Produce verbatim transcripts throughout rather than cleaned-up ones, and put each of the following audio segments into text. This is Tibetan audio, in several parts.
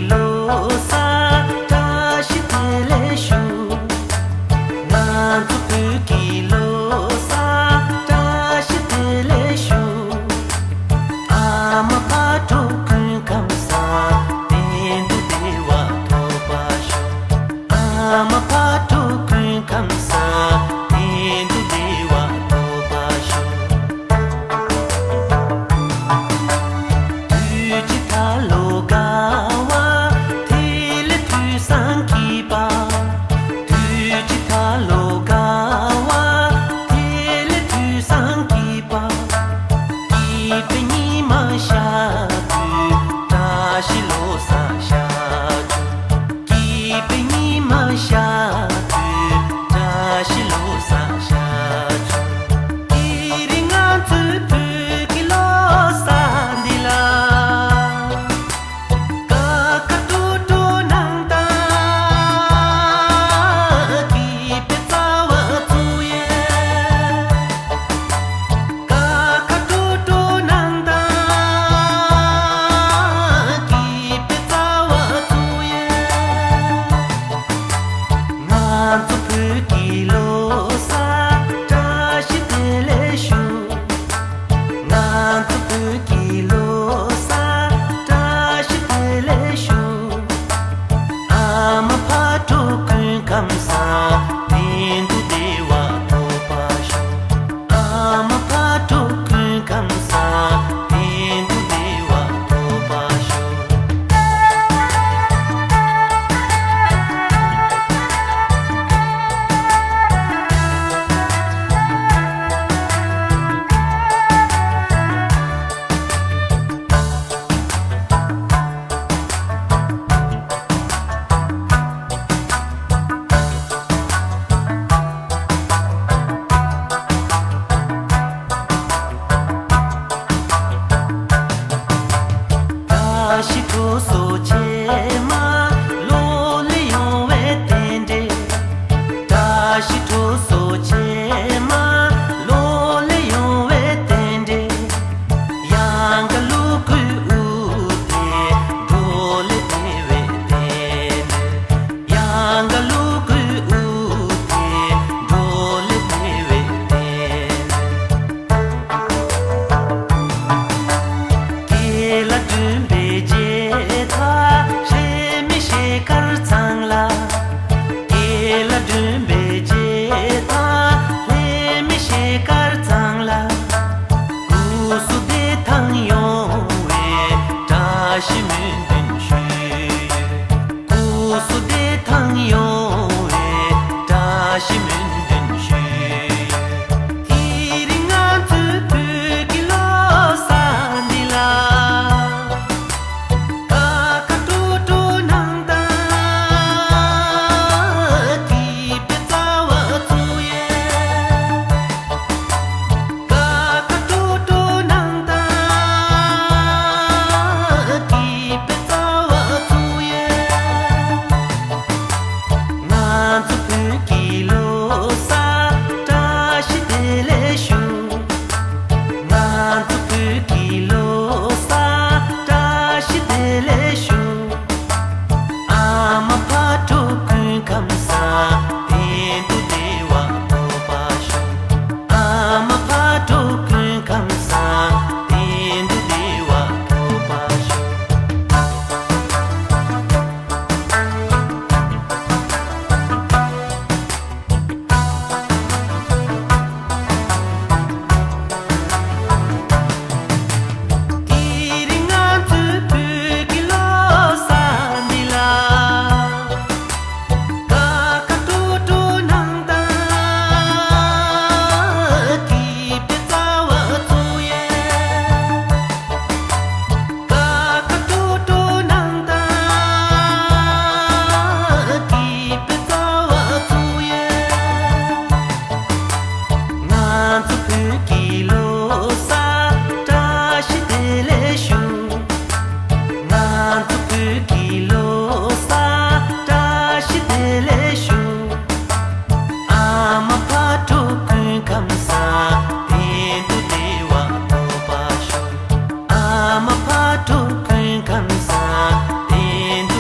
ལོ་གསར་བཀྲ་ཤིས་བདེ་ལེགས་ཞུ། ང་ཚོ་བོད་ཀྱི་ལོ་གསར་བཀྲ་ཤིས་བདེ་ལེགས་ཞུ། ཨ་མ་ཕ་གྲོགས་སྐུ་ཁམས་བཟང་། བདེ་སྡུག་བདེ་བ་ཐོབ་པར་ཤོག། ཨ་མ་ཕ་གྲོགས་སྐུ་ཁམས་བཟང་། བདེ་སྡུག་བདེ་བ་ཐོབ་པར་ཤོག། དུས་ཀྱི་ཐ་ལོ་དགའ་བ། དེ་ལས་དུས་བཟང་སྐྱིད་པ། དུས་ཀྱི་ཐ་ལོ་དགའ་བ། དེ་ལས་དུས་བཟང་སྐྱིད་པ། སྐྱིད་པའི་ཉི་མ་ཤར་དུས། བཀྲ་ཤིས་ལོ་གསར་ཤར་བྱུང་། སྐྱིད་པའི་ཉི་མ་ཤར་དུས། བཀྲ་ཤིས་ལོ་གསར་ཤར་བྱུང་། དེ་རིང་ང་ཚོའི་བོད་ཀྱི་ལོ་གསར་འདི་ལ། ཀ་ཁ་ཏོ་ཏོ་གནང་དང་། སྐྱིད་པའི་རྩ་བ་ཚུགས་ཡས། ཀ་ཁ་ཏོ་ཏོ་གནང་དང་། སྐྱིད་པའི་རྩ་བ་ཚུགས་ཡས། ང་ཚོ་བོད་ཀྱི་ལོ་གསར་བཀྲ་ཤིས་བདེ་ལེགས་ཞུ། ང་ཚོ་བོད་ཀྱི་ལོ་གསར་བཀྲ་ཤིས་བདེ་ལེགས་ཞུ། ཨ་མ་ཕ་གྲོགས་སྐུ་ཁམས་བཟང་། བདེ་སྡུག་བདེ་བ་ཐོབ་པར་ཤོག། ཨ་མ་ཕ་གྲོགས་སྐུ་ཁམས་བཟང་། བདེ་སྡུག་བདེ་བ་ཐོབ་པར་ཤོག། བཀྲ་ཤིས་སྤྲོ་ཚོགས་ཆེན་མོ་ལོ་ལེགས་ཡོང་བའི་རྟེན་འབྲེལ། བཀྲ་ཤིས་སྤྲོ་ཚོགས་ཆེན་མོ་ལོ་ལེགས་ཡོང་བའི་རྟེན་འབྲེལ། ཡང་དགའ་ལུ་གུ་འུ་ཐེ་འགྲོ་ལེགས་བདེ་བའི་རྟེན་འབྲེལ། ཡང་དགའ་ལུ་གུ་འུ་ཐེ་འགྲོ་ལེགས་བདེ་བའི་རྟེན་འབྲེལ། དགེ་ལ་སྒྲོན་པའི་རྗེས་ཐ་ལྷད་མེད་ཤེལ་དཀར་ཚང་ལ། དགེ་ལ་སྒྲོན་པའི་རྗེས་ཐ་ལྷད་མེད་ཤེལ་དཀར་ཚང་ལ། སྐུ་གཟུགས་བདེ་ཐང་ཡོང་བའི་བཀྲ་ཤིས་སྨོན་འདུན་ཞུ། སྐུ་གཟུགས་བདེ་ཐང་ཡོང་བའི་བཀྲ་ཤིས་སྨོན་འདུན་ཞུ། དེ་རིང་ང་ཚོའི་བོད་ཀྱི་ལོ་གསར་འདི་ལ། ཀ་ཁ་ཏོ་ཏོ་གནང་དང་། སྐྱིད་པའི་རྩ་བ་ཚུགས་ཡས། ཀ་ཁ་ཏོ་ཏོ་གནང་དང་། སྐྱིད་པའི་རྩ་བ་ཚུགས་ཡས། ང་ཚོ་བོད་ཀྱི་ལོ་གསར་བཀྲ་ཤིས་བདེ་ལེགས་ཞུ། ང་ཚོ་བོད་ཀྱི་ལོ་གསར་བཀྲ་ཤིས་བདེ་ལེགས་ཞུ། ཨ་མ་ཕ་གྲོགས་སྐུ་ཁམས་བཟང་། བདེ་སྡུག་བདེ་བ་ཐོབ་པར་ཤོག། ཨ་མ་ཕ་གྲོགས་སྐུ་ཁམས་བཟང་། བདེ་སྡུག་བདེ་བ་ཐོབ་པར་ཤོག། དེ་རིང་ང་ཚོའི་བོད་ཀྱི་ལོ་གསར་འདི་ལ། ཀ་ཁ་ཏོ་ཏོ་གནང་དང་། སྐྱིད་པའི་རྩ་བ་ཚུགས་ཡས། ཀ་ཁ་ཏོ་ཏོ་གནང་དང་། སྐྱིད་པའི་རྩ་བ་ཚུགས་ཡས། ང་ཚོ་བོད་ཀྱི་ལོ་གསར་བཀྲ་ཤིས་བདེ་ལེགས་ཞུ། ང་ཚོ་བོད་ཀྱི་ལོ་གསར་བཀྲ་ཤིས་བདེ་ལེགས་ཞུ། ཨ་མ་ཕ་གྲོགས་སྐུ་ཁམས་བཟང་། བདེ་སྡུག་བདེ་བ་ཐོབ་པར་ཤོག། ཨ་མ་ཕ་གྲོགས་སྐུ་ཁམས་བཟང་། བདེ་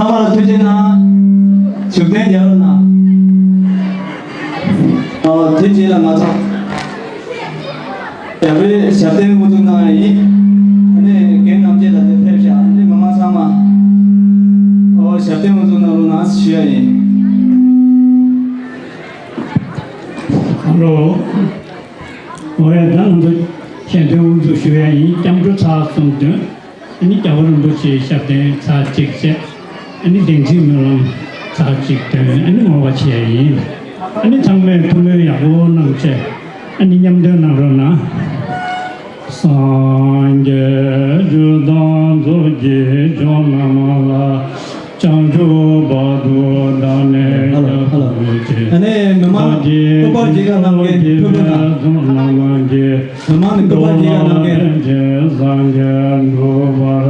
ཚང་མ་ལ་ཐུགས་རྗེ་གནང་། བཞུགས་གདན་རྒྱབ་རོགས་གནང་། ཨོ། དེ་རྗེས་ལ་ང་ཚོ་རྒྱལ་བའི་ཞབས་བརྟན་དབུ་འཛུགས་གནང་ཡ་ཡིན། ཨ་ནི་རྒན་རྣམ་རྒྱལ་ལགས་དེ་ཕེབས་ཤག་ཨ་ནི་མི་མང་ཚང་མ། ཨོ། ཞབས་བརྟན་དབུ་འཛུགས་གནང་རོགས་གནང་ཞུ་ཡ་ཡིན། ཧ་ལོ། ཨོ་ཡ། ད་ང་ཚོ་ཞལ་འདོན་དབུ་འཛུགས་ཞུ་ཡ་ཡིན། སྐྱབས་འགྲོ་ཚར་གསུམ་འདོན། ཨ་ནི་རྒྱལ་བ་རིན་པོ་ཆེའི་ཞབས་བརྟན་ཚར་གཅིག་བྱས། ཨ་ནི་བདེན་ཚིག་སྨོན་ལམ་ཚར་གཅིག་འདོན། ཨ་ནི་བསྔོ་བ་བྱེད་ཡ་ཡིན། ཨ་ནི་ཚང་མས་ཐུགས་སྨོན་ཡག་པོ་གནང་བྱས། ཨ་ནི་མཉམ་འདོན་གནང་རོགས་གནང་། སངས་རྒྱས་ཆོས་དང་ཚོགས་ཀྱི་མཆོག་རྣམས་ལ། བྱང་ཆུབ་བར་དུ་བདག་ནི། ཧ་ལོ། ཧ་ལོ། ཨ་ནི་མི་མང་སྐུ་པར་རྒྱས་ཁ་གནང་མཁན་ཐུགས་སྨོན་གནང་། མི་མང་ནས་སྐུ་པར་རྒྱས་ཁ་གནང་མཁན། སངས་རྒྱས་འགྲུབ་པར།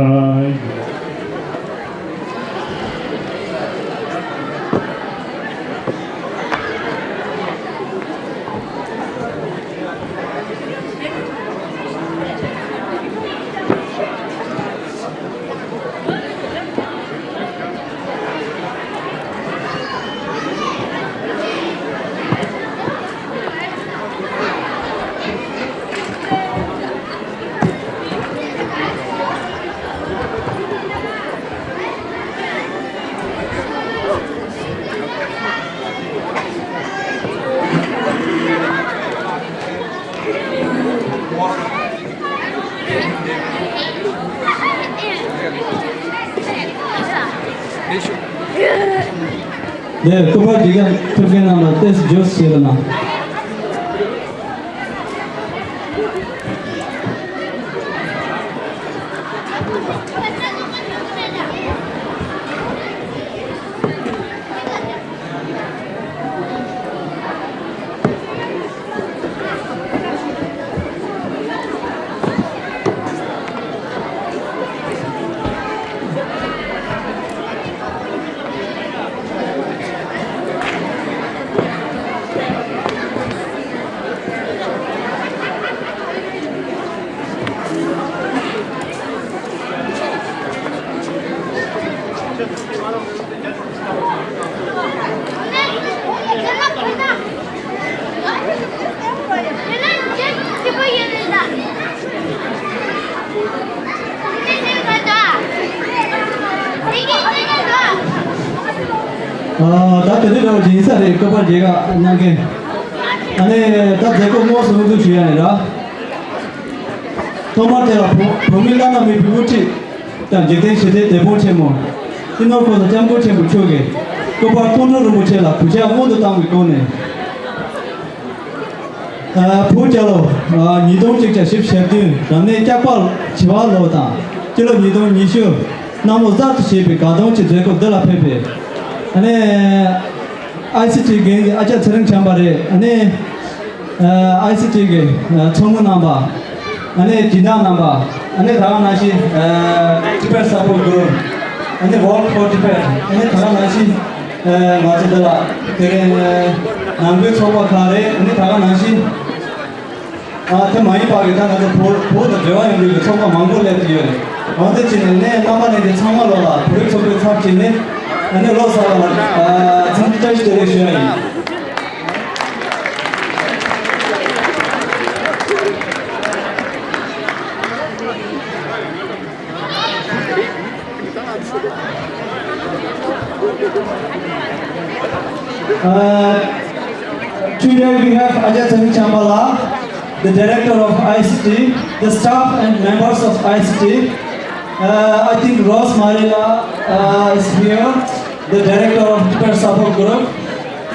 ལས་སྐུ་པར་འབྲི་མཁན་ཐུབ་མཁན་རྣམས་ལ་ཏོག་ཙམ་མགྱོགས་སུ་བྱེད་རོགས་གནང་། ཨ། ད་དེ་འདྲ་འདྲ་བོ་ཅིག་ཡིན་ས་རེད། སྐུ་པར་རྒྱས་ཁ་གནང་མཁན། ཨ་ནི་ད་མཛད་སྒོ་དངོས་སུ་དབུ་འཛུགས་ཞུ་ཡ་ཡིན་ར། ཐོག་མར་དེ་ལ་བོད་བོད་མིའི་བླ་ན་མེད་པའི་དབུ་ཁྲིད་དང་། འཇིག་རྟེན་ཞི་བདེའི་དེད་དཔོན་ཆེན་མོ། སྤྱི་ནོར་༸གོང་ས་༸སྐྱབས་མགོན་ཆེན་པོ་མཆོག་གིས་སྐུ་པར་མཐོང་གྲོལ་རིན་པོ་ཆེ་ལ་གུས་ཕྱག་སྔོན་དུ་བཏང་བའི་སྒོ་ནས། ཨ། བོད་རྒྱལ་ལོ། ཨ། ཉིས་སྟོང་གཅིག་བརྒྱ་བཞི་བཅུ་ཞེ་བདུན་རབ་གནས་ལྕགས་ཕག་བྱི་བ་ལོ་དང་། སྤྱི་ལོ་ཉིས་སྟོང་ཉི་ཤུ་གནམ་ལོ་གསར་དུ་བཞད་པའི་དགའ་སྟོན་གྱི་མཛད་སྒོ་འདི་ལ་ཕེབས་པའི། ཨ་ནི་ཨའི་སི་ཊི་འགན་འཛིན་ཨ་ཅག་ཚེ་རིང་བྱམས་པ་རེད། ཨ་ནི་ཨ་ཨའི་སི་ཊི་གི་ཚོགས་མི་རྣམ་པ། ཨ་ནི་སྦྱིན་བདག་རྣམ་པ། ཨ་ནི་ད་ག་ནང་བཞིན་ཨ་Tibet Support Group། ཨ་ནི་World for Tibet། ཨ་ནི་ད་ག་ནང་བཞིན་ཨ་ང་ཚོ་འདི་ལ་དེ་རིང་ནང་ཁུལ་ཚོགས་པ་ཁག་རེད། ཨ་ནི་ད་ག་ནང་བཞིན་ཨ་དེ་མ་ཡིན་པ་གི་ད་ང་ཚོ་བོད་བོད་དང་འབྲེལ་བ་ཡོད་པའི་ཚོགས་པ་མང་པོ་སླེབས་ཀྱི་ཡོད་རེད། འོན་ཏེ་བྱས་ནས་ནས་རྣམ་པ་ལྷན་རྒྱས་ཚང་མ་ལོ་ལ་བོད་རིགས་ཚོགས་པའི་ཚབ་བྱས་ནས་ཨ་ནི་ལོ་གསར་པ་ལ་ཨ་འཚམས་འདྲི་བཀྲ་ཤིས་བདེ་ལེགས་ཞུ་ཡ་ཡིན། Uh, today we have Ajahn Sanghi Champala, the director of I C T, the staff and members of I C T. Uh, I think Rose Marila, uh, is here, the director of Tibet Support Group,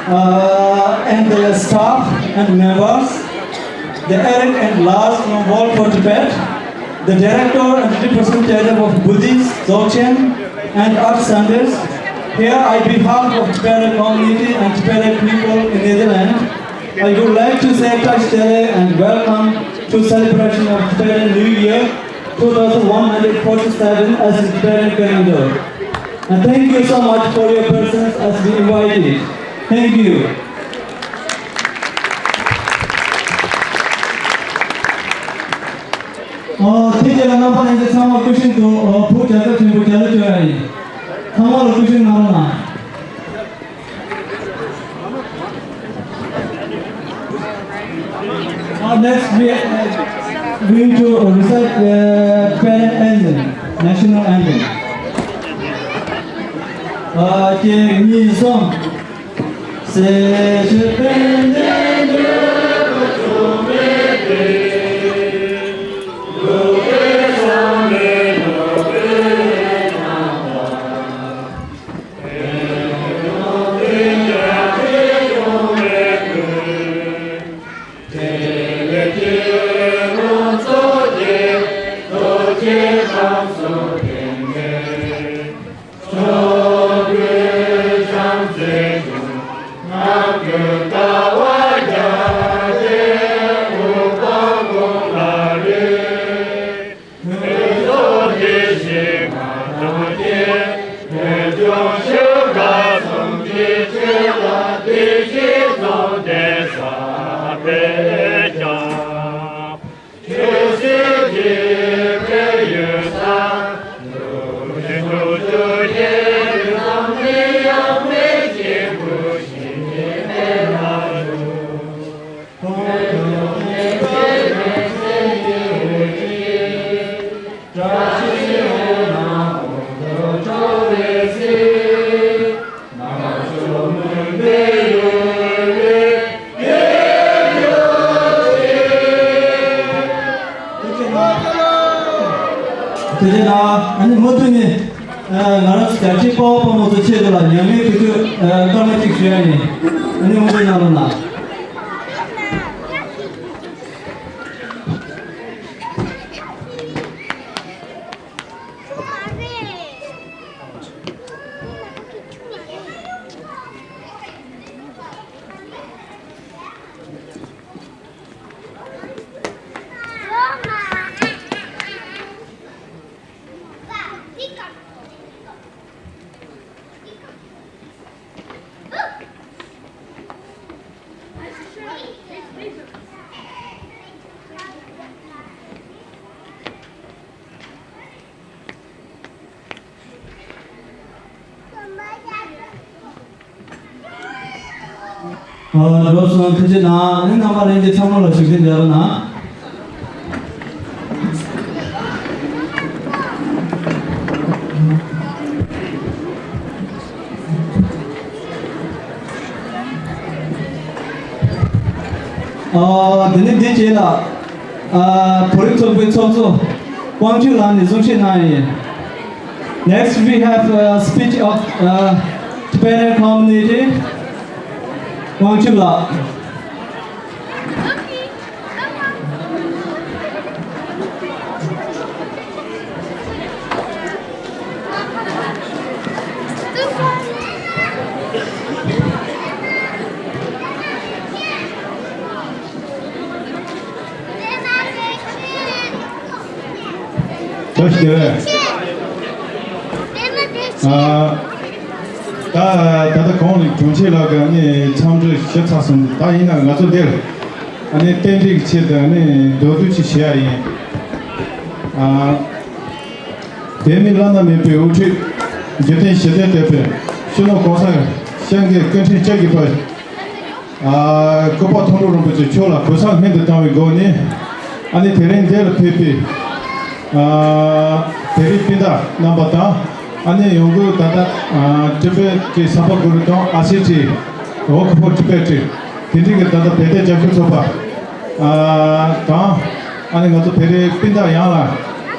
uh, and the staff and members, the Eric and Lars from World for Tibet, the director and representative of Buddhist, Dzogchen, and Art Centers. Here, I behalf of Tibetan community and Tibetan people in Netherlands, I would like to say Tashi Tere and welcome to celebration of Tibetan New Year two thousand one hundred forty-seven as a Tibetan calendar. And thank you so much for your presence as we invited. Thank you. ཨོ། དེ་རྗེས་ལ་རྣམ་པ་ལྷན་རྒྱས་ཚང་མ་སྐུ་ཞབས་དུ་ཨོ་བུ་རྒྱལ་ཚབ་ཆེན་པོ་རྒྱལ་ལོ་བཅོ་ཡ་ཡིན། ཚང་མ་ལ་ཐུགས་རྗེ་གནང་རོགས་གནང་། Uh, next, we are going to recite the Tibetan anthem, national anthem. ཨ་གཅིག་གཉིས་གསུམ། དེ་རྗེས་ལ་ཨ་ནི་མུ་མཐུད་ནས་ང་རང་ཚོ་རྒྱལ་གཅེས་དཔའ་བོ་དཔའ་མོ་ཚོ་ཆེད་དུ་ལ་ཉམས་ལེན་དེ་དུས་སྐར་མ་གཅིག་ཞུ་ཡ་ཡིན། ཨ་ནི་མུ་མཐུད་གནང་རོགས་གནང་། ཨ་འགྲོ་སོང་། ཐུགས་རྗེ་གནང་། ཨ་ནི་རྣམ་པ་ལྷན་རྒྱས་ཚང་མ་ལ་བཞུགས་གདན་འཇགས་རོགས་གནང་། ཨ་དེ་ནས་འདི་རྗེས་ལ་ཨ་བོད་རིགས་ཚོགས་པའི་ཚོགས་གཙོ་དབང་ཕྱུག་ལགས་ནས་གསུང་བཤད་གནང་ཡ་ཡིན། Next, we have a speech of uh, Tibetan community. དབང་ཕྱུག་ལགས། བཀྲ་ཤིས་བདེ་ལེགས། ཨ་ད་ད་ལྟ་གོང་ནས་དྲུང་ཆེ་ལགས་ཀྱིས་ཨ་ནི་འཚམས་འདྲི་ཞུས་ཚར་སོང་། ད་ཡིན་ན་ང་ཚོ་འདིར་ཨ་ནི་རྟེན་འབྲེལ་གྱི་ཆེད་དུ་ཨ་ནི་མདོར་བསྡུས་ཅིག་ཞུ་ཡ་ཡིན། ཨ་འབད་མེད་བླ་ན་མེད་པའི་དབུ་ཁྲིད། འཇིག་རྟེན་ཞི་བདེའི་དེད་དཔོན། སྤྱི་ནོར་༸གོང་ས་༸སྐྱབས་མགོན་སྐུ་ཕྲེང་བཅུ་བཞི་པ། ཨ་སྐུ་པར་མཐོང་གྲོལ་རིན་པོ་ཆེ་མཆོག་ལ་གུས་ཕྱག་སྔོན་དུ་བཏང་བའི་སྒོ་ནས། ཨ་ནི་དེ་རིང་འདིར་ཕེབས་པའི་ཨ་བོད་རིགས་སྤུན་ཟླ་རྣམ་པ་དང་། ཨ་ནི་ཡང་སྒོས་ད་ལྟ་ཨ་ཊི་བེཊ་ཀྱི་ས་པ་གུ་རུ་དང་ཨ་སི་ཊི་ཝོརཀ་ཕོར་ཊི་བེཊ་དེ་འདྲའི་གི་ད་ལྟ་བོད་དོན་རྒྱབ་སྐྱོར་ཚོགས་པ་ཨ་དང་། ཨ་ནི་ང་ཚོ་བོད་རིགས་སྤུན་ཟླ་ཡོངས་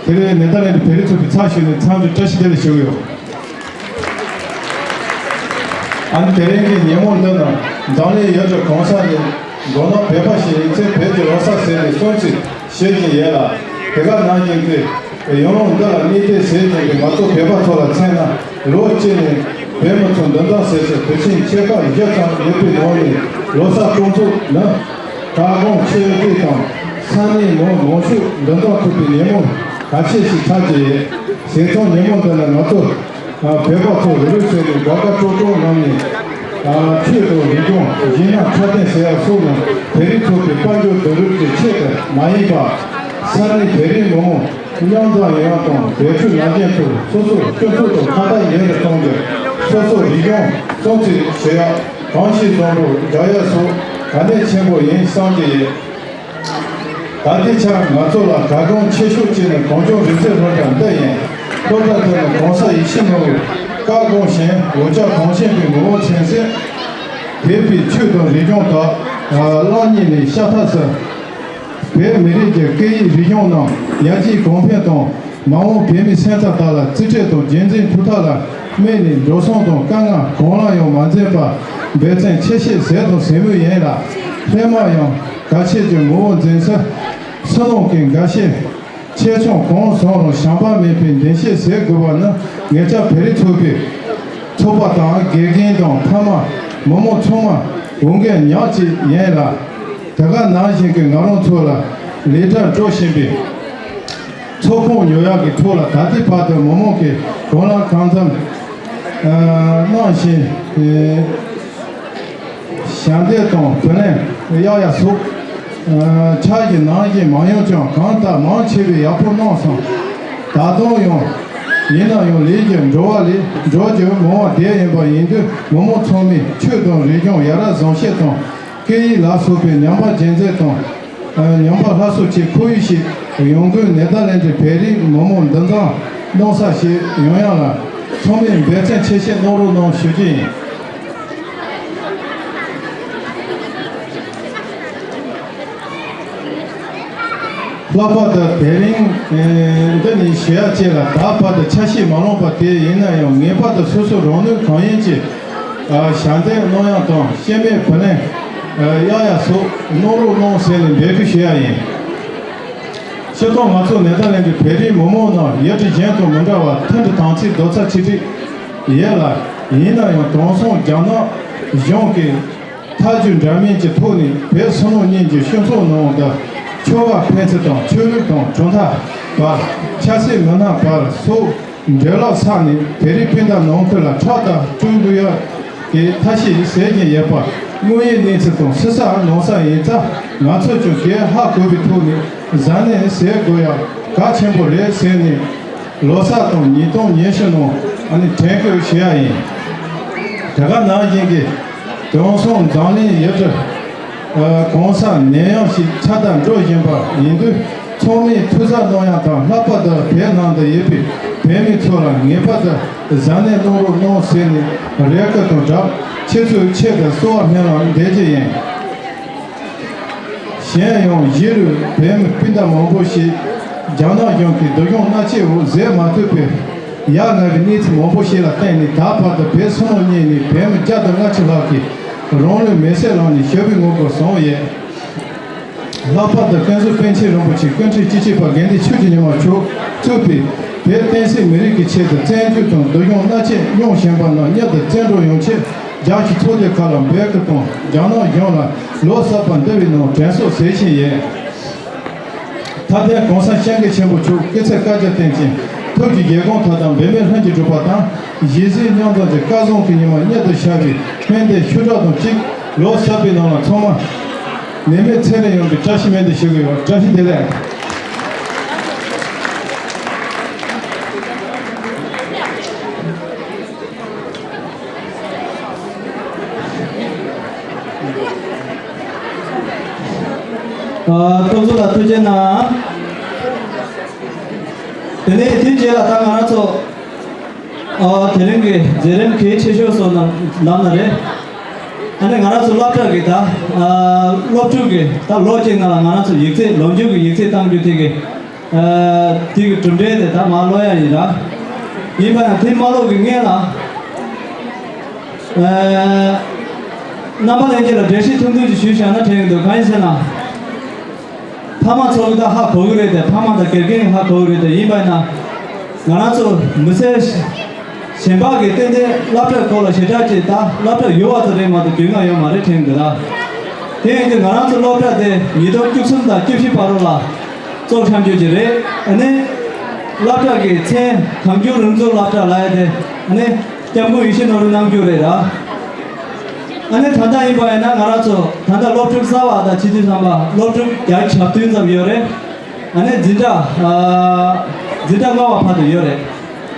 ལ་དེ་རིང་ནེ་དར་ལེནཌ་བོད་རིགས་ཚོགས་པའི་ཚབ་ཞུས་ནས་འཚམས་འདྲི་བཀྲ་ཤིས་བདེ་ལེགས་ཞུ་གི་ཡོད། ཨ་ནི་དེ་རིང་གི་ཉིན་མོ་འདི་ན་འཛམ་གླིང་ཡུལ་གྲུ་གང་ས་ནས་མགོ་ནག་བོད་པ་ཞིག་ཡིན་ཚེ་བོད་ཀྱི་ལོ་གསར་ཟེར་ནས་སྲུང་བརྩི་ཞུ་བཞིན་ཡོད་ལ། དེ་ག་ནང་བཞིན་གྱི་ཡུལ་ལུང་འདི་ལ་གནས་སྡོད་བྱེད་བཞིན་པའི་ང་ཚོ་བོད་པ་ཚོ་ལ་མཚོན་ན། ལོ་གཅིག་ནས་བོད་མི་ཚོ་འདུ་འཛོམས་བྱེད་སའི་དུས་ཆེན་ཆེ་ཁག་བཞི་ཙམ་ཡོད་པའི་ནང་ནས། ལོ་གསར་སྤྲོ་ཚོགས་ནི་དྲག་དགོང་ཆེ་འདྲིས་དང་ས་གནས་མང་མང་ཤོས་འདུ་འཛོམས་ཐུབ་པའི་ཉིན་མོ་གལ་ཆེ་ཞིག་ཆགས་ཀྱི་ཡོད། བྱས་ཙང་ཉིན་མོ་འདི་ལ་ང་ཚོ་བོད་པ་ཚོ་རེ་རེ་བྱས་ནས་དགའ་དགའ་སྤྲོ་སྤྲོ་ངང་ནས་ཆོས་དང་རིག་གཞུང་གཞས་སྣ་འཁྲབ་སྟོན་བྱེད་ཡ་སོགས་ནི་བོད་རིགས་ཚོགས་པའི་དཔལ་འབྱོར་བསྡུ་རུབ་ཀྱི་ཆེད་དུ་མ་ཡིན་པ། ས་གནས་བོད་རིགས་མི་མང་ མཉམ་འཛོམས་ཡོང་དང་བེད་སྤྱོད་ནང་རྐྱེན་ཁུལ་སོ་སོའི་སྤྱི་ཚོགས་དང་ཁ་བྲལ་ཉེ་རུ་གཏོང་རྒྱུ། སོ་སོའི་རིག་གཞུང་སྲུང་བརྩི་བྱེད་ཡག་གང་ཞིག་བཟང་པོ་རྒྱག་ཡག་སོགས་གལ་གནད་ཆེན་པོ་ཡིན་བསམ་གྱི་ཡོད། ད་ལྟའི་ཆར་ང་ཚོ་ལ་དགའ་སྐྱོ་ཆེ་ཤོས་གཅིག་ནི་གངས་ལྗོངས་རིག་རྩལ་སློབ་གྲྭ་འདི་ཡིན། སློབ་གྲྭ་འདི་ནི་གོང་ས་ཡིད་བཞིན་ནོར་བུའི་བཀའ་དགོངས་བཞིན་འུ་ཅག་གངས་ཅན་པའི་ངོ་བོ་མཚན་སྲིད། བོད་པའི་ཆོས་དང་རིག་གཞུང་དག་བརླག་ཉེན་ནས་ཤ་ཐག་སྲིད། བོད་མི་རིགས་ཀྱི་སྐད་ཡིག་རིག་གཞུང་རྣམས་ཡར་རྒྱས་གོང་འཕེལ་དང་། མ་འོངས་བོད་མིའི་སེམས་རྩ་དག་ལ་རྩིས་སྤྲོད་དང་རྒྱུན་འཛིན་ཐུབ་ཐབས་ལ་དམིགས་ནས་འགྲོ་སོང་དང་དཀའ་ངལ་གང་ལ་ཡང་མ་འཛེམས་པར་འབད་བརྩོན་ཆེ་བཞེས་མཛད་དང་མཛད་མུས་ཡིན་ལ། སླད་མར་ཡང་དགའ་ཆེ་གྱི་ངོ་བོ་འཛིན་ས། སུ་ནང་གི་འགའ་ཤས་ཆེ་ཆུང་གང་སོང་རུང་བྱམས་པ་མེད་པའི་འགྲེལ་བཤད་ཟེར་དགོས་པ་ནི་ངེད་ཅག་བོད་རིགས་ཚོགས་པའི་ཚོགས་པ་དང་དགེ་རྒན་དང་ཕ་མ་མི་མང་ཚང་མ་འོས་འགན་ཉག་གཅིག་ཡིན་ལ། དེ་ག་ནང་བཞིན་གྱི་ང་རང་ཚོ་ལ་ལས་གྲྭ་འགྲོ་བཞིན་པའི་ཚོགས་ཁང་ཉོ་ཡག་གི་ཐོག་ལ་ད་ལྟའི་བར་དུ་མི་མང་གིས་གང་ལ་གང་འཚམ་གནང་བཞིན། ཞབས་འདེགས་དང་བུ་ལོན་གཡར་ཡ་སོགས་ཕྱག་གི་ནང་བཞིན་མ་ཡོང་ཀྱང་གང་ལྟར་མང་ཆེ་བས་ཡག་པོ་གནང་སོང་། ད་དུང་ཡང་ཡིན་ན་ཡང་ལས་ཀྱི་འགྲོ་བ་ལས་འགྲོ་རྒྱུ་མང་བ་དེ་ཡིན་པ་ཡིན་དུས་མི་མང་ཚང་མས་ཆོས་དང་རིག་གཞུང་ཡར་ར་བཟང་བཤད་དང་སྐད་ཡིག་ལ་སོགས་པའི་ཉམས་པ་རྒྱུན་འཛིན་དང་། ཉམས་པ་སླར་གསོ་ཆེད་ཁོར་ཡུག་ཞིག་ཡོང་དགོས། ནེ་ཐར་ལེནྜ་བོད་རིགས་མི་མང་འདུ་འཛོམས་གནང་ས་ཞིག་ཡོང་ཡག་ལ་ཚང་མས་འབད་བརྩོན་ཆེ་བཞེས་གནང་རོགས་གནང་ཞུ་རྒྱུ་ཡིན། ལྷག་པར་དུ་དེ་རིང་འདི་ནས་ཞུ་ཡག་ཅིག་ལ་ད་བར་དུ་ཆ་ཤས་མ་ལོངས་པ་དེ་ཡིན་ན་ཡང་ངེས་པར་དུ་སོ་སོ་རང་ནུས་གང་ཡིན་གྱིས་ཞབས་འདེགས་གནང་ཡག་དང་སྐྱེ་དམན་བུ་ལོན་གཡར་ཡག་སོགས་གནང་རོགས་གནང་ཟེར་ནས་འབོད་སྐུལ་ཞུ་ཡག་ཡིན། སྤྱིར་བཏང་ང་ཚོ་ནེ་ཐར་ལེནྜ་གྱི་བོད་རིགས་མི་མང་རྣམས་ཡུལ་གྲུ་གཞན་དང་མི་འདྲ་བར་མཐུན་སྒྲིལ་དམ་ཚིག་རྡོག་རྩ་གཅིག་སྒྲིལ་ཡོད་ལ། ཡིན་ན་ཡང་དེང་སང་རྒྱ་ནག་གཞུང་གིས་ཐབས་ཇུས་འདྲ་མིན་གྱི་ཐོག་ནས་བོད་ཕྱི་ནང་གཉིས་ཀྱི་སྤྱི་ཚོགས་ནང་དུ་ཆོལ་ཁ་ཕན་ཚུན་དང་ཆོས་ལུགས་དང་གྲུབ་མཐའ་བར། ཆབ་སྲིད་མི་སྣ་བར་སོགས་འབྲེལ་ལམ་བསགས་ནས་བོད་རིགས་སྤུན་ཟླ་ནང་ཁུལ་ལ་ཁྲག་དང་སྐྲུན་དགོས་ཡག་གི་ཐབས་ཤེས་ཟེར་གྱིན་ཡོད་པ་དངོས་ཡོད་གནས་ཚུལ་དང་ཕྱི་གསལ་ནང་གསལ་ཡིན་ཙང་ང་ཚོས་ཀྱང་དེ་ཧ་གོ་བའི་ཐོག་ནས་གཟབ་ནན་བྱེད་དགོས་ཡག་གལ་ཆེན་པོ་རེད་ཟེར་ནས་ལོ་གསར་དང་ཉིས་སྟོང་ཉི་ཤུ་ནང་ཨ་ནི་དྲན་སྐུལ་ཞུ་ཡག་ཡིན། དེ་ག་ནང་བཞིན་གྱི་དེང་སང་འཛམ་གླིང་ཡུལ་གྲུ་གང་སར་ནད་ཡམས་ཤིག་ཁྱབ་གདལ་འགྲོ་བཞིན་པ་ཡིན་དུས་ཚང་མས་ཐུགས་གཟབ་གནང་ཡག་དང་ལྷག་པར་དུ་བོད་ནང་དུ་ཡོད་པའི་བོད་མི་ཚོ་ལ་ངེས་པར་དུ་གཟབ་ནན་གནང་རོགས་གནང་ཟེར་ནས་རེ་སྐུལ་དང་སྦྲགས་ཁྱེད་ཚོའི་ཆེད་དུ་གསོལ་བ་སྨོན་ལམ་འདེབས་རྒྱུ་ཡིན། གཞན་ཡང་གཞི་རུ་བོད་མི་སྤུན་ཟླ་མང་པོ་ཞིག་རྒྱ་ནག་གཞུང་གི་སྡུག་སྦྱོང་མནར་གཅོད་འོག་བཟོད་མ་ཐུབ་པའི་ཡ་ང་བའི་གནས་ཚུལ་མང་པོ་ཞིག་ལ་བརྟེན་ནས་ད་བར་དུ་བོད་ཕྱི་ནང་གཉིས་ནས་བོད་མི་བརྒྱ་དང་ལྔ་བཅུ་ལྷག་གིས་རང་ལུས་མེར་སྲེག་བླངས་ནས་ཞི་བའི་ངང་གིས་བཟུང་ཡོད། ལྷག་པར་དུ་ཀུན་བཟང་པཎ་ཆེན་རིན་པོ་ཆེ་སྐུ་ཕྲེང་བཅུ་གཅིག་པ་དགེ་འདུན་ཆོས་ཀྱི་ཉི་མ་མཆོག་གཙོས་པའི་བོད་བསྟན་སྲིད་མི་རིགས་ཀྱི་ཆེད་དུ་བཙན་འཛུལ་དང་སྡུག་སྦྱོང་མནར་གཅོད་མྱོང་བཞིན་པ་རྣམས་མྱུར་དུ་བཙན་འཕྲོག་ཡོང་ཆེད་རྒྱལ་སྤྱིའི་ཚོགས་སྡེ་ཁག་ལ་འབོད་སྐུལ་དང་རྒྱ་ནག་གཞུང་ལ་ལོ་གསར་པ་འདི་བའི་ནང་དྲན་གསོ་ཟེར་བཞིན་ཡོད། མཐའ་དོན་གོང་ས་སྐྱབས་མགོན་ཆེན་པོ་མཆོག་སྐུ་ཚེ་བསྐལ་བརྒྱར་བརྟན་ཅིང་ཐུགས་ཀྱི་དགྱེས་སྐོང་དག་དང་འབད་མེད་ལྷུན་གྱིས་གྲུབ་པ་དང་། ཞི་བདེ་མཉམ་འཛོམས་ཀྱི་སྐལ་བཟང་གི་ཉི་མ་མྱུར་དུ་ཤར་བའི་སྨོན་འདུན་ཤུགས་དྲག་དང་གཅིག་ལོ་གསར་པའི་ནང་ལ་ཚང་མ་ནད་མེད་ཚེ་རིང་ཡོང་བའི་བཀྲ་ཤིས་སྨོན་འདུན་ཞུ་གི་ཡོད། བཀྲ་ཤིས་བདེ་ལེགས། ཨ། སྟོབས་བཟོ་ལགས་ཐུགས་རྗེ་གནང་། དེ་ནས་དེའི་རྗེས་ལ་ད་ང་རང་ཚོ་ཨ། དེ་རིང་གི་མཛད་རིམ་གལ་ཆེ་ཤོས་སུ་ལམ་ལམ་ན་རེད། ཨ་ནི་ང་རང་ཚོ་སློབ་གྲྭ་གི་ད་ཨ། སློབ་ཕྲུག་གི་ད་ལོ་གཅིག་ནང་ལ་ང་རང་ཚོ་ཡིག་ཚད་ལོ་མཇུག་གི་ཡིག་ཚད་གཏང་རྒྱུ་དེ་གི་ཨ། དེ་གི་གྲུབ་འབྲས་དེ་ད་མར་ཀློག་ཡ་ཡིན་ར། ཡིན་པ་ཡང་དེ་མ་ཀློག་གི་སྔོན་ལ། ཨ། རྣམ་པ་ལྷན་རྒྱས་ལ་འགྲེལ་བཤད་ཐུང་ཐུང་ཅིག་ཞུས་བཞག་ན་དྲན་གྱི་འདུག་གང་ཡིན་ཟེར་ན། ཕ་མ་ཚོ་གི་ད་ཧ་གོ་གི་རེད་དེ། ཕ་མ་དང་དགེ་རྒན་ཧ་གོ་གི་རེད་དེ། ཡིན་པ་ཡིན་ན་ང་རང་ཚོ་མི་སེར་གཞན་པ་གི་ཏན་ཏན་སློབ་གྲྭའི་སྐོར་ལ་ཞེ་དྲག་ཅིག་ད་སློབ་གྲྭ་ཡོད་པ་ཙམ་རེད་མ་གཏོགས་རྒྱུས་མངའ་ཡོད་མ་རེད་དྲན་གྱི་འདུག་ར། དེ་ཡིན་དུས་ང་རང་ཚོ་སློབ་གྲྭ་དེ་ཉིས་སྟོང་བཅུ་གསུམ་དང་བཅུ་བཞི་བར་དུ་ལ་གཙོ་འཆམ་རྒྱུ་ཅིག་རེད། ཨ་ནི་སློབ་གྲྭ་གི་མཚན་གངས་ལྗོངས་རིག་འཛིན་སློབ་གྲྭ་ལབ་ཡ་དེ་ཨ་ནི་སྐྱབས་མགོན་ཡིད་བཞིན་ནོར་བུ་གནང་རྒྱུ་རེད་ར། ཨ་ནི་ད་ལྟ་ཡིན་པ་ཡིན་ན་ང་རང་ཚོ་ད་ལྟ་སློབ་ཕྲུག་གསར་པ་དང་ཕྱི་དུས་ཙམ་པ་སློབ་ཕྲུག་བརྒྱ་ཆ་བདུན་ཙམ་ཡོད་རེད། ཨ་ནི་འཛིན་གྲྭ་ཨ་འཛིན་གྲྭ་ལྔ་པ་བར་དུ་ཡོད་རེད།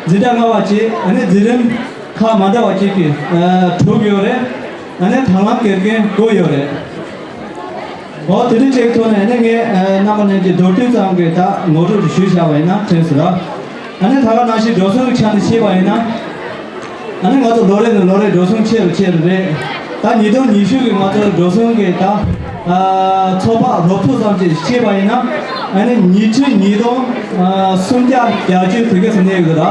འཛིན་གྲྭ་ལྔ་པ་བཅས་ཨ་ནི་འཛིན་རིམ་ཁག་མ་འདྲ་བ་བཅས་ཀྱི་ཨ་དྲུག་ཡོད་རེད། ཨ་ནི་དང་བླངས་དགེ་རྒན་དགུ་ཡོད་རེད། འོ་དེ་འདྲ་བྱས་ཐོག་ནས་ནི་ངས་ཨ་རྣམ་པ་ལྷན་རྒྱས་མདོར་བསྡུས་ཙམ་གྱི་ད་ངོ་སྤྲོད་ཞུས་བཞག་པ་ཡིན་ན་དྲན་སོང་ར། ཨ་ནི་ད་ག་ནང་བཞིན་འགྲོ་སོང་གི་ཆ་ནས་བཤད་པ་ཡིན་ན། ཨ་ནི་ང་ཚོ་ལོ་རེ་ནས་ལོ་རེ་འགྲོ་སོང་ཆེ་རུ་ཆེ་རུ་རེད། ད་ཉིས་སྟོང་ཉི་ཤུ་གི་ང་ཚོ་འགྲོ་སོང་གི་ད་ཨ་ཚོད་དཔག་རོབ་ཐུབ་ཙམ་ཅིག་བཤད་པ་ཡིན་ན། ཨ་ནི་ཉིས་ཁྲི་ཉིས་སྟོང་ཨ་སུམ་བརྒྱ་བརྒྱད་ཅུ་དེ་ག་ཙམ་གནས་ཡོད་ར།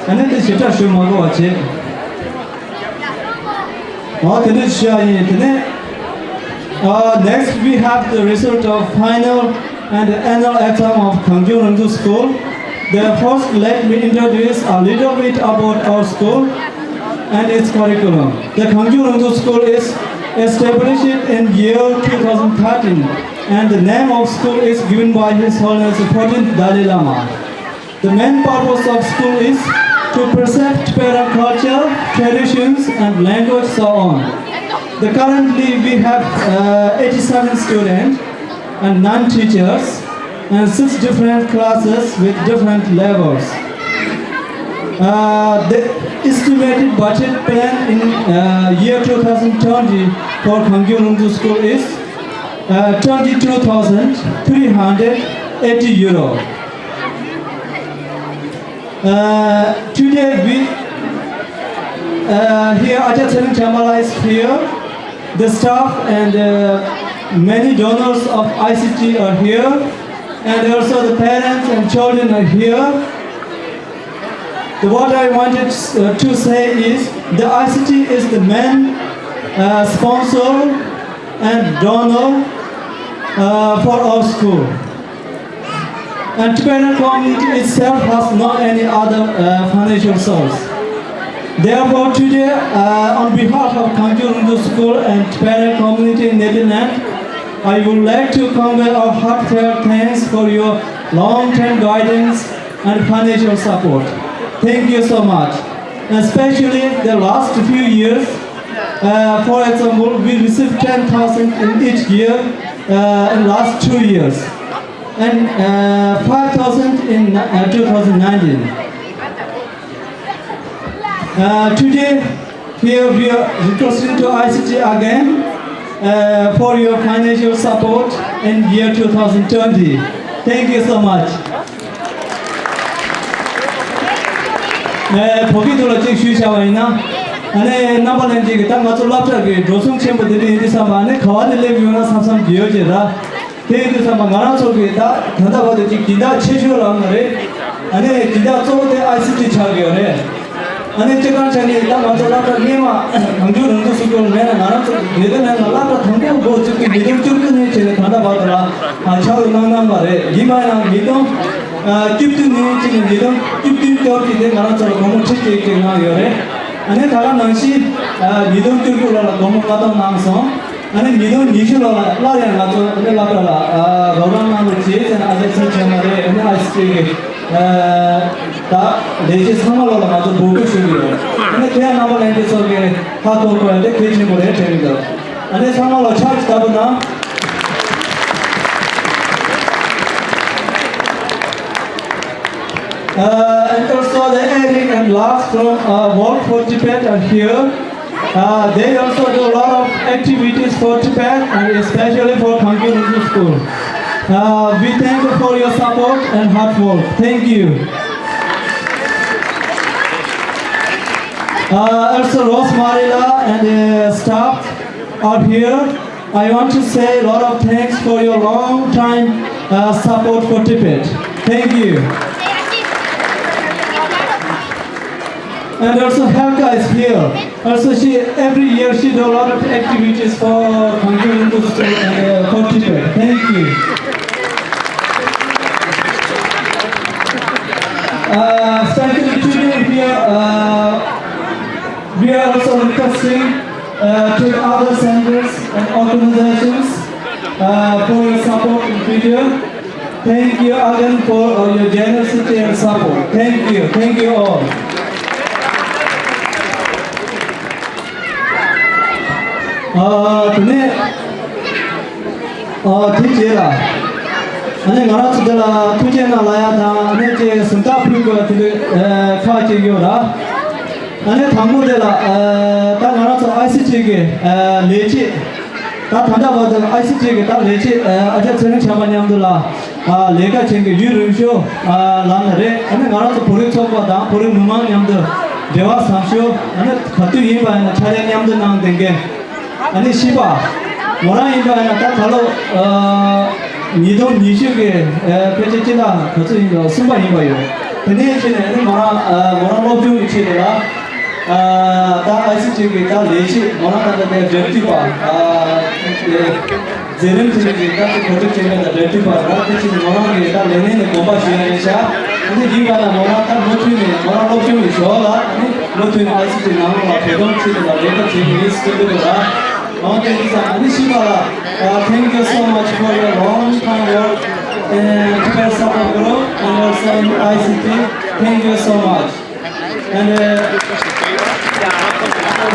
ཨ་ནི་དེ་ཞིབ་ཕྲ་ཞུ་མ་དགོས་པ་བྱས། འོ་དེ་འདྲ་ཞུ་ཡ་ཡིན། དེ་ནས། Uh, next, we have the result of final and annual exam of Kangkyung Rangdu School. There, first, let me introduce a little bit about our school and its curriculum. The Kangkyung Rangdu School is established in year two thousand thirteen, and the name of school is given by His Holiness the fourteenth Dalai Lama. The main purpose of school is to preserve Tibetan culture, traditions, and language, so on. The currently we have uh, eighty-seven students and nine teachers and six different classes with different levels. Uh, the estimated budget plan in uh, year two thousand twenty for Kangkyung Rangdu School is uh, twenty-two thousand three hundred eighty euro. Uh, today we uh, here Ajahn Tshering Chambala is here. The staff and uh, many donors of I C T are here, and also the parents and children are here. The, what I wanted uh, to say is the I C T is the main uh, sponsor and donor uh, for our school. And Tibetan community itself has no any other uh, financial source. Therefore, today, uh, on behalf of Kangkyung Rangdu School and Tibetan community in Netherlands, I would like to convey our heartfelt thanks for your long-term guidance and financial support. Thank you so much. Especially the last few years, uh, for example, we received ten thousand in each year uh, in last two years. And uh, five thousand in uh, two thousand nineteen. Uh, today, here we are requesting to I C T again uh, for your financial support in year two thousand twenty. Thank you so much. ཨེ་བོད་སྐད་ཐོག་ལ་ཅིག་ཞུས་བྱ་བ་ཡིན་ན། ཨ་ནི་རྣམ་པ་ལྷན་རྒྱས་ཀྱིས་ད་ང་ཚོ་སློབ་གྲྭ་གི་འགྲོ་སོང་ཆེན་པོ་དེ་འདྲ་ཡིན་དུས་ཙམ་པ་ཨ་ནི་ག་བ་ནས་སླེབས་ཡོང་ན་བསམ་བསམ་གྱི་ཡོད་ཅེས་ར། དེ་ཡིན་དུས་ཙམ་པ་ང་རང་ཚོ་གིས་ད་ད་ལྟ་བར་དུ་ཅིག་སྦྱིན་བདག་ཆེ་ཤོས་རང་ང་རེད། ཨ་ནི་སྦྱིན་བདག་གཙོ་བོ་དེ་ཨའི་སི་ཊི་ཆགས་ཀྱི་ཡོད་རེད། ཨ་ནི་སྤྱིར་བཏང་ཆ་ནས་ད་ང་ཚོ་སློབ་གྲྭ་སྔས་མ་གངས་ལྗོངས་རང་སྐྱོང་སྲུང་སྐྱོབ་མེད་ན་ང་རང་ཚོ་ཉེ་དུ་ནས་ང་སློབ་གྲྭ་དང་པོ་འགོ་བཙུགས་ཀྱི་ཉིས་སྟོང་བཅུ་དགུ་ནས་བྱས་ནས་ད་ལྟ་བར་དུ་ལ་ཕྱག་རོགས་གནང་གནང་བ་རེད། ཡིན་པ་ཡང་ཉིས་སྟོང་བཅུ་བདུན་ནས་བྱས་ནས་ཉིས་སྟོང་བཅུ་བདུན་སྐྱོར་གྱི་དེ་ང་རང་ཚོ་ལ་སྒོར་མོ་ཁྲི་གཅིག་གཅིག་གནང་ཡོད་རེད། ཨ་ནི་ད་ག་ནང་བཞིན་ཉིས་སྟོང་བཅུ་དགུ་ལོ་ལ་སྒོར་མོ་ལྔ་སྟོང་གནང་སོང་། ཨ་ནི་ཉིས་སྟོང་ཉི་ཤུ་ལོ་ལ་སླར་ཡང་ང་ཚོ་ཨ་ནི་སློབ་གྲྭ་ལ་རོགས་རམ་གནང་རོགས་བྱེད་ཟེར་ནས་ཨ་ཅག་ཚུལ་ཁྲིམས་ལགས་རེད། ཨ་ནི་ཨའི་སི་ཊི་གི་ད་ལས་བྱེད་ཚང་མ་ལོ་ལ་ང་ཚོ་འབོད་སྐུལ་ཞུ་གི་ཡོད། ཨ་ནི་དེ་ཡང་རྣམ་པ་ལྷན་རྒྱས་ཚོ་གིས་ཧ་གོ་དགོས་ཡ་དེ་གལ་ཆེན་པོ་རེད་དྲན་གི་འདུག་ཨ་ནི་ཚང་མ་ལོ་ཕྱག་ཅིག་བརྡབས་དང་། Uh, and also the Eric and Lars from uh, Work for Tibet are here. Uh, they also do a lot of activities for Tibet and especially for Kangkyung Rangdu School. Uh, we thank you for your support and hard work. Thank you. Uh, also Rose Marila and uh, staff are here. I want to say a lot of thanks for your long time uh, support for Tibet. Thank you. And also Helga is here. Also she every year she do a lot of activities for Kangkyung Rangdu School and uh, for Tibet. Thank you. Uh, especially today here, uh, we are also requesting uh, to other centers and organizations uh, for your support in future. Thank you again for uh, your generosity and support. Thank you. Thank you all. Uh, དེ་ནས་uh, དེ་རྗེས་ལ། ཨ་ནི་ང་རང་ཚོ་དེ་ལ་ཐུགས་རྗེ་གནང་ལབ་ཡ་དང་ཨ་ནི་ཅིག་གཟེངས་རྟགས་ཕུལ་དགོས་པ་དེ་འདྲ་ཁག་ཅིག་ཡོད་ར། ཨ་ནི་དང་པོ་དེ་ལ་ཨ་ད་ང་རང་ཚོ་ཨའི་སི་ཊི་གི་ཨ་ལས་བྱེད། ད་ད་ལྟ་བར་དུ་ཨའི་སི་ཊི་གི་ད་ལས་བྱེད་ཨ་ཨ་ཅག་ཚེ་རིང་ཆབ་པ་མཉམ་དུ་ལ་ཨ་ལས་ཀ་བྱེད་མཁན་ཡུན་རིང་ཤོས་ཨ་ལབ་ན་རེད། ཨ་ནི་ང་རང་ཚོ་བོད་རིགས་ཚོགས་པ་དང་བོད་རིགས་མི་མང་མཉམ་དུ་འབྲེལ་བ་བཟང་ཤོས། ཨ་ནི་ག་དུས་ཡིན་པ་ཡིན་ན་ཕྱག་ལས་མཉམ་དུ་གནང་བསྡད་མཁན། ཨ་ནི་བཞི་པ། མོ་རང་ཡིན་པ་ཡིན་ན་ད་ད་ལོ་ཨ་ཉིས་སྟོང་ཉི་ཤུ་གི་ཨ་ཕལ་ཆེར་སྤྱི་ཟླ་ག་ཚོད་ཡིན་པ་གསུམ་པ་ཡིན་པ་ཡོད། དེ་ནས་ཕྱིན་ནས་ཨ་ནི་མོ་རང་ཨ་མོ་རང་སློབ་སྦྱོང་གི་ཆེད་དུ་ལ་ཨ་ད་ཨའི་སི་ཊི་གི་ད་ལས་བྱེད་མོ་རང་དང་ད་ལྟའི་འབྲེལ་མཐུད་པ་ཨ་དེ། མཛད་རིམ་དེ་རིགས་ཀྱི་སྐབས་སུ་གོ་སྒྲིག་བྱེད་མཁན་དང་འབྲེལ་མཐུད་པ་རང་དེ་ཕྱིན་མོ་རང་གིས་ད་ལས་གནས་ནས་དགོངས་པ་ཞུ་ཡ་ཡིན་ཤག་དེ་འདྲ་ཡིན་པ་ན་མོ་རང་ད་མུ་མཐུད་ནས་མོ་རང་སློབ་སྦྱོང་གི་ཞོར་ལ་ཨ་ནི་མུ་མཐུད་ནས་ཨའི་སི་ཊི་ནང་ལ་བོད་དོན་ཆེད་དུ་ལ་ལས་ཀ་བྱེད་ཀྱི་ཡིན་ཟེར་འདུག་ལ། ཨོ་དེ་ཡིན་ཙང་ཨ་ནི་ཤི་པ་ལ། Uh, thank you so much for your long time work in Tibet Support Group and also in I C T. Thank you so much. And uh,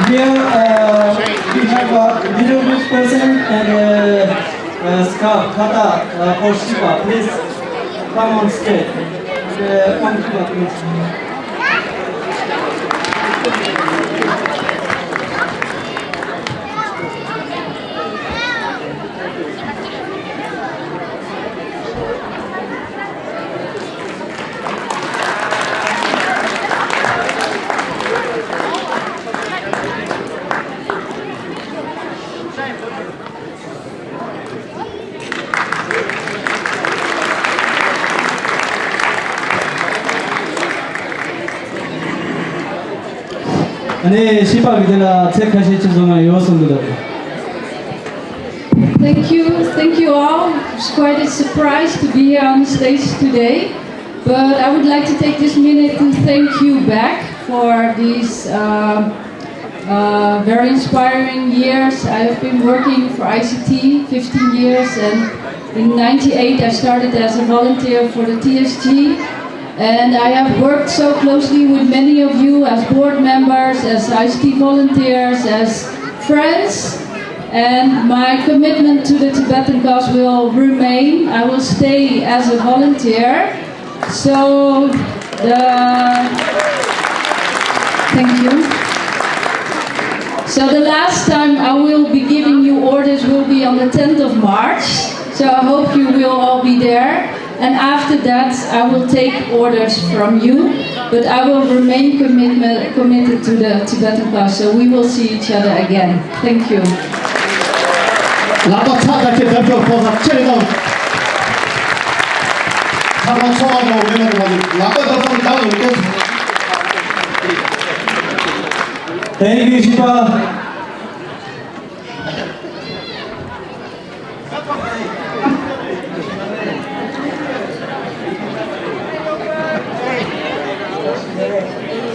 here uh, we have a little bit person and uh, uh, scarf, kata uh, for Shiva. Please come on stage. And, uh, come, Shiva, please. ཨ་ནི་ཤི་པ་གི་དེ་ལ་ཚིག་ཁ་ཤས་ཅིག་གསུང་ན་ཡོད་གསུང་གི་འདུག Thank you, thank you all. It's quite a surprise to be here on stage today. But I would like to take this minute to thank you back for these uh, uh, very inspiring years. I have been working for I C T fifteen years, and in ninety-eight I started as a volunteer for the T S G. And I have worked so closely with many of you as board members, as I C T volunteers, as friends. And my commitment to the Tibetan cause will remain. I will stay as a volunteer. So the thank you. So the last time I will be giving you orders will be on the tenth of March. So I hope you will all be there. And after that, I will take orders from you, but I will remain commitment, committed to the Tibetan cause. So we will see each other again. Thank you. ལག་པ་ཚ་ད་ཁྱེད་རྒྱབ་སྐྱོར་ཕོག་ས་ཁྱེད་རེད་དང་། ཚ་ཁ་ཚོ་བ་དང་མེད་ན་དང་ལག་པ་རྒྱབ་སྐྱོར་དང་ལུགས་ཏེ། Thank you, Shiva.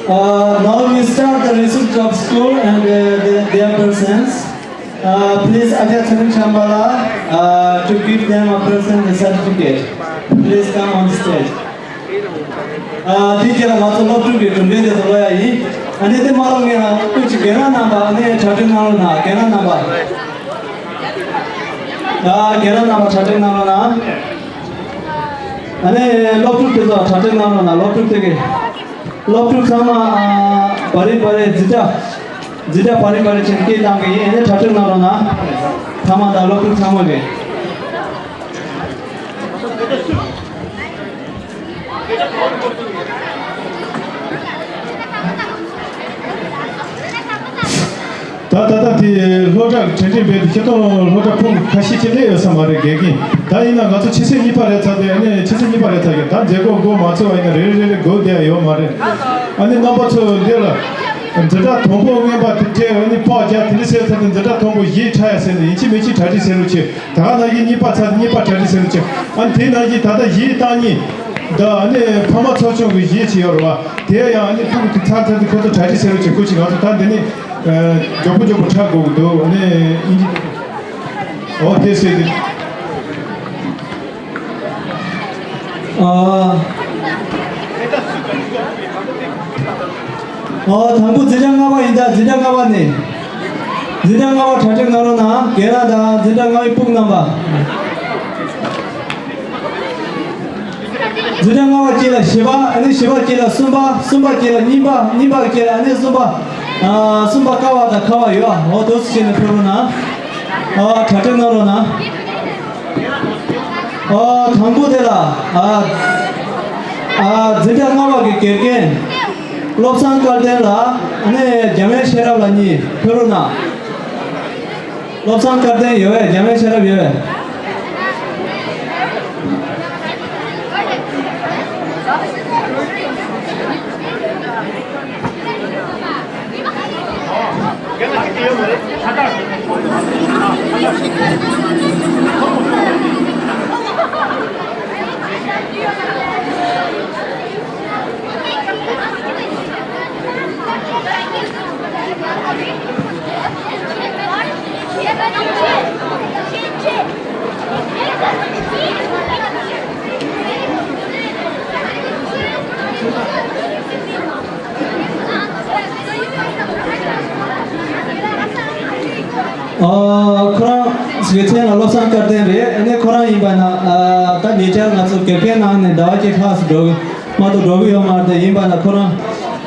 Uh, now we start the receipt of school and uh, the, their persons. Uh, please, Ajahn Charan Shambhala, uh, to give them a present the certificate. Please come on stage. ཨ་དེ་རྗེས་ལ་ང་ཚོ་སློབ་ཕྲུག་གི་གྲུབ་འབྲས་དེ་ཚོ་ཀློག་ཡ་ཡིན། ཨ་ནི་དེ་མ་ཀློག་སྔོན་ལ་སྐུ་མཁྱེན་རྒན་ལགས་རྣམ་པ་ཨ་ནི་གྲ་སྒྲིག་གནང་རོགས་གནང་། རྒན་ལགས་རྣམ་པ། ཨ་རྒན་ལགས་རྣམ་པ་གྲ་སྒྲིག་གནང་རོགས་གནང་། ཨ་ནི་སློབ་ཕྲུག་དེ་ཚོ་གྲ་སྒྲིག་གནང་རོགས་གནང་། སློབ་ཕྲུག་དེ་གི་སློབ་ཕྲུག་ཚང་མ་ཨ་བ་རི་བ་རི་འཛིན་གྲྭ་འཛིན་གྲྭ་བ་རི་བ་རི་ཆེན་སྐད་བཏང་གི་ཡིན། ཨ་ནི་གྲ་སྒྲིག་གནང་རོགས་གནང་། ཚང་མ་དང་སློབ་ཕྲུག་ཚང་མ་གི། ད་ད་ལྟ་དེ་སློབ་གྲྭ་གྲ་སྒྲིག་འབད་དེ་ཁྱེད་ཚོ་སློབ་གྲྭ་ཕུང་ཁ་ཤས་ཅིག་སླེབས་ཡོད་ས་མ་རེད་དགེ་རྒན། ད་ཡིན་ན་ང་ཚོ་ཆུ་ཚོད་གཉིས་པ་རེད་ཚར་ཏེ། ཨ་ནི་ཆུ་ཚོད་གཉིས་པ་རེད་ཚར་གི། ད་མཛད་སྒོ་འགོ་མ་ཚར་བ་ཡིན་ན་རེ་རེ་རེ་རེ་འགོ་བསྡད་ཡ་ཡོད་མ་རེད། ཨ་ནི་རྣམ་པ་ཚོ་འདི་ལ་འཛིན་གྲྭ་དང་པོ་མངོན་པ་དེ་འདྲའི་ཨ་ནི་པགས་རྒྱག་དེ་འདྲ་བྱས་ཚར་ཏེ་འཛིན་གྲྭ་དང་པོ་བཞི་ཆགས་ཡ་ཟེར་ནས་ཡིན་གཅིག་མིན་གཅིག་གྲ་སྒྲིག་བྱེད་རོགས་བྱེད། ད་ག་ནང་བཞིན་གཉིས་པ་ཚར་གཉིས་པ་གྲ་སྒྲིག་བྱེད་རོགས་བྱེད། ཨ་ནི་དེ་ནང་བཞིན་ད་ལྟ་གཞས་བཏང་མཁན་ད་ཨ་ནི་ཕ་མ་ཚོགས་ཆུང་གི་གཞས་ཅིག་ཡོད་རེད་བ། དེ་ཡང་ཨ་ནི་ཕྲུ་གུ་དེ་ཚར་ཚར་དུས་ཁོ་ཚོ་གྲ་སྒྲིག་བྱེད་རོགས་བྱེད། སྐུ་མཁྱེན་ང་ཚོ་ད་འདི་ནས་མགྱོགས་པོ་མགྱོགས་པོ་འཁྲབ་དགོས་ཀྱི་འདུག་ཨ་ནི་དབྱིན་ཇི། ཨོ་དེ་བྱས་ཏེ། ཨ། ཨོ་དང་པོ་འཛིན་གྲྭ་ལྔ་པ་ཡིན་ད། འཛིན་གྲྭ་ལྔ་པ་ནས། འཛིན་གྲྭ་ལྔ་པ་གྲ་སྒྲིག་གནང་རོགས་གནང་། རྒན་ལགས་དང་འཛིན་གྲྭ་ལྔ་པའི་སྤུན་རྣམ་པ། འཛིན་གྲྭ་ལྔ་པ་གཅིག་ལ་བཞི་པ། ཨ་ནི་བཞི་པ་གཅིག་ལ་གསུམ་པ། གསུམ་པ་གཅིག་ལ་གཉིས་པ། གཉིས་པ་གཅིག་ལ་ཨ་ནི་གསུམ་པ། ཨ་གསུམ་པ་ཀ་བ་དང་ཁ་བ་ཡོད། ཨ་འོ་དོ་སུ་བྱས་ནས་ཕེབས་རོགས་གནང་། ཨ་གྲ་སྒྲིག་གནང་རོགས་གནང་། ཨ་དང་པོ་དེ་ལ་ཨ་ཨ་འཛིན་གྲྭ་ལྔ་པ་གི་དགེ་རྒན་བློ་བཟང་སྐལ་ལྡན་ལགས། ཨ་ནི་འཇམ་དབྱངས་ཤེས་རབ་ལགས་གཉིས་ཕེབས་རོགས་གནང་། བློ་བཟང་སྐལ་ལྡན་ཡོད་པས། འཇམ་དབྱངས་ཤེས་རབ་ཡོད་པས། ཨ་ཁོ་རང་ཞིག་མཚན་ལ་བློ་བཟང་སྐལ་ལྡན་རེད། ཨ་ནི་ཁོ་རང་ཡིན་པ་ན་ཨ་ད་ཉེ་ཆར་ང་ཚོ་དགེ་རྒན་གནང་ནས་ཟླ་བ་གཅིག་ལྷག་ཙམ་འགྲོ་གི་མ་གཏོགས་འགྲོ་གི་ཡོད་མ་རེད། ཡིན་པ་ན་ཁོ་རང་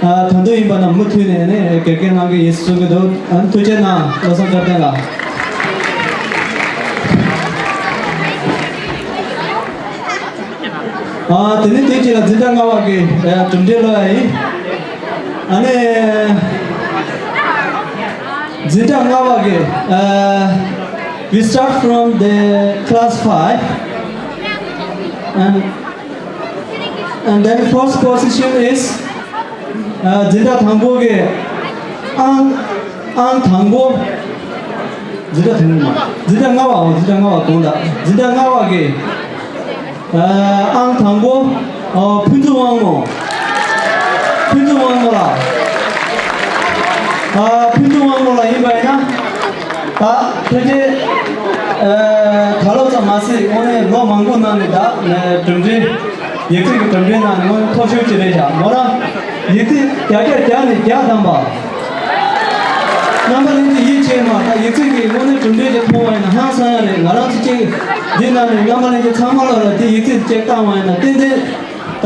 ཨ་ད་དུང་ཡིན་པ་ན་མུ་མཐུད་ནས་ཨ་ནི་དགེ་རྒན་གནང་གི་ཡིན་གསུང་གི་འདུག་ཨ་ནི་ཐུགས་རྗེ་གནང་། བློ་བཟང་སྐལ་ལྡན་ལགས། ཨ་དེ་ནས་དེ་རྗེས་ལ་འཛིན་གྲྭ་ལྔ་པ་གི་ཨ་གྲུབ་འབྲས་ལོ་ཡ་ཡིན། ཨ་ནི་འཛིན་གྲྭ་ལྔ་པ་གི་ཨ་we start from the class five and and then first position is ཨ་འཛིན་གྲྭ་དང་པོ་གི་ཨང་ཨང་དང་པོ། འཛིན་གྲྭ་དང་པོ་མ་འཛིན་གྲྭ་ལྔ་པའོ། འཛིན་གྲྭ་ལྔ་པ་དགོངས་དག་འཛིན་གྲྭ་ལྔ་པ་གི་ཨ་ཨང་དང་པོ་ཨ་ཕུན་ཚོགས་དབང་མོ། ཕུན་ཚོགས་དབང་མོ་ལགས། ཨ་ཕུན་ཚོགས་དབང་མོ་ལགས་ཡིན་པ་ཡིན་ན་ད་ཕལ་ཆེར་ཨ་ད་ལོ་ཙམ་མ་ཟད་དངོས་གནས་ལོ་མང་པོ་ནང་ནས་ད་གྲུབ་འབྲས། ཡིག་ཚད་ཀྱི་གྲུབ་འབྲས་ནང་ནས་མཐོ་ཤོས་ཅིག་རེད་བཞག་མོ་རང་ཡིག་ཚད་བརྒྱ་ཆ་བརྒྱ་ནས་བརྒྱ་བདམས་པ། རྣམ་པ་ལྷན་རྒྱས་ཡིད་ཆེས་མ་ད་ཡིག་ཚད་ཀྱི་དངོས་གནས་གྲུབ་འབྲས་ཅིག་མཐོང་བ་ཡིན་ན་ཧང་སང་ཡ་རེད། ང་རང་ཚོ་གཅིག་འདི་ནང་ནས་རྣམ་པ་ལྷན་རྒྱས་ཚང་མ་ལ་ལ་དེ་ཡིག་ཚད་ཅིག་བཏང་བ་ཡིན་ན་ཏན་ཏན་ད་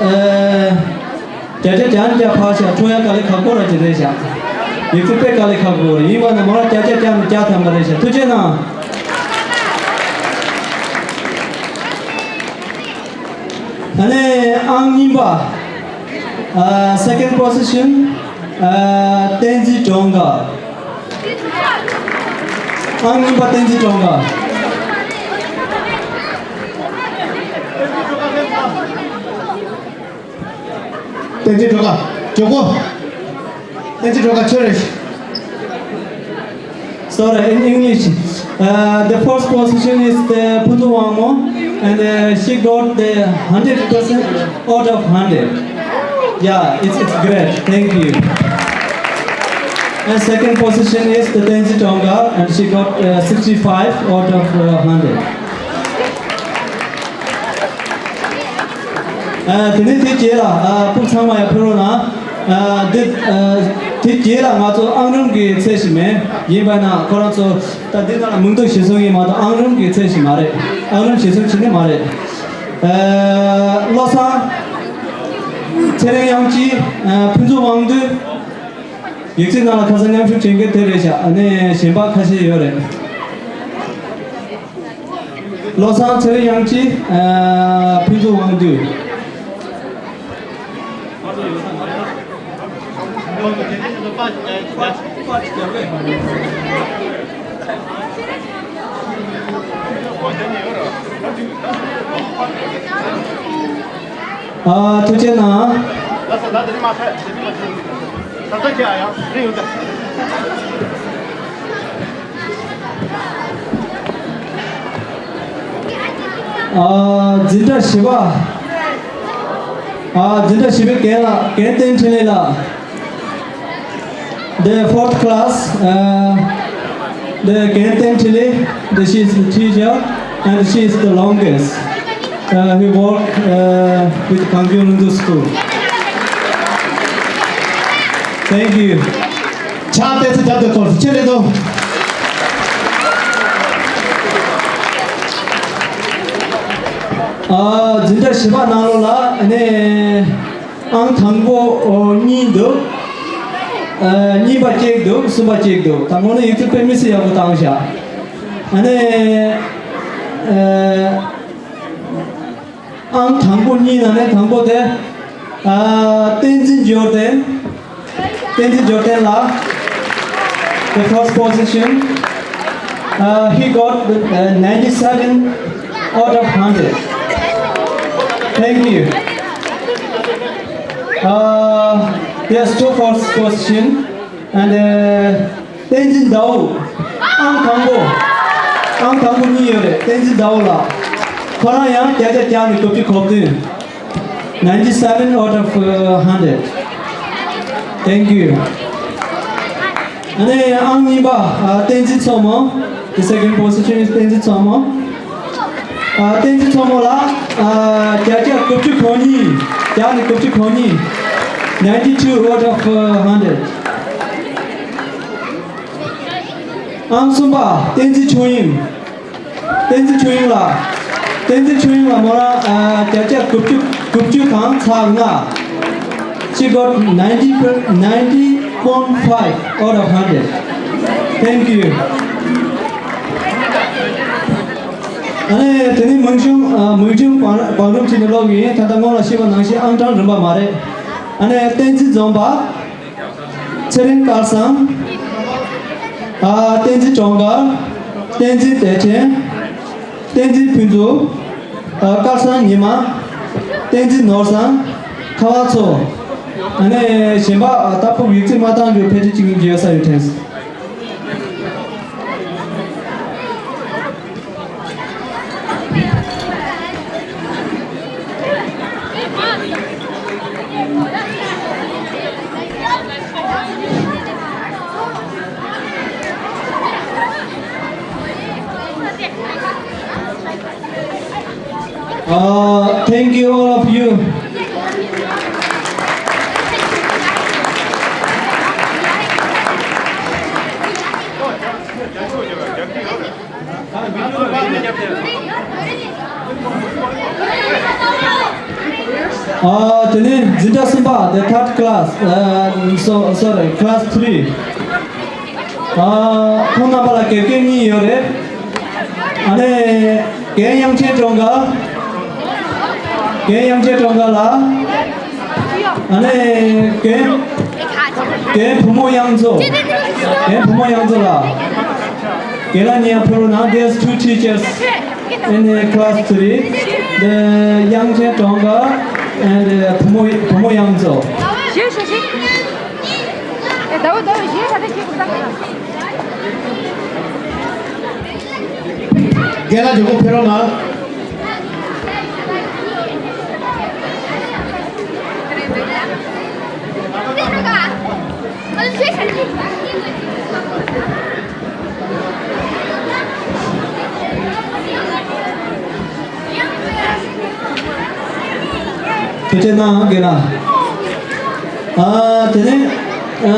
ཨེ། བརྒྱ་ཆ་བརྒྱ་ནས་བརྒྱ་ཕར་བཞག་འཕྲོ་ཡ་དཀའ་ལས་ཁག་པོ་ར་ཅིག་རེད་བཞག་ཡིག་ཚད་དཔེ་དཀའ་ལས་ཁག་པོ་རེད། ཡིན་པ་ན་མོ་རང་བརྒྱ་ཆ་བརྒྱ་ནས་བརྒྱ་བདམས་པ་རེད་བཞག་ཐུགས་རྗེ་གནང་། ཨ་ནི་ཨང་གཉིས་པ། ཨ་second position ཨ་བསྟན་འཛིན་སྒྲོལ་དཀར། ཨང་གཉིས་པ་བསྟན་འཛིན་སྒྲོལ་དཀར། བསྟན་འཛིན་སྒྲོལ་དཀར། མགྱོགས་པོ། བསྟན་འཛིན་སྒྲོལ་དཀར་ཁྱོད་རེད། Sorry, in English. Uh, the first position is the Phuntsog Wangmo, and uh, she got the hundred percent out of hundred. Yeah, it's, it's great. Thank you. And second position is the Tenzin Tonga, and she got uh, sixty-five out of uh, hundred. ཨ་དེ་ནས་དེ་རྗེས་ལ་ཨ་ཕུགས་ཚང་མ་ཡང་ཕེབས་རོགས་གནང་། ཨ་དེ་ཨ་དེ་རྗེས་ལ་ང་ཚོ་ཨང་རིམ་གྱི་ཚད་ཞིག་མེད། ཡིན་པ་ན་ཁོ་རང་ཚོ་ད་འདི་ནང་ལ་མིང་འདོགས་གཞིར་བཟུང་ཡིན་མ་གཏོགས་ཨང་རིམ་གྱི་ཚད་ཞིག་མ་རེད། ཨང་རིམ་གཞིར་བཟུང་བྱས་ནི་མ་རེད། ཨ་བློ་བཟང་ཚེ་རིང་དབྱངས་སྐྱིད། ཨ་ཕུན་ཚོགས་དབང་འདུས། ཡིག་ཚད་ནང་ལ་ཁ་སང་མཉམ་ཞུགས་བྱེད་མཁན་དེ་རེད་ཤག་ཨ་ནི་གཞན་པ་ཁ་ཤས་ཡོད་རེད། བློ་བཟང་ཚེ་རིང་དབྱངས་སྐྱིད། ཨ་ཕུན་ཚོགས་དབང་འདུས། ཨ་ཐུགས་རྗེ་གནང་། ཨ་འཛིན་གྲྭ་བཞི་པ། ཨ་འཛིན་གྲྭ་བཞི་པའི་རྒན་ལགས། རྒན་བསྟན་འཕྲིན་ལས་ལགས། The fourth class, uh, the རྒན་བསྟན་འཕྲིན་ལས། The, she is the teacher and she is the longest. Uh, he work uh, with Kangpyeong Lungdu School. Thank you. ཕྱག་དཔེ་ཚོ་རྒྱབ་ཏུ་འཁོར་ཆེ་རེད་དོ། ཨ། འཛིན་གྲྭ་བཞི་པ་ནང་ལོགས་ལ་ཨ་ནི་ཨང་དང་པོ་གཉིས་འདུག་ཨ། གཉིས་པ་གཅིག་འདུག་གསུམ་པ་གཅིག་འདུག་ད་དངོས་གནས་ཡིག་ཚད་དཔེ་མི་སྲིད་ཡག་པོ་བཏང་བཞག་ཨ་ནི་ཨ། ཨང་དང་པོ་གཉིས་ནང་ནས་དང་པོ་དེ། ཨ། བསྟན་འཛིན་འབྱོར་ལྡན། བསྟན་འཛིན་འབྱོར་ལྡན་ལགས། The first position. Uh, he got the, uh, ninety-seven out of hundred. Thank you. Uh, there's two first position and, uh, བསྟན་འཛིན་ཟླ་འོད། ཨང་དང་པོ། ཨང་དང་པོ་གཉིས་ཡོད་རེད། བསྟན་འཛིན་ཟླ་འོད་ལགས། ཁོ་རང་ཡང་བརྒྱ་ཆ་བརྒྱ་ནས་དགུ་བཅུ་གོ་བདུན། Ninety-seven out of, uh, hundred. Thank you. ཨ་ནི་ཨང་གཉིས་པ། ཨ། བསྟན་འཛིན་མཚོ་མོ། The second position is བསྟན་འཛིན་མཚོ་མོ། ཨ། བསྟན་འཛིན་མཚོ་མོ་ལགས། ཨ། བརྒྱ་ཆ་དགུ་བཅུ་གོ་གཉིས། བརྒྱ་ནས་དགུ་བཅུ་གོ་གཉིས། Ninety-two out of, uh, hundred. ཨང་གསུམ་པ། བསྟན་འཛིན་ཆོས་དབྱིངས། བསྟན་འཛིན་ཆོས་དབྱིངས་ལགས། བསྟན་འཛིན་ཆོས་དབྱིངས་ལགས་མོ་རང་། ཨ། བརྒྱ་ཆ་དགུ་བཅུ། དགུ་བཅུ་གང་ཚག་ལྔ། She got ninety, ninety point five out of hundred. Thank you. ཨ་ནི་དེ་ནས་མིང་གཞུང་། ཨ། མིང་གཞུང་བང་། བང་རིམ་བྱས་ནས་ཀློག་གི་ཡིན། ད་ལྟ་སྔོན་ལ་ཞུས་པ་ནང་བཞིན་ཨང་གྲངས་རིམ་པ་མ་རེད། ཨ་ནི་བསྟན་འཛིན་འཛོམས་པ། ཚེ་རིང་སྐལ་བཟང་། ཨ། བསྟན་འཛིན་གྲོང་དཀར། བསྟན་འཛིན་བདེ་ཆེན། བསྟན་འཛིན་ཕུན་ཚོགས། ཨ། སྐལ་བཟང་ཉི་མ། བསྟན་འཛིན་ནོར་བཟང་། ཁ་བ་མཚོ། ཨ་ནི་གཞན་པ། ཨ། ད་ཕུག་ཡིག་ཚད་མ་བཏང་རྒྱུ་ཕལ་ཆེར་གཅིག་གཉིས་ཡོད་ས་ཡོད་དྲན། Uh, thank you, all of you. ཨ། དེ་ནས་འཛིན་གྲྭ་གསུམ་པ། The third class. ཨ། so sorry, class three. ཨ། ཁོང་རྣམ་པ་ལ་དགེ་རྒན་གཉིས་ཡོད་རེད། ཨ་ནི་རྒན་དབྱངས་ཅན་སྒྲོལ་དཀར། རྒན་དབྱངས་ཅན་སྒྲོལ་དཀར་ལགས། ཨ་ནི་རྒན། རྒན་བུ་མོ་དབྱངས་མཚོ། རྒན་བུ་མོ་དབྱངས་མཚོ་ལགས། རྒན་ལགས་ཉེ་ཕུལ་རོགས་གནང་། There's two teachers in the class three. The དབྱངས་ཅན་སྒྲོལ་དཀར and བུ་མོ། བུ་མོ་དབྱངས་མཚོ། རྒན་ལགས་མགྱོགས་པོ་ཕེབས་རོགས་གནང་། ཐུགས་རྗེ་གནང་། རྒན་ལགས། ཨ། དེ་ནས། ཨ།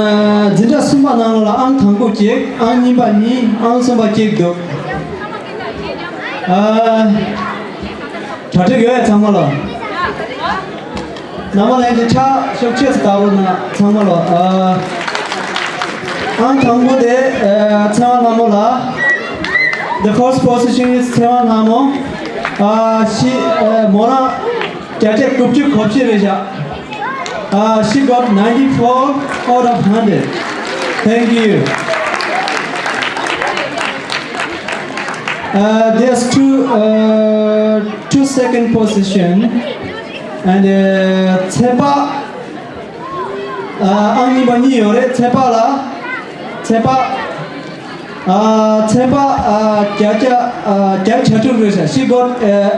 འཛིན་གྲྭ་གསུམ་པ་ནང་ལ་ཨང་དང་པོ་གཅིག་ཨང་གཉིས་པ་གཉིས། ཨང་གསུམ་པ་གཅིག་འདུག་ཨ། གྲ་སྒྲིག་ཡོད་ཚང་མ་ལ། རྣམ་པ་ལྷན་རྒྱས་ཕྱག་ཤུགས་ཆེ་ཙམ་བརྡབ་རོགས་གནང་ཚང་མ་ལ། ཨ། ཨང་དང་པོ་དེ། ཨ། ཚེ་དབང་ལྷ་མོ་ལགས། The first position is ཚེ་དབང་ལྷ་མོ། ཨ། ཤི། ཨ། མོ་རང་བརྒྱ་ཆ་དགུ་བཅུ་གོ་བཞི་རེད་བཞག་ཨ། She got ninety-four out of hundred. Thank you. Uh, there's two, uh, two second position. And, uh, ཚེ་དཔག་ཨ། ཨང་གཉིས་པ་གཉིས་ཡོད་རེད། ཚེ་དཔག་ལགས། ཚེ་དཔག་ཨ། ཚེ་དཔག་ཨ། བརྒྱ་ཆ་ཨ། བརྒྱ་ཆ་དྲུག་རེད་ཤག She got, uh,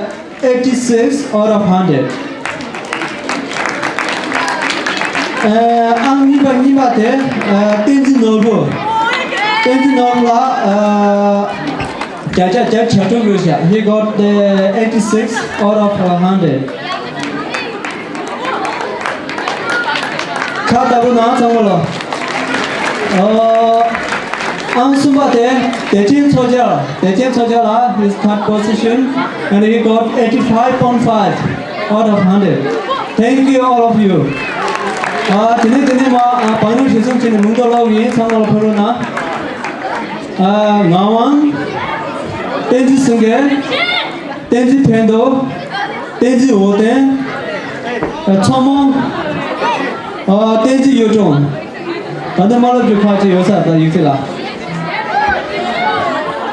eighty-six out of hundred. ཨ། ཨང་གཉིས་པ་གཉིས་པ་དེ། ཨ། བསྟན་འཛིན་ནོར་བུ། བསྟན་འཛིན་ནོར་བུ་ལགས། ཨ། བརྒྱ་ཆ་བརྒྱ་ཆ་དྲུག་རེད་ཤག He got the eighty-six out of a hundred. ཁ་བརྡ་པོ་གནང་ཚང་མ་ལ། ཨོ། ཨང་གསུམ་པ་དེ་བདེ་ཆེན་མཚོ་རྒྱལ། བདེ་ཆེན་མཚོ་རྒྱལ་ལགས། His third position and he got eighty five point five out of hundred. Thank you, all of you. ཨ། དེ་ནས་དེ་ནས་མ་ཨ་བང་རིམ་གཞིར་བཟུང་བྱས་ནས་མིང་ཐོ་ཀློག་ཡིན། ཚང་མ་ལ་ཕེབས་རོགས་གནང་། ཨ། ངག་དབང་། བསྟན་འཛིན་སེང་གེ། བསྟན་འཛིན་ཕན་ཐོགས། བསྟན་འཛིན་འོད་ལྡན། ཨ། མཚོ་མོ། ཨ། བསྟན་འཛིན་གཡུ་སྒྲོན། ད་ལྟ་མ་ལབ་རྒྱུ་ཁག་ཅིག་ཡོད་ས་ད་ཡིག་ཚད་ལ།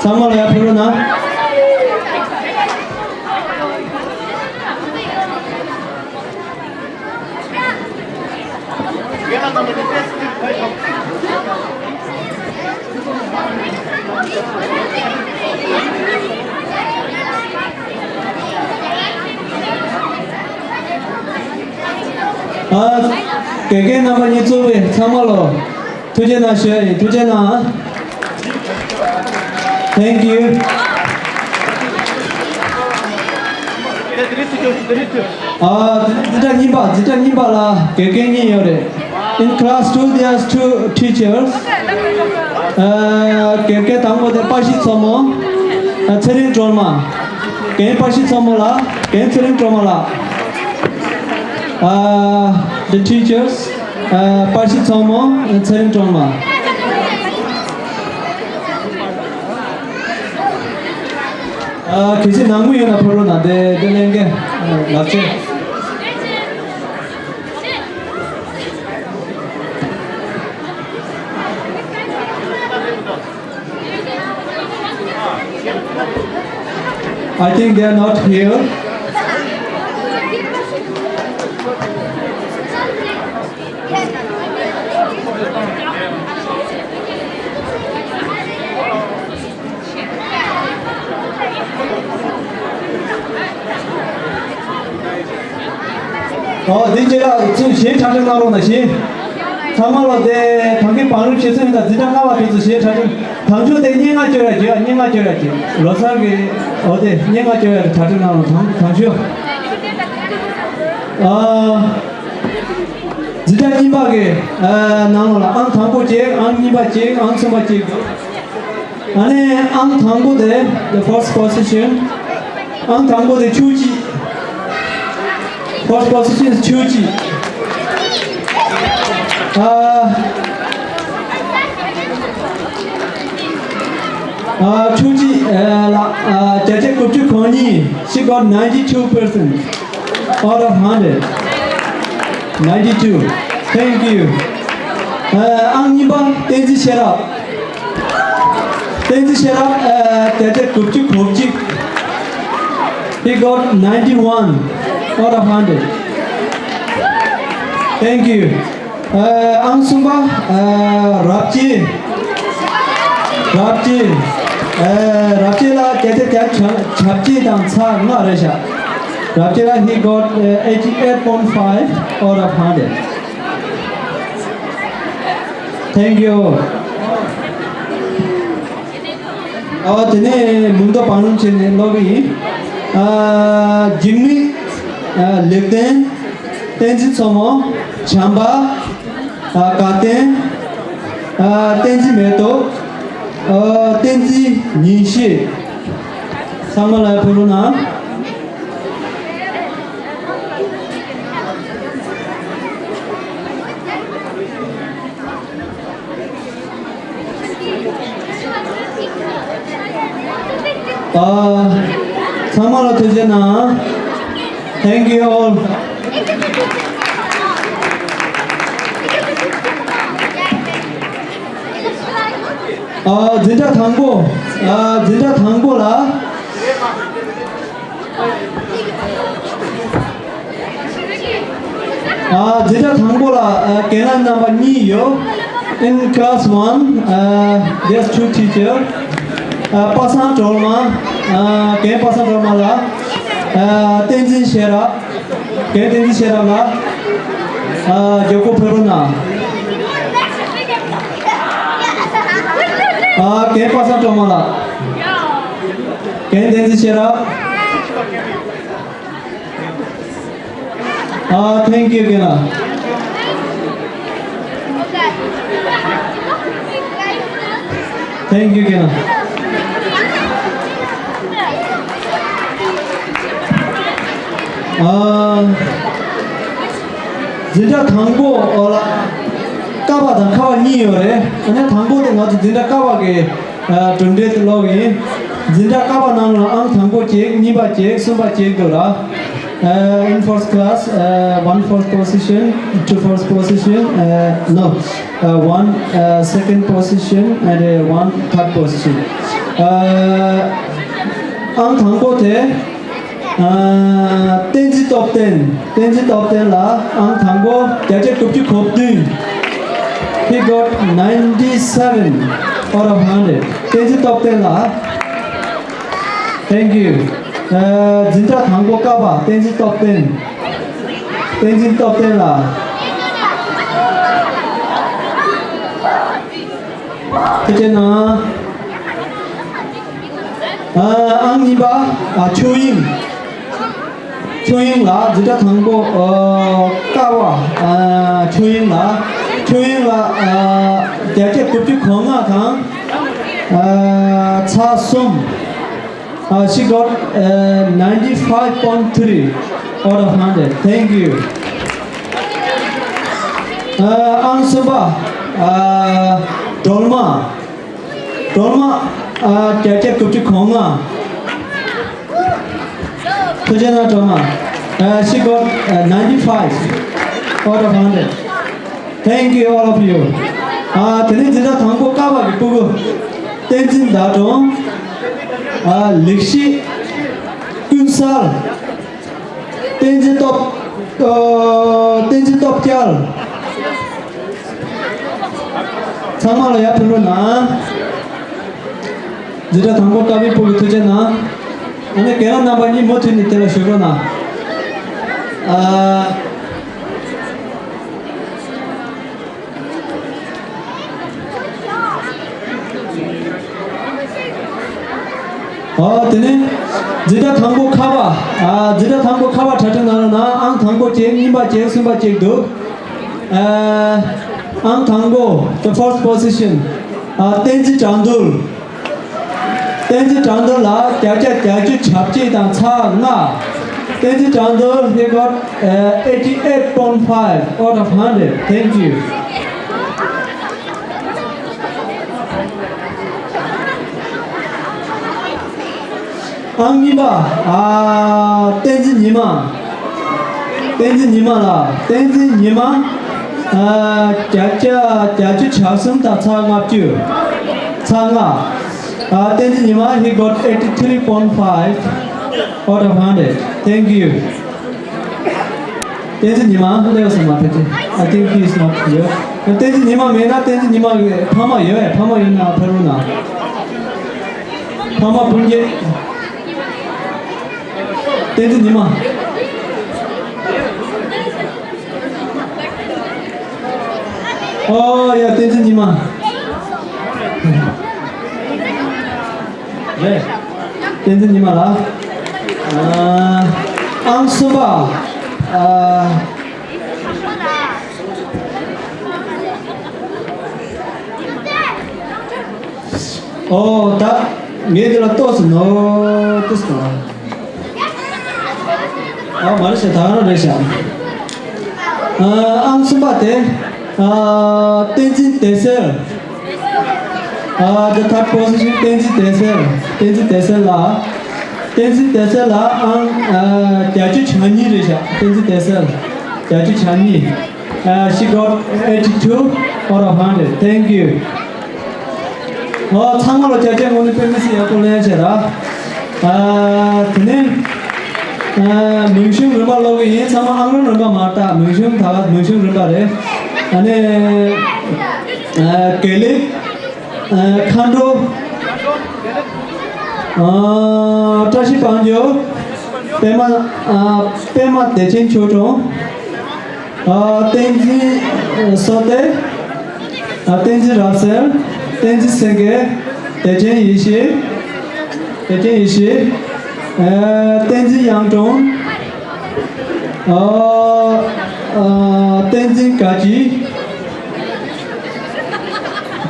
ཚང་མ་ལ་ཡར་ཕེབས་རོགས་གནང་། ཨ། དགེ་རྒན་རྣམ་པ་གཉིས་གཙོས་པའི་ཚང་མ་ལ་ཐུགས་རྗེ་གནང་ཞུ་ཡ་ཡིན། ཐུགས་རྗེ་གནང་། Thank you. ཨ། འཛིན་གྲྭ་གཉིས་པ། འཛིན་གྲྭ་གཉིས་པ་ལ་དགེ་རྒན་གཉིས་ཡོད་རེད། In class two, there are two teachers. ཨ། དགེ་རྒན་དང་པོ་དེ་པ་ཤི་མཚོ་མོ། ཨ། ཚེ་རིང་སྒྲོལ་མ། རྒན་པ་ཤི་མཚོ་མོ་ལགས། རྒན་ཚེ་རིང་སྒྲོལ་མ་ལགས། ཨ། The teachers. ཨ། པ་ཤི་མཚོ་མོ། ཚེ་རིང་སྒྲོལ་མ། ཨ། གལ་སྲིད་ནང་མི་ཡོད་ན་ཕེབས་རོགས་གནང་། དེ་དེ་ལས་འགན་ལག་ཆེ། I think they are not here. ཨོ། འདི་རྗེས་ལ་ཚུར་གཞས་གྲ་སྒྲིག་གནང་རོགས་གནང་། གཞས། ཚང་མ་ལ་དེ་གང་གི་བང་རིམ་བྱེད་ཚུལ་ཡིན་ད། འཛིན་གྲྭ་ལྔ་པ་དེ་ཚོ་གཞས་གྲ་སྒྲིག། དང་ཆོས་དེ་སྙན་ངག་བཅོས་ཡ་བྱེད། སྙན་ངག་བཅོས་ཡ་བྱེད། ལོ་གསར་གི། ཨོ། དེ་སྙན་ངག་བཅོས་ཡ་གྲ་སྒྲིག་གནང་རོགས། དང་དང་ཆོས། ཨ། འཛིན་གྲྭ་གཉིས་པ་གི། ཨ། ནང་ལོགས་ལ་ཨང་དང་པོ་གཅིག་ཨང་གཉིས་པ་གཅིག་ཨང་གསུམ་པ་གཅིག་ཨ་ནི་ཨང་དང་པོ་དེ། The first position. ཨང་དང་པོ་དེ་ཆུ་ཅི། First position is ཆུ་ཅི། ཨ། ཨ། ཆུ་ཅི། ཨ། ལགས། ཨ། བརྒྱ་ཆ་དགུ་བཅུ་གོ་གཉིས། She got ninety two percent out of hundred. Ninety two. Thank you. ཨ། ཨང་གཉིས་པ་བསྟན་འཛིན་ཤེས་རབ། བསྟན་འཛིན་ཤེས་རབ། ཨ། བརྒྱ་ཆ་དགུ་བཅུ་གོ་གཅིག He got ninety one out of hundred. Thank you. ཨ། ཨང་གསུམ་པ། ཨ། རབ་རྒྱས། རབ་རྒྱས། ཨ། རབ་རྒྱས་ལགས་བརྒྱ་ཆ་བརྒྱ་ཆ་བརྒྱད་དང་ཚེག་ལྔ་རེད་ཤག་རབ་རྒྱས་ལགས། He got, uh, eighty eight point five out of hundred. Thank you. ཨ། དེ་ནས་མིང་ཐོ་བང་རིམ་བྱས་ནས་ཀློག་གི་ཡིན། ཨ། འཇིགས་མེད། ཨ། ལེགས་ལྡན། བསྟན་འཛིན་མཚོ་མོ། བྱམས་པ། ཨ། དགའ་ལྡན། ཨ། བསྟན་འཛིན་མེ་ཏོག་ཨ། བསྟན་འཛིན་ཉིན་ཤེས། ཚང་མ་ལ་ཕེབས་རོགས་གནང་། ཨ། ཚང་མ་ལ་ཐུགས་རྗེ་གནང་། Thank you all. ཨ། འཛིན་གྲྭ་དང་པོ། ཨ། འཛིན་གྲྭ་དང་པོ་ལ། ཨ། འཛིན་གྲྭ་དང་པོ་ལ། ཨ། རྒན་ལགས་རྣམ་པ་གཉིས་ཡོད། In class one, uh, there's two teacher. ཨ། པ་སངས་སྒྲོལ་མ། ཨ། རྒན་པ་སངས་སྒྲོལ་མ་ལགས། ཨ། བསྟན་འཛིན་ཤེས་རབ། རྒན་བསྟན་འཛིན་ཤེས་རབ་ལགས། ཨ། མགྱོགས་པོ་ཕེབས་རོགས་གནང་། ཨ། རྒན་པ་སངས་སྒྲོལ་མ་ལགས། རྒན་བསྟན་འཛིན་ཤེས་རབ། ཨ། Thank you རྒན་ལགས། Thank you, Kena. ཨ། འཛིན་གྲྭ་དང་པོ་འོ་ལ། ཀ་པ་དང་ཁ་པ་གཉིས་ཡོད་རེད། ཨ་ནི་དང་པོ་དེ་ང་ཚོ་འཛིན་གྲྭ་ཀ་པ་གི་ཨ་གྲུབ་འབྲས་དེ་ཀློག་གི་ཡིན། འཛིན་གྲྭ་ཀ་པ་ནང་ལ་ཨང་དང་པོ་གཅིག་གཉིས་པ་གཅིག་གསུམ་པ་གཅིག་འདུག་ར། Uh, in first class, uh, one first position, two first position, uh, no, uh, one uh, second position and uh, one third position. Uh, ཨང་དང་པོ་དེ། ཨ། བསྟན་འཛིན་སྟོབས་ལྡན། བསྟན་འཛིན་སྟོབས་ལྡན་ལ་ཨང་དང་པོ་བརྒྱ་ཆ་དགུ་བཅུ་གོ་བདུན། He got ninety seven out of hundred. བསྟན་འཛིན་སྟོབས་ལྡན་ལ། Thank you. ཨ། འཛིན་གྲྭ་དང་པོ་ཀ་པ་བསྟན་འཛིན་སྟོབས་ལྡན། བསྟན་འཛིན་སྟོབས་ལྡན་ལ། ཐུགས་རྗེ་གནང་། ཨ། ཨང་གཉིས་པ། ཨ། ཆོས་དབྱིངས། ཆོས་དབྱིངས་ལགས་འཛིན་གྲྭ་དང་པོ། ཨ། ཀ་པ། ཨ། ཆོས་དབྱིངས་ལགས། ཆོས་དབྱིངས་ལགས། ཨ། བརྒྱ་ཆ་དགུ་བཅུ་གོ་ལྔ་དང་། ཨ། ཚེག་གསུམ། ཨ། She got uh, ninety-five point three out of hundred. Thank you. ཨ། ཨང་གསུམ་པ། ཨ། སྒྲོལ་མ། སྒྲོལ་མ། ཨ། བརྒྱ་ཆ་དགུ་བཅུ་གོ་ལྔ། ཐུགས་རྗེ་གནང་སྒྲོལ་མ། ཨ། She got uh, ninety-five out of hundred. Thank you, all of you. ཨ། དེ་ནས་འཛིན་གྲྭ་དང་པོ་ཀ་པ་གི་སྤུ་གུ། བསྟན་འཛིན་ཟླ་སྒྲོན། ཨ། ལེགས་བཤད་ཀུན་གསལ། བསྟན་འཛིན་སྟོབས། ཨ། བསྟན་འཛིན་སྟོབས་རྒྱལ། ཚང་མ་ལ་ཡར་ཕེབས་རོགས་གནང་། འཛིན་གྲྭ་དང་པོ་ཀ་པའི་སྤུ་གུ་ཐུགས་རྗེ་གནང་། ཨ་ནི་རྒན་ལགས་རྣམ་པ་གཉིས་མུ་མཐུད་ནས་དེ་ལ་བཞུགས་རོགས་གནང་། ཨ། ཨོ། དེ་ནས་འཛིན་གྲྭ་དང་པོ་ཁ་པ། ཨ། འཛིན་གྲྭ་དང་པོ་ཁ་པ་གྲ་སྒྲིག་གནང་རོགས་གནང་། ཨང་དང་པོ་གཅིག་གཉིས་པ་གཅིག་གསུམ་པ་གཅིག་འདུག་ཨ། ཨང་དང་པོ། The first position. ཨ། བསྟན་འཛིན་དགྲ་འདུལ། བསྟན་འཛིན་དགྲ་འདུལ་ལ་བརྒྱ་ཆ་བརྒྱད་ཅུ་གྱ་གཅིག་དང་ཚེག་ལྔ། བསྟན་འཛིན་དགྲ་འདུལ། He got uh, eighty eight point five out of hundred. Thank you. ཨང་གཉིས་པ། ཨ། བསྟན་འཛིན་ཉི་མ། བསྟན་འཛིན་ཉི་མ་ལགས། བསྟན་འཛིན་ཉི་མ། ཨ། བརྒྱ་ཆ་བརྒྱད་ཅུ་གྱ་གསུམ་དང་ཚེག་ལྔ་བཅུ། ཚེག་ལྔ། ཨ། བསྟན་འཛིན་ཉི་མ། He got eighty three point five out of hundred. Thank you. བསྟན་འཛིན་ཉི་མ། སླེབས་སོང་མ་ཕལ་ཆེར། I think he is not here. བསྟན་འཛིན་ཉི་མ་མེད་ན། བསྟན་འཛིན་ཉི་མ་གི་ཕ་མ་ཡོད་པས། ཕ་མ་ཡོད་ན་ཕེབས་རོགས་གནང་། ཕ་མ་སྤུན་མཆེད། བསྟན་འཛིན་ཉི་མ། ཨོ་ཡ། བསྟན་འཛིན་ཉི་མ། རེད། བསྟན་འཛིན་ཉི་མ་ལགས། ཨ། ཨང་གསུམ་པ། ཨ། ཨོ། ད་ངས་འདི་ལ་ཏོག་ཙམ་ནོ་ཏོག་ཙམ། ཨ། མ་རེད་ཤག་ད་ག་རང་རེད་ཤག་ཨ། ཨང་གསུམ་པ་དེ། ཨ། བསྟན་འཛིན་བདེ་གསལ། ཨ། The third position. བསྟན་འཛིན་བདེ་གསལ། བསྟན་འཛིན་བདེ་གསལ་ལགས། བསྟན་འཛིན་བདེ་གསལ་ལགས། ཨང་། ཨ། བརྒྱད་ཅུ་གྱ་གཉིས་རེད་ཤག་བསྟན་འཛིན་བདེ་གསལ། བརྒྱད་ཅུ་གྱ་གཉིས། ཨ། She got eighty two out of hundred. Thank you. ཨོ། ཚང་མ་ལ་བརྒྱ་ཆའི་ངོས་ནས་དཔེ་མི་སྲིད་ཡག་པོ་ལེན་བྱས་ར། ཨ། དེ་ནས། ཨ། མིང་གཞུང་རིམ་པ་ཀློག་གི་ཡིན། ཚང་མ་ཨང་རིམ་རིམ་པ་མ་རེད། མིང་གཞུང་ད་ག་མིང་གཞུང་རིམ་པ་རེད། ཨ་ནི། ཨ། དགེ་ལེགས། ཨ། མཁའ་འགྲོ། ཨ། བཀྲ་ཤིས་དཔལ་འབྱོར། པད་མ། ཨ། པད་མ་བདེ་ཆེན་ཆོས་སྒྲོན། ཨ། བསྟན་འཛིན་བསོད་བདེ། ཨ། བསྟན་འཛིན་རབ་གསལ། བསྟན་འཛིན་སེང་གེ། བདེ་ཆེན་ཡེ་ཤེས། བདེ་ཆེན་ཡེ་ཤེས། ཨ། བསྟན་འཛིན་གཡུང་དྲུང་། ཨ། ཨ། བསྟན་འཛིན་དགའ་སྐྱིད།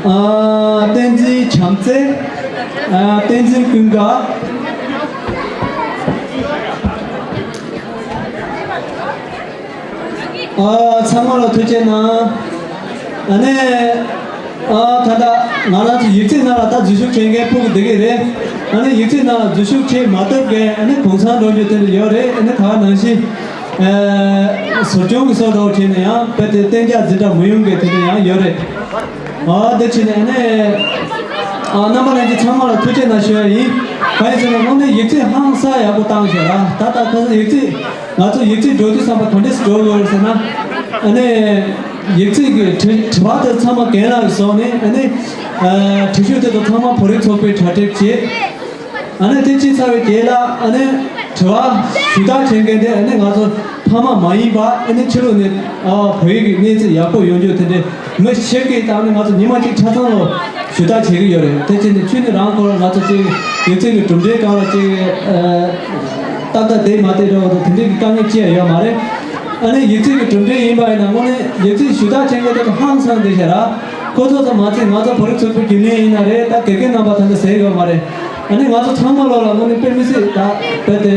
ཨ། བསྟན་འཛིན་བྱམས་བརྩེ། ཨ། བསྟན་འཛིན་ཀུན་དགའ། ཨ། ཚང་མ་ལ་ཐུགས་རྗེ་གནང་། ཨ་ནི། ཨ། ད་ལྟ་ང་རང་ཚོ་ཡིག་ཚད་ནང་ལ་ད་འཛུལ་ཞུགས་བྱེད་མཁན་ཕྲུ་གུ་འདི་གས་རེད། ཨ་ནི་ཡིག་ཚད་ནང་ལ་འཛུལ་ཞུགས་བྱེད་མ་ཐུབ་མཁན་ཨ་ནི་གུང་སེང་འགྲོ་རྒྱུ་དེ་འདྲ་ཡོད་རེད། ཨ་ནི་ད་ག་ནང་བཞིན། ཨ། ཟུར་སྦྱོང་གི་བཟོ་འདྲ་བོ་བྱས་ནས་ཡང་རྦད་དེ་གཏན་འཇགས་འཛིན་གྲྭ་མ་ཡོང་མཁན་དེ་འདྲ་ཡང་ཡོད་རེད། ཨ། དེ་བྱས་ནས་ཨ་ནི། ཨ། རྣམ་པ་ལྷན་རྒྱས་ཚང་མ་ལ་ཐུགས་རྗེ་གནང་ཞུ་ཡ་ཡིན། གང་ཡིན་ཟེར་ན་དངོས་གནས་ཡིག་ཚད་ཧང་སང་ཡག་པོ་བཏང་ཤག་ར། ད་ལྟ་ཁ་སང་ཡིག་ཚད། ང་ཚོ་ཡིག་ཚད་འགྲོ་དུས་ཙམ་པ་ག་འདྲས་སེ་འགྲོ་དགོས་རེད་ཟེར་ན། ཨ་ནི། ཡིག་ཚད་ཀྱི་དྲི་དྲི་བ་དེ་ཚང་མ་རྒན་ལགས་ཀྱིས་བཟོས་ནས་ཨ་ནི། ཨ། དྲི་ཤོག་དེ་ཚོ་ཚང་མ་བོད་རིགས་ཚོགས་པས་གྲ་སྒྲིག་བྱས། ཨ་ནི་དེ་བྱས་ཚར་བའི་རྗེས་ལ་ཨ་ནི་དྲི་བ་ཞུ་དག་བྱེད་མཁན་དེ་ཨ་ནི་ང་ཚོ་ཕ་མ་མ་ཡིན་པ་ཨ་ནི་ཕྱི་ལོགས་ནས། ཨ། བོད་ཡིག་གི་གནས་ཚད་ཡག་པོ་ཡོང་རྒྱུ་དེ་འདྲའི་མི་ཞིག་གིས་ད་ནི་ང་ཚོ་ཉི་མ་གཅིག་ཆ་ཚང་ལ་ཞུ་དག་བྱེད་ཀྱི་ཡོད་རེད། དེ་བྱས་ནས་ཁྱོན་ནས་རང་ཁོ་རང་ང་ཚོ་གཅིག་ཡིག་ཚད་ཀྱི་གྲུབ་འབྲས་སྒང་ལ་གཅིག་ཨ། ཏག་ཏག་བསྡད་མ་བསྡད་འདྲ་བོ་དང་དེ་འདྲའི་གི་དཀའ་ངལ་ཅི་ཡང་ཡོད་མ་རེད། ཨ་ནི་ཡིག་ཚད་ཀྱི་གྲུབ་འབྲས་ཡིན་པ་ཡིན་ན་དངོས་གནས་ཡིག་ཚད་ཞུ་དག་བྱེད་མཁན་དེ་ཚོ་ཧང་སང་བསྡད་ཤག་ར། ཁོ་ཚོ་ཚོ་མ་ཚད་ང་ཚོ་བོད་རིགས་ཚོགས་པའི་རྒྱུན་ལས་ཡིན་ན་རེད། ད་དགེ་རྒན་རྣམ་པ་ད་ལྟ་ཟེར་ཡོད་མ་རེད། ཨ་ནི་ང་ཚོ་ཚང་མ་ལོག་ལ་དངོས་གནས་དཔེ་མི་སྲིད་ད་རྦད་དེ།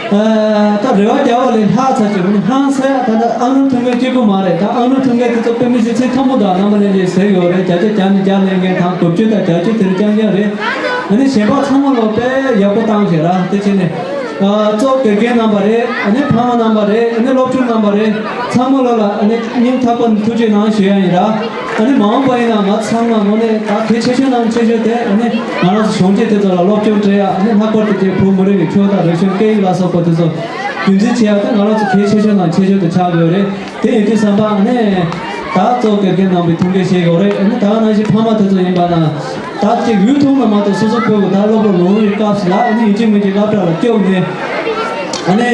ཨ། ད་རེ་བ་རྒྱག་པ་ལས་ལྷག་ཚར་ཅིག་དངོས་གནས་ཧང་སང་ད་ལྟ་ཨང་རིམ་ཐུང་མཁན་གཅིག་པུ་མ་རེད། ད་ཨང་རིམ་ཐུང་མཁན་དེ་ཚོ་དཔེ་མི་སྲིད་ཚད་མཐོན་པོ་དང་རྣམ་པ་ལྷན་རྒྱས་ཟེར་ཡོད་རེད། བརྒྱ་ཆ་བརྒྱ་ནས་བརྒྱ་ལེན་མཁན་དང་དགུ་བཅུ་དང་བརྒྱད་ཅུ་དེ་རིགས་རྐྱང་རྐྱང་རེད། ཨ་ནི་གཞན་པ་ཚང་མ་ལོག་དཔེ་ཡག་པོ་བཏང་ཤག་ར། དེ་བྱས་ནས། ཨ། གཙོ་དགེ་རྒན་རྣམ་པ་རེད། ཨ་ནི་ཕ་མ་རྣམ་པ་རེད། ཨ་ནི་སློབ་ཕྲུག་རྣམ་པ་རེད། ཚང་མ་ལོག་ལ་ཨ་ནི་སྙིང་ཐག་པ་ནས་ཐུགས་རྗེ་གནང་ཞུ་ཡ་ཡིན་ར། ཨ་ནི་མ་འོངས་པ་ཡིན་ན་ང་ཚང་མ་དངོས་གནས་ད་གལ་ཆེ་ཤོས་ནང་ཆེ་ཤོས་དེ་ཨ་ནི་ང་རང་ཚོ་གཞོན་སྐྱེས་དེ་ཚོ་ལ་སློབ་སྦྱོང་སྤྲད་ཡ། ཨ་ནི་ལྷག་པར་དུ་དེ་བོད་མི་རིགས་ཀྱི་ཆོས་དང་རིག་གཞུང་སྐད་ཡིག་ལ་སོགས་པ་དེ་ཚོ་རྒྱུན་འཛིན་བྱེད་ཡ་དེ་ང་རང་ཚོ་གལ་ཆེ་ཤོས་ནང་ཆེ་ཤོས་དེ་ཆགས་དགོས་རེད། དེ་ཡིན་དུས་ཙམ་པ་ཨ་ནི་ད་གཙོ་དགེ་རྒན་རྣམ་པའི་ཐུགས་འགན་བཞེས་དགོས་རེད། ཨ་ནི་ད་ག་ནང་བཞིན་ཕ་མ་དེ་ཚོ་ཡིན་པ་ན། ད་ཅིག་ཡུལ་ཐོག་ན་མ་གཏོགས་སོ་སོ་བོད་ཀྱི་ད་སློབ་གྲྭ་ལོག་པའི་སྐབས་སུ་ལ་ཨ་ནི་ཡིན་གཅིག་མིན་གཅིག་སློབ་གྲྭ་ལ་སྐྱོབ་ནས། ཨ་ནི་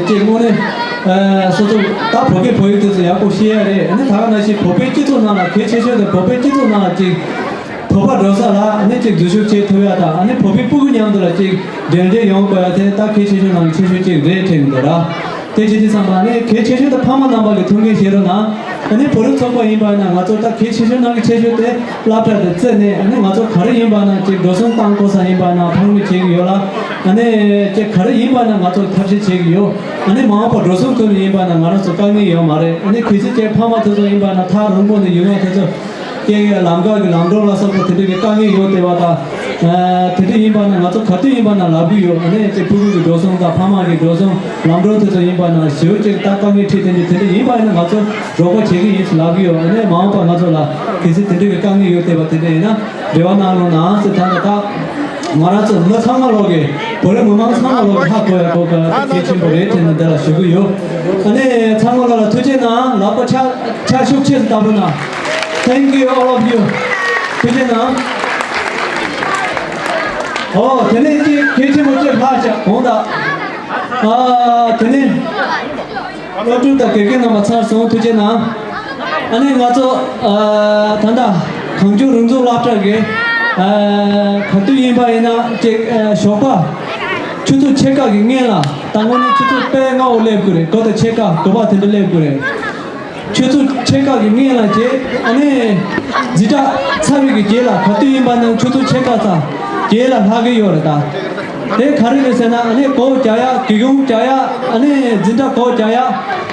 ཅིག་དངོས་གནས་ཨ་སོ་སོ་ད་བོད་སྐད་བོད་ཡིག་དེ་ཚོ་ཡག་པོ་ཤེས་ཡ་རེད། ཨ་ནི་ད་ག་ནང་བཞིན་བོད་པའི་སྤྱི་ཚོགས་ནང་ལ་གལ་ཆེ་ཤོས་དེ་བོད་པའི་སྤྱི་ཚོགས་ནང་ལ་ཅིག་བོད་པ་འགྲོ་ས་ལ་ཨ་ནི་ཅིག་འཛུལ་ཞུགས་བྱེད་ཐུབ་ཡ་དང་། ཨ་ནི་བོད་པའི་སྤུ་གུ་མཉམ་དུ་ལ་ཅིག་འབྲེལ་འདྲིས་ཡོང་དགོས་ཡ་དེ་ད་གལ་ཆེ་ཤོས་ནང་གི་ཆེ་ཤོས་ཅིག་རེད་དྲན་གྱི་འདུག་ར། དེ་བྱེད་དུས་ཙམ་པ་ནི་གལ་ཆེ་ཤོས་དེ་ཕ་མ་རྣམ་པ་གི་ཐུགས་འགན་བཞེས་རོགས་གནང་། ཨ་ནི་བོད་རིགས་ཚོགས་པ་ཡིན་པ་ན་ང་ཚོ་ད་གལ་ཆེ་ཤོས་ནང་གི་ཆེ་ཤོས་དེ་སློབ་གྲྭ་དེ་བཙལ་ནས། ཨ་ནི་ང་ཚོ་ག་རེ་ཡིན་པ་ན་ཅིག་འགྲོ་སོང་བཏང་དགོས་ས་ཡིན་པ་ན་ཕངས་མི་བྱེད་ཀྱི་ཡོད་ལ། ཨ་ནི་ཅིག་ག་རེ་ཡིན་པ་ན་ང་ཚོ་ཐབས་ཤེས་བྱེད་ཀྱི་ཡོད། ཨ་ནི་མ་འོངས་པ་འགྲོ་སོང་ཐོན་ནས་ཡིན་པ་ན་ང་རང་ཚོ་དཀའ་ངལ་ཡོད་མ་རེད། ཨ་ནི་གལ་སྲིད་ཅིག་ཕ་མ་དེ་ཚོ་ཡིན་པ་ན་ཐག་རིང་པོ་ནས་ཡོང་ཡ་དེ་ཚོ། ཀྱེ་ལམ་ཁ་གི་ལམ་འགྲོ་ལ་སོགས་པ་དེ་འདྲ་གི་དཀའ་ངལ་ཡོད་བསྡད་པ་དང་། ཨ། དེ་འདྲ་ཡིན་པ་ན་ང་ཚོ་ག་དུས་ཡིན་པ་ན་ལབ་ཀྱི་ཡོད། ཨ་ནི་ཅིག་སྤུ་གུ་གི་འགྲོ་སོང་དང་ཕ་མ་གི་འགྲོ་སོང་ལམ་འགྲོ་དེ་ཚོ་ཡིན་པ་ན་ཞེ་པོ་ཅིག་ད་དཀའ་ངལ་འཕྲད་དེ་འདྲ་དེ་འདྲ་ཡིན་པ་ཡིན་ན་ང་ཚོ་རོགས་པ་བྱེད་ཀྱི་ཡིན་ཟེར་ལབ་ཀྱི་ཡོད། ཨ་ནི་མ་འོངས་པ་ང་ཚོ་ལ་གལ་སྲིད་དེ་འདྲ་གི་དཀའ་ངལ་ཡོད་བསྡད་པ་དེ་འདྲ་ཡིན་ན་རེ་བ་གནང་རོགས་གནང་ཟེར། ད་ལྟ་ད་ང་རང་ཚོ་མི་ཚང་མ་ལོག་གི་བོད་རིགས་མི་མང་ཚང་མ་ལོག་གི་ཧ་གོ་ཡ་གོ་ག་གལ་ཆེན་པོ་རེད་དྲན་ནས་འདི་ལ་ཞུ་གི་ཡོད། ཨ་ནི་ཚང་མ་ལོག་ལ་ཐུགས་རྗེ་གནང་། ལག་པ་ཕྱག་ཕྱག་ཤུགས་ཆེ་ཙམ་བརྡབ་རོགས་གནང་། Thank you, all of you. ཐུགས་རྗེ་གནང་། ཨོ། དེ་ནས་ཅིག་གལ་ཆེན་པོ་ཅིག་ལྷག་བྱ་གོང་དག་ཨ། དེ་ནས་སློབ་ཕྲུག་དང་དགེ་རྒན་རྣམ་པ་ཚར་སོང་། ཐུགས་རྗེ་གནང་། ཨ་ནི་ང་ཚོ་ཨ་ད་ལྟ་གངས་ལྗོངས་རང་སྐྱོང་སློབ་གྲྭ་གི་ཨ་ག་དུས་ཡིན་པ་ཡིན་ན་ཅིག་ཨ་ཞོགས་པ་ཆུ་ཚོད་ཕྱེད་ཀ་གི་སྔོན་ལ། ད་དངོས་གནས་ཆུ་ཚོད་དཔེ་སྔ་བོ་སླེབས་དགོས་རེད། དགུ་དང་ཕྱེད་ཀ་དགུ་པ་དེ་འདྲ་སླེབས་དགོས་རེད། ཆུ་ཚོད་ཕྱེད་ཀ་གི་སྔོན་ལ་བྱས། ཨ་ནི་འཛིན་གྲྭ་ཚར་བའི་གི་རྗེས་ལ་ག་དུས་ཡིན་པ་ན་ཆུ་ཚོད་ཕྱེད་ཀ་ཙམ་རྗེས་ལ་ལྷག་གི་ཡོད་རེད་ད། དེ་ག་རེ་རེད་ཟེར་ན། ཨ་ནི་སྒོ་རྒྱག་ཡ། སྒེའུ་ཁུང་རྒྱག་ཡ། ཨ་ནི་འཛིན་གྲྭ་སྒོ་རྒྱག་ཡ།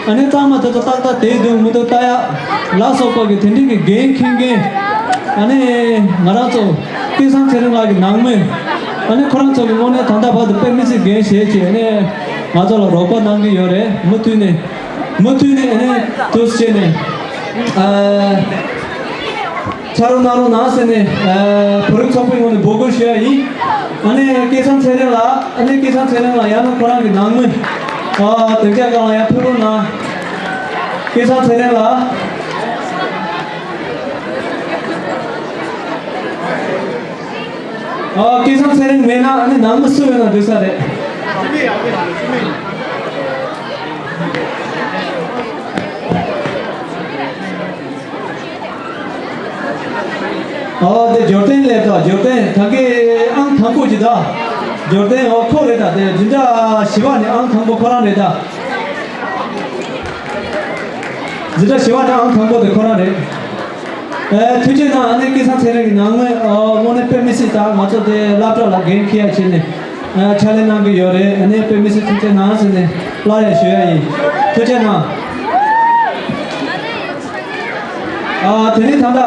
ཨ་ནི་གཙང་མ་དེ་ཚོ་ཏག་ཏག་བསྡད་འདུག་མི་འདུག་ལྟ་ཡ་ལ་སོགས་པ་གི་དེ་འདྲའི་གི་འགན་འཁྱེར་མཁན། ཨ་ནི་ང་རང་ཚོ་སྐལ་བཟང་ཚེ་རིང་ལགས་ཀྱི་ནང་མི། ཨ་ནི་ཁོ་རང་ཚོ་གི་དངོས་གནས་ད་ལྟ་བར་དུ་དཔེ་མི་སྲིད་འགན་བཞེས་བྱས། ཨ་ནི་ང་ཚོ་ལ་རོགས་པ་གནང་གི་ཡོད་རེད། མུ་མཐུད་ནས། མུ་མཐུད་ནས་ཨ་ནི་དུས་བྱས་ནས་ཨ་ཕྱག་རོགས་གནང་རོགས་གནང་ཟེར་ནས་ཨ་བོད་རིགས་ཚོགས་པའི་ངོས་ནས་འབོད་སྐུལ་ཞུ་ཡ་ཡིན། ཨ་ནི་སྐལ་བཟང་ཚེ་རིང་ལགས། ཨ་ནི་སྐལ་བཟང་ཚེ་རིང་ལགས་ཡང་ན་ཁོ་རང་གི་ནང་མི་ཨ་སྡིངས་ཆ་སྒང་ལ་ཡར་ཕེབས་རོགས་གནང་། སྐལ་བཟང་ཚེ་རིང་ལགས། ཨ་སྐལ་བཟང་ཚེ་རིང་མེད་ན་ཨ་ནི་ནང་མི་སུ་ཡོད་ན་འགྲིག་ས་རེད། ཨོ། དེ་འབྱོར་ལྡན་སླེབས་ད། འབྱོར་ལྡན་ད་གི་ཨང་དང་པོ་གཅིག་ད། འབྱོར་ལྡན། ཨོ་ཁོ་རེད་ད། དེ་འཛིན་གྲྭ་བཞི་པ་ནས་ཨང་དང་པོ་ཁོ་རང་རེད་ད། འཛིན་གྲྭ་བཞི་པ་ནས་ཨང་དང་པོ་དེ་ཁོ་རང་རེད། ཨ། ཐུགས་རྗེ་གནང་། ཨ་ནི་སྐལ་བཟང་ཚེ་རིང་གིས་ནང་ངོས་ཨ་དངོས་གནས་དཔེ་མི་སྲིད། ད་ང་ཚོ་དེ་སློབ་གྲྭ་ལ་འགན་འཁྱེར་ཡ་བྱས་ནས་ཨ་ཕྱག་ལས་གནང་གི་ཡོད་རེད། ཨ་ནི་དཔེ་མི་སྲིད། ཐུགས་རྗེ་གནང་ཟེར་ནས་སླར་ཡང་ཞུ་ཡ་ཡིན། ཐུགས་རྗེ་གནང་། ཨ། དེ་རིང་ད་ལྟ།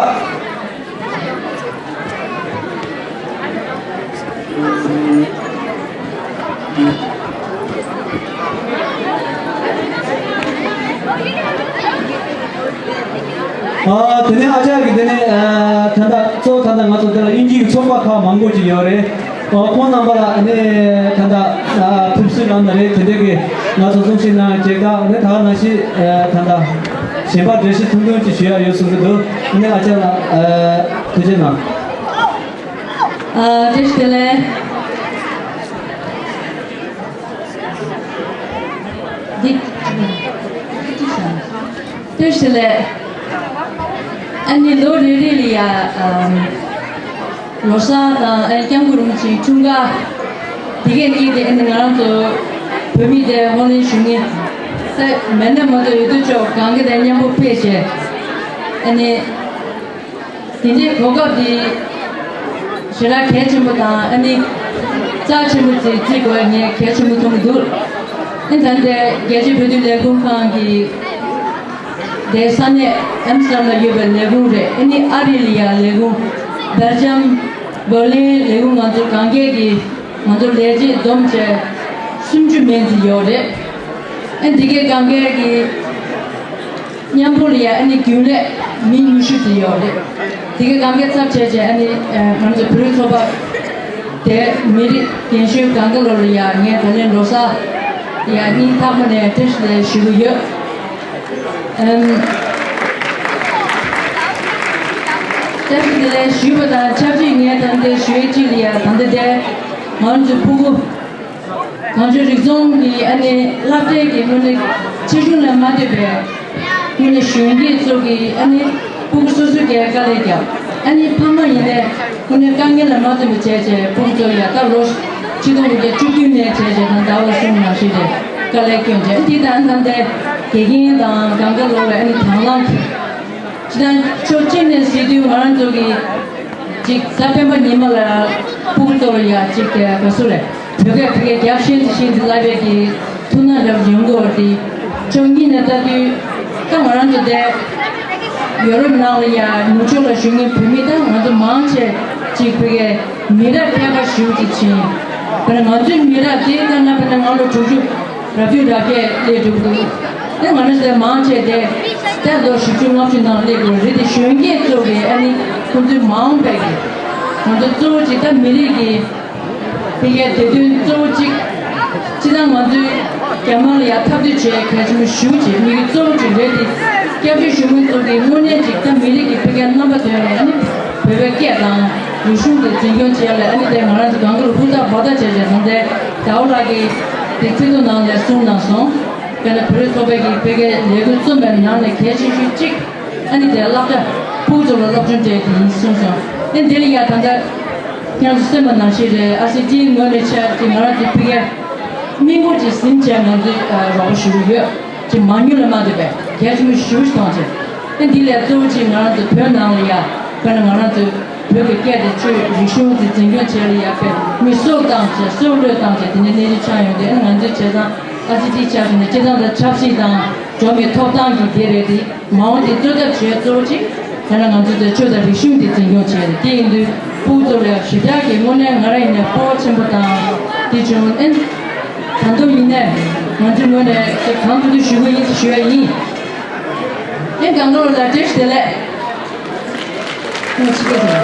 ཨ། དེ་ནས་ཨ་ཅག་གིས་དེ་ནས་ཨ་ད་ལྟ་གཙོ་བོ་ད་ལྟ་ང་ཚོ་འདི་ལ་དབྱིན་ཇིའི་ཚོགས་པ་ཁག་མང་པོ་ཅིག་ཡོད་རེད། ཨ། ཁོང་རྣམ་པ་ལ་ཨ་ནི་ད་ལྟ་ཨ་ཐུབ་སྲིད་ལམ་ན་རེད། དེ་འདྲ་གི་ང་ཚོ་གསུང་བཤད་གནང་བྱེད་ཀ་ཨ་ནི་ད་ག་ནང་བཞིན་ཨ་ད་ལྟ་གཞན་པ་འགྲེལ་བཤད་ཐུང་ཐུང་ཅིག་ཞུ་ཡ་ཡོད་གསུང་གི་འདུག་ཨ་ནི་ཨ་ཅག་ལ་ཨ་ཐུགས་རྗེ་གནང་། ཨ། བཀྲ་ཤིས་བདེ་ལེགས། འདི། བཀྲ་ཤིས་བདེ་ལེགས། ཨ་ནི་ལོ་རེ་རེ་ལ་ཡ། ཨམ། ལོ་གསར་དང་ཨ་ནི་སྐྱབས་མགོན་རིན་པོ་ཆེའི་འཁྲུངས་སྐར་འདི་གས་གཉིས་དེ་ཨ་ནི་ང་རང་ཚོ་བོད་མི་དེ་ཧོ་ལན་ཞུ་ངེས། ད་མེད་ན་མ་གཏོགས་ཡོད་དུས་ཅོག་གང་གི་དེ་མཉམ་པོ་ཕེབས་བྱས། ཨ་ནི། དེ་འདྲའི་གོ་སྐབས་འདི་ཞེ་དྲག་གལ་ཆེན་པོ་དང་། ཨ་ནི་རྩ་ཆེན་པོ་ཅིག་བརྩི་དགོས་ངས་གལ་ཆེན་པོ་མཐོང་གི་འདུག་ཨ་ནི་ད་ལྟའི་རྒྱལ་སྤྱིའི་བོད་དོན་ལས་ཁུངས་ཁང་གི་དེ་ས་གནས་ཨེམ་སི་ཊར་ཌམ་ལ་ཡོད་པའི་ལས་ཁུངས་རེད། ཨ་ནི་ཨ་རི་ལ་ཡ་ལས་ཁུངས། སྦེལ་ཇམ། བྷར་ལིན་ལས་ཁུངས། ང་ཚོ་གང་གས་ཀྱི་ང་ཚོ་ལས་བྱེད་བསྡོམས་བྱས་སུམ་ཅུ་མན་ཙམ་ཡོད་རེད། ཨ་ནི་འདི་གས་གང་གས་ཀྱི་མཉམ་པོ་ལ་ཡ་ཨ་ནི་རྒྱུན་ལས་མི་ཉི་ཤུ་ཙམ་ཡོད་རེད། དེ་གའི་གང་གའི་ཚབ་བྱས་བྱས་ཨ་ནི་ང་ཚོ་བོད་རིགས་ཚོགས་པ་དེ་མི་རིགས་རྒན་གཞོན་གང་ག་ལོ་ལ་ཡ་ངས་ད་ལན་ལོ་གསར་ཡ་སྙིང་ཐག་པ་ནས་བཀྲ་ཤིས་བདེ་ལེགས་ཞུ་གི་ཡོད། ཨམ། བཀྲ་ཤིས་བདེ་ལེགས་ཞུས་པ་དང་ཆབས་ཅིག་ངས་ད་ལྟ་ཞུ་ཡས་གཅིག་ལ་ཡ་ད་ལྟ་དེ་ང་ཚོའི་ཕྲུ་གུ། གངས་ལྗོངས་རིག་ཚོགས་ཀྱི་ཨ་ནི་སློབ་གྲྭའི་གི་དངོས་གནས་ཆེ་ཆུང་ལ་མ་ལྟོས་པའི་དངོས་གནས་གཞོན་སྐྱེས་ཚོ་གི་ཨ་ནི་ཕྲུ་གུ་སོ་སོ་གའི་དཀའ་ལས་བརྒྱབ། ཨ་ནི་ཕ་མ་ཡིན་ནའི་དངོས་གནས་དཀའ་ངལ་ལ་མ་ལྟོས་པ་བྱས་བྱས་ཕྲུ་གུ་ཚོ་ཡ་ད་ལོ་ཆིག་སྟོང་དགུ་བརྒྱ་བཅུ་བདུན་ནས་བྱས་བྱས་དང་ཟླ་བ་གསུམ་ནང་བཞིན་རེད་དཀའ་ལས་སྐྱོན་བྱས། འདི་དང་ད་ལྟའི་དགེ་རྒན་དང་གང་ག་ལོ་བའི་ཨ་ནི་དང་བླངས་ཅི་དང་ཕྱོགས་གཅིག་ནས་གཟིགས་དུས་ང་རང་ཚོ་གི་ཅིག་གཟའ་སྤེན་པ་ཉི་མ་ལ་ཕྲུ་གུ་ཚོ་ལ་ཡ་ཅིག་ག་སུ་རེད། བོད་སྐད་བོད་སྐད་རྒྱབ་ཤེས་ཀྱི་ཤེས་ཀྱི་བསླབ་པའི་གི་ཐུགས་སྣང་རབ་ཡོང་གི་ཡོད་དེ། ཕྱོགས་གཉིས་ནས་ལྟ་དུས་ད་ང་རང་ཚོ་དེ་ཡོ་རོབ་ནང་ལ་ཡ་ནུབ་ཕྱོགས་ལ་བཞུགས་མཁན་བོད་མི་ད་ང་ཚོ་མང་ཆེ་ཅིག་བོད་སྐད་མི་རབས་ཕལ་པ་ཞེ་པོ་ཅིག་ཕྱིན། དཔེར་ན་ང་ཚོའི་མི་རབས་དེ་ལྟར་ན་དཔེར་ན་ང་ལོ་དྲུག་ཅུ་རབ་ཅུ་རབ་བརྒྱད་སླེབས་འགྲོ་གི་འདུག་ཨེ་ང་རང་ཚོ་དེ་མང་ཆེ་དེ་ད་ལོ་བཞི་བཅུ་ལྔ་བཅུ་ནང་སླེབས་དགོས་རེད་དེ། གཞོན་སྐྱེས་ཚོ་གི་ཨ་ནི་ཁོང་ཚོའི་མ་འོངས་པའི་གི་ང་ཚོ་གཙོ་བོ་ཅིག་ད་མི་རིགས་ཀྱི་ཕ་གིའི་བདེ་དོན་གཙོ་བོ་གཅིག་སྤྱི་བཏང་ང་ཚོའི་རྒྱ་དམར་ལ་ཡ་འཐབ་རྩོད་བྱེད་གལ་ཆེན་པོ་ཞེ་པོ་ཅིག་དམིགས་ཡུལ་གཙོ་བོ་ཅིག་རེད་དེ། སྐྱབས་བཅོལ་གཞུང་མང་ཚོ་གིས་དངོས་གནས་ཅིག་ད་མི་རིགས་ཀྱི་ཕ་གིའི་རྣམ་པ་དོན་ལ་ཨ་ནི་བོད་པའི་སྐད་དང་རིག་གཞུང་དེ་འཛིན་སྐྱོང་བྱེད་ཡ་ལ་ཨ་ནི་དེ་ང་རང་ཚོ་གང་ག་ལ་ཧུར་ཐག་འབད་ཐག་བྱས་བྱས་དང་དེ་ཟླ་བ་ལགས་ཀྱིས་དེ་ཚིག་ཐོ་ནང་ལ་གསུངས་གནང་སོང་། དཔེར་ན་བོད་རིགས་ཚོགས་པའི་གི་ཕ་གིའི་ལས་འགུལ་རྩོམ་པའི་ནང་ནས་གལ་ཆེ་ཤོས་གཅིག་ཨ་ནི་དེ་སློབ་གྲྭ་ཕྲུ་གུ་ཚོ་ལ་སློབ་སྦྱོང་སྤྲད་དེ་ཡིན་གསུངས་སོང་། ཨ་ནི་དེ་ལ་ཡ་ད་ལྟ་ཁྱེད་ཚོ་གསན་པ་ནང་བཞིན་རེད། ཨ་སི་ཊིའི་ངོས་ནས་ཆ་ཅིག་ང་རང་ཚོའི་ཕ་གིའི་མི་འབོར་ཅིག་ཟིན་བྱས་ང་ཚོས་རོགས་པ་ཞུ་གི་ཡོད། ཅིག་མང་ཉུང་ལ་མ་ལྟོས་པའི་གལ་ཆེན་པོ་ཞེ་པོ་ཞིག་མཐོང་བྱས། ཨ་ནི་འདི་ལས་གཙོ་བོ་ཅིག་ང་རང་ཚོ་བོད་ནང་ལ་ཡ་དཔེར་ན་ང་རང་ཚོའི་བོད་ཀྱི་སྐད་དེ་ཆོས་རིག་གཞུང་དེ་འཛིན་སྐྱོང་བྱེད་ཡ་ལ་ཡ་དཔེ་མི་སྲོག་བཏང་བྱས་སྲོག་བློས་བཏང་བྱས་དེ་འདྲའི་གནས་ཚུལ་ཆགས་ཡོང་དུས། ཨ་ནི་ང་ཚོའི་བྱས་ཙང་ཨ་སི་ཊི་ཆ་བཞག་ནས་སྤྱིར་བཏང་ད་ཆབ་སྲིད་དང་འགྲོ་བ་མིའི་ཐོབ་ཐང་གི་དེ་རེད་དེ། མ་འོངས་དེ་གཙོ་ཐབས་བྱས་གཙོ་བོ་གཅིག་དེ་ལ་ང་ཚོ་དེ་ཆོས་དང་རིག་གཞུང་དེ་འཛིན་སྐྱོང་བྱས་རེད། དེ་ཡིན་དུས་ཕྲུ་གུ་ཚོ་ལ་ཞེ་དྲག་གི་དངོས་གནས་ང་རང་ཡིན་ནའི་སྤོབས་པ་ཆེན་པོ་དང་དེ་བྱུང་། ཨེ་ད་དུང་ཡིན་ནའི་ང་ཚོའི་ངོས་ནས་དེ་གང་ཐུབ་ཐུབ་ཞུ་གི་ཡིན་ཞུ་ཡ་ཡིན། ཨེ་གང་ག་ལོ་ལ་བཀྲ་ཤིས་བདེ་ལེགས། ང་ཆི་གེ་ཟེར་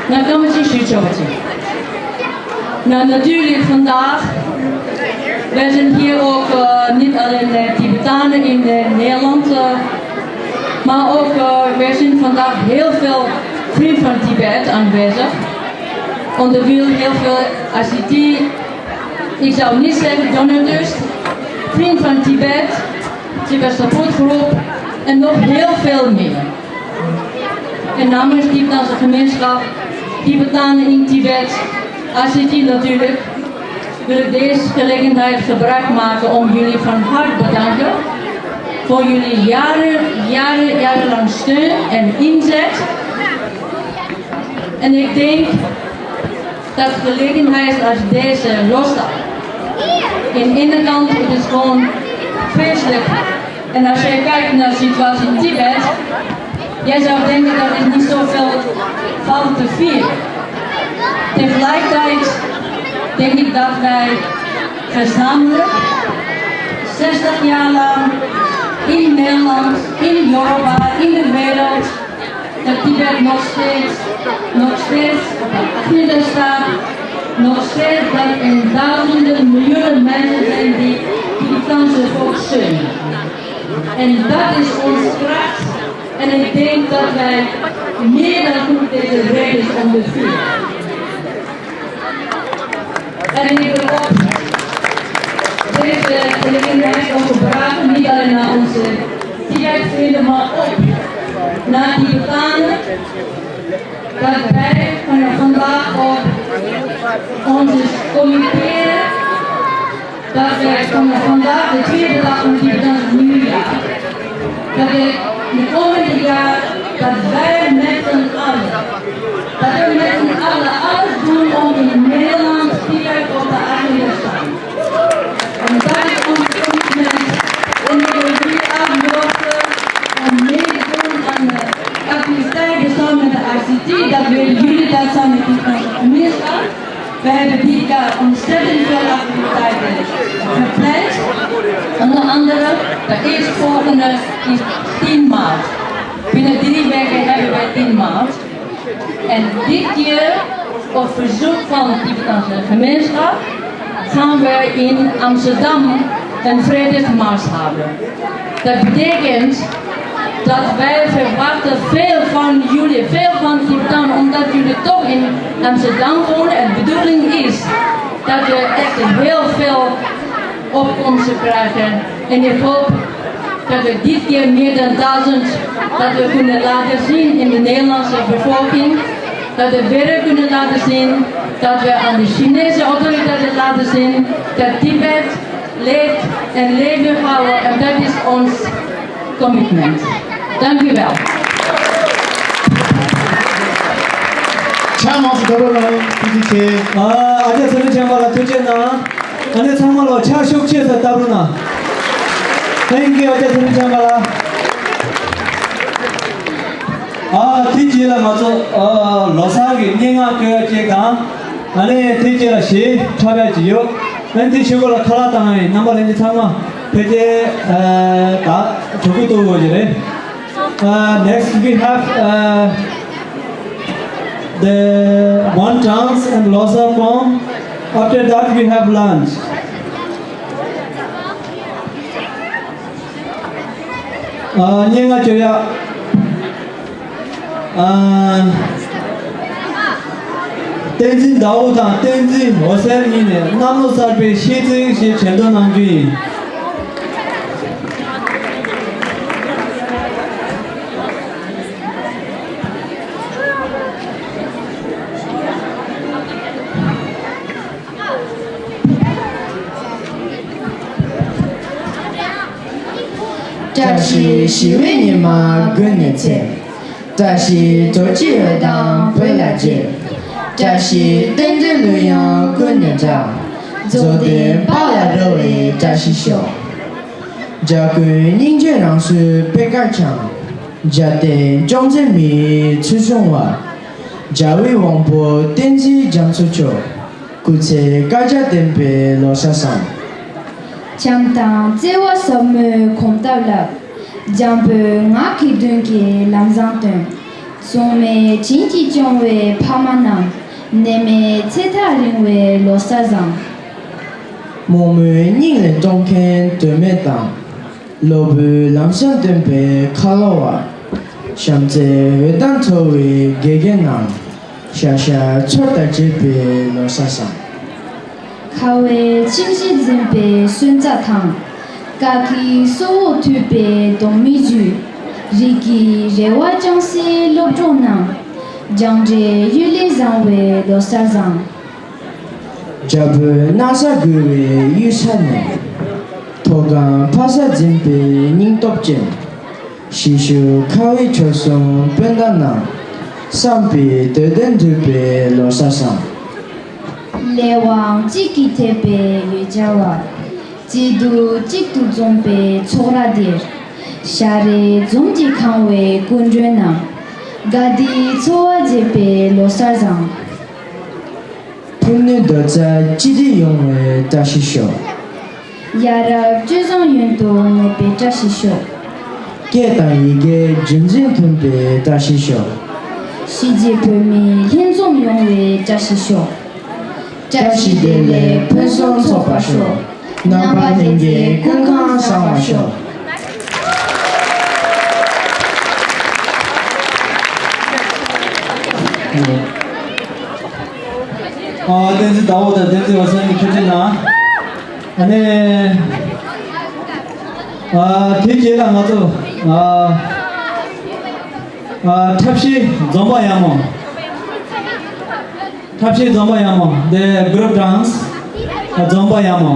ང་སྐར་མ་གཅིག་ཞུས་ཆོག་པ་ཅིག Na, natürlich vandaag. Wij zijn hier ook eh, niet alleen eh, Tibetanen in eh, Nederland, eh, maar ook eh, wij zijn vandaag heel veel vrienden van Tibet aanwezig. Onder wie heel veel A C T, ik zou niet zeggen donateurs, vrienden van Tibet, Tibet Support Group en nog heel veel meer. En namens Tibetaanse gemeenschap, Tibetanen in Tibet, A C T natuurlijk, wil ik deze gelegenheid gebruik maken om jullie van harte bedanken voor jullie jaren, jaren, jarenlang steun en inzet. En ik denk dat gelegenheid als deze los. Aan de ene kant, het is gewoon vreselijk. En als jij kijkt naar de situatie in Tibet, jij zou denken dat het niet zoveel valt te vieren. Tegelijkertijd denk ik dat wij gezamenlijk zestig jaar lang in Nederland, in Europa, in de wereld, dat Tibet nog steeds, nog steeds op de agenda staat, nog steeds dat er duizenden, miljoenen mensen zijn die Tibetaanse volk steunen. En dat is onze kracht. En ik denk dat wij meer dan genoeg deze reden ondervinden. En ik wil op deze gelegenheid ook vragen, niet alleen naar onze Tibet-vrienden, maar ook naar Tibetanen, dat wij vanaf vandaag op onze committeren dat wij vanaf vandaag de tweede dag van Tibetaans nieuwjaar, dat we de komende jaar, dat wij met z'n allen, dat we met z'n allen alles doen om in Nederland Tibet op de agenda te staan. En dat is ons commitment. En ik wil jullie uitnodigen om mee te doen aan de activiteiten samen met de I C T. Dat weten jullie, dat samen met de gemeenschap. We hebben dit jaar ontzettend veel activiteiten gepland. Onder andere de eerstvolgende is tien maart. Binnen drie weken hebben wij tien maart. En dit keer, op verzoek van de Tibetaanse gemeenschap, gaan wij in Amsterdam een vredesmars houden. Dat betekent dat wij verwachten veel van jullie, veel van Tibetan, omdat jullie toch in Amsterdam wonen. En de bedoeling is dat we echt heel veel opkomsten krijgen. En ik hoop dat we dit keer meer dan duizend, dat we kunnen laten zien in de Nederlandse bevolking, dat we verder kunnen laten zien, dat we aan de Chinese autoriteiten laten zien dat Tibet leeft en levend houden, en dat is ons commitment. Dank u wel. ཕྱག་མང་སུ་རྒྱབ་རོགས་གནང་། ཐུགས་རྗེ་ཆེ། ཨ་ཨ་ཅག་ཚེ་རིང་ཆོས་འཕེལ་ལགས་ཐུགས་རྗེ་གནང་། ཨ་ནི་ཚང་མ་ལོ་ཕྱག་ཤུགས་ཆེ་ས་བཏབ་རོགས་གནང་། Thank you ཨ་ཅག་ཚེ་རིང་ཆོས་འཕེལ་ལགས། ཨ་དེ་རྗེས་ལ་ང་ཚོ་ཨ་ལོ་གསར་གྱི་སྙན་ངག་བཀོད་ཡ་གཅིག་དང་། ཨ་ནི་དེ་རྗེས་ལ་གཞས་འཁྲབ་ཡ་གཅིག་ཡོད། ཨ་ནི་དེ་གཞུག་གུ་ལ་ཁ་ལག་བཏང་ཡ་ཡིན། རྣམ་པ་ལྷན་རྒྱས་ཚང་མ་ཕལ་ཆེར་ཨ་ད་གྲོགས་པོ་ཏོ་བོ་ཞིག་རེད། Uh, next we have uh, the one dance and Losar poem. After that we have lunch. Uh, སྙན་ངག་བཅོ་ཡ། ཨ་བསྟན་འཛིན་ཟླ་འོད་དང་བསྟན་འཛིན་འོད་ཟེར་གཉིས་ནས་གནམ་ལོ་གསར་པའི་ཤིས་ཚིག་ཞིག་འགྲེམས་སྟོན་གནང་རྒྱུ་ཡིན། བཀྲ་ཤིས་ཞི་བའི་ཉི་མ་དགུན་ནས་ཚེས། བཀྲ་ཤིས་རྡོ་རྗེ་འོད་དང་བོད་ལ་རྗེ། བཀྲ་ཤིས་རྟེན་འབྲེལ་གླུ་དབྱངས་ཀུན་ནས་གྲགས། རྫོགས་ལྡན་དཔལ་ལ་རོལ་བའི་བཀྲ་ཤིས་ཤོག། འཇའ་གུར་སྙིང་རྗེ་རང་གསོལ་པད་དཀར་འཆང་། འཇའ་ལྡན་ཅོང་ཙེ་མིའི་ཚུལ་བྱུང་བ། རྒྱལ་བའི་དབང་པོ་བསྟན་འཛིན་རྒྱ་མཚོ་མཆོག། སྐུ་ཚེ་བསྐལ་བརྒྱར་བརྟན་པའི་ལོ་གསར་བཟང་། བྱམས་དང་བརྩེ་བ་ཟབ་མོའི་གོམ་སྟབས་བསླབ། འཇམ་པོའི་ངག་གི་མདུན་གྱི་ལམ་བཟང་སྟོན། སྲུང་མས་བྱིན་གྱིས་སྐྱོང་བའི་ཕ་མ་རྣམས། ནད་མེད་ཚེ་ཐག་རིང་བའི་ལོ་གསར་བཟང་། རྨོངས་མུན་སྙིང་ལས་སྐྱོབ་མཁན་དོན་མེད་དང་། གློ་བུར་ལམ་སང་སྟོན་པའི་ཁ་ལོ་བ། བྱམས་བརྩེའི་འོད་མདངས་འཚོ་བའི་དགེ་རྒན་རྣམས། ཤ་ཤ་ཚོར་དང་བཅས་པའི་ལོ་གསར་བཟང་། ཁ་བའི་ཁྱིམ་གཞིས་འཛིན་པའི་སོན་རྩ་དང་། དཀའ་ཀའི་སྲོག་འོག་ཐུག་པའི་གདོང་མའི་རྒྱུད། རིགས་ཀྱི་རེ་བ་བཅངས་སའི་སློབ་གྲོགས་རྣམས། སྦྱངས་འབྲས་གཡུལ་ལས་བཟང་བའི་ལོ་གསར་བཟང་། རྒྱལ་པོའི་ན་བཟའ་འགུལ་བའི་གཡུལ་ས་ནས། མཐོ་སྒང་ཕ་ས་འཛིན་པའི་སྙིང་སྟོབས་ཅན། གཞིས་བཞུགས་ཁ་བའི་ཁྲོད་གསུམ་སྤུན་ཟླ་རྣམས། བསམ་པའི་འདོད་དོན་འགྲུབ་པའི་ལོ་གསར་བཟང་། ལས་དབང་གཅིག་གིས་ཐེབས་པའི་ཡོས་བྱ་བ། སྐྱིད་སྡུག་གཅིག་ཏུ་འཛོམས་པའི་ཚོགས་ར་འདིར། ཞག་རེ་འཛུམ་གྱིས་ཁེངས་པའི་སྐུ་མགྲོན་རྣམས། དགའ་བདེའི་འཚོ་བ་འབྱེད་པའི་ལོ་གསར་བཟང་། ཕུགས་ནུས་འདོད་རྩ་གཅིག་སྒྲིལ་ཡོང་བའི་བཀྲ་ཤིས་ཤོག། ཡ་རབས་སྤྱོད་བཟང་ཡུན་དུ་གནས་པའི་བཀྲ་ཤིས་ཤོག། སྐད་དང་ཡི་གེ་རྒྱུན་འཛིན་མཐུན་པའི་བཀྲ་ཤིས་ཤོག། གཞིས་བྱེས་བོད་མི་ལྷན་འཛོམས་ཡོང་བའི་བཀྲ་ཤིས་ཤོག། བཀྲ་ཤིས་བདེ་ལེགས་ཕུན་སུམ་ཚོགས་པར་ཤོག། རྣམ་པ་ལྷན་རྒྱས་ཀུན་ཁམས་བཟང་བར་ཤོག། ཨ། བསྟན་འཛིན་ཟླ་བ་དང་བསྟན་འཛིན་འོད་ཟེར་གྱིས་ཁྱོད་ཚོའི་ནང་། ཨ་ནི། ཨ། དེ་རྗེས་ལ་ང་ཚོ། ཨ། ཨ། འཁྲབ་གཞས་འཛོམས་པ་ཡག་མོ། འཁྲབ་གཞས་འཛོམས་པ་ཡག་མོ། དེ་group dance འཛོམས་པ་ཡག་མོ།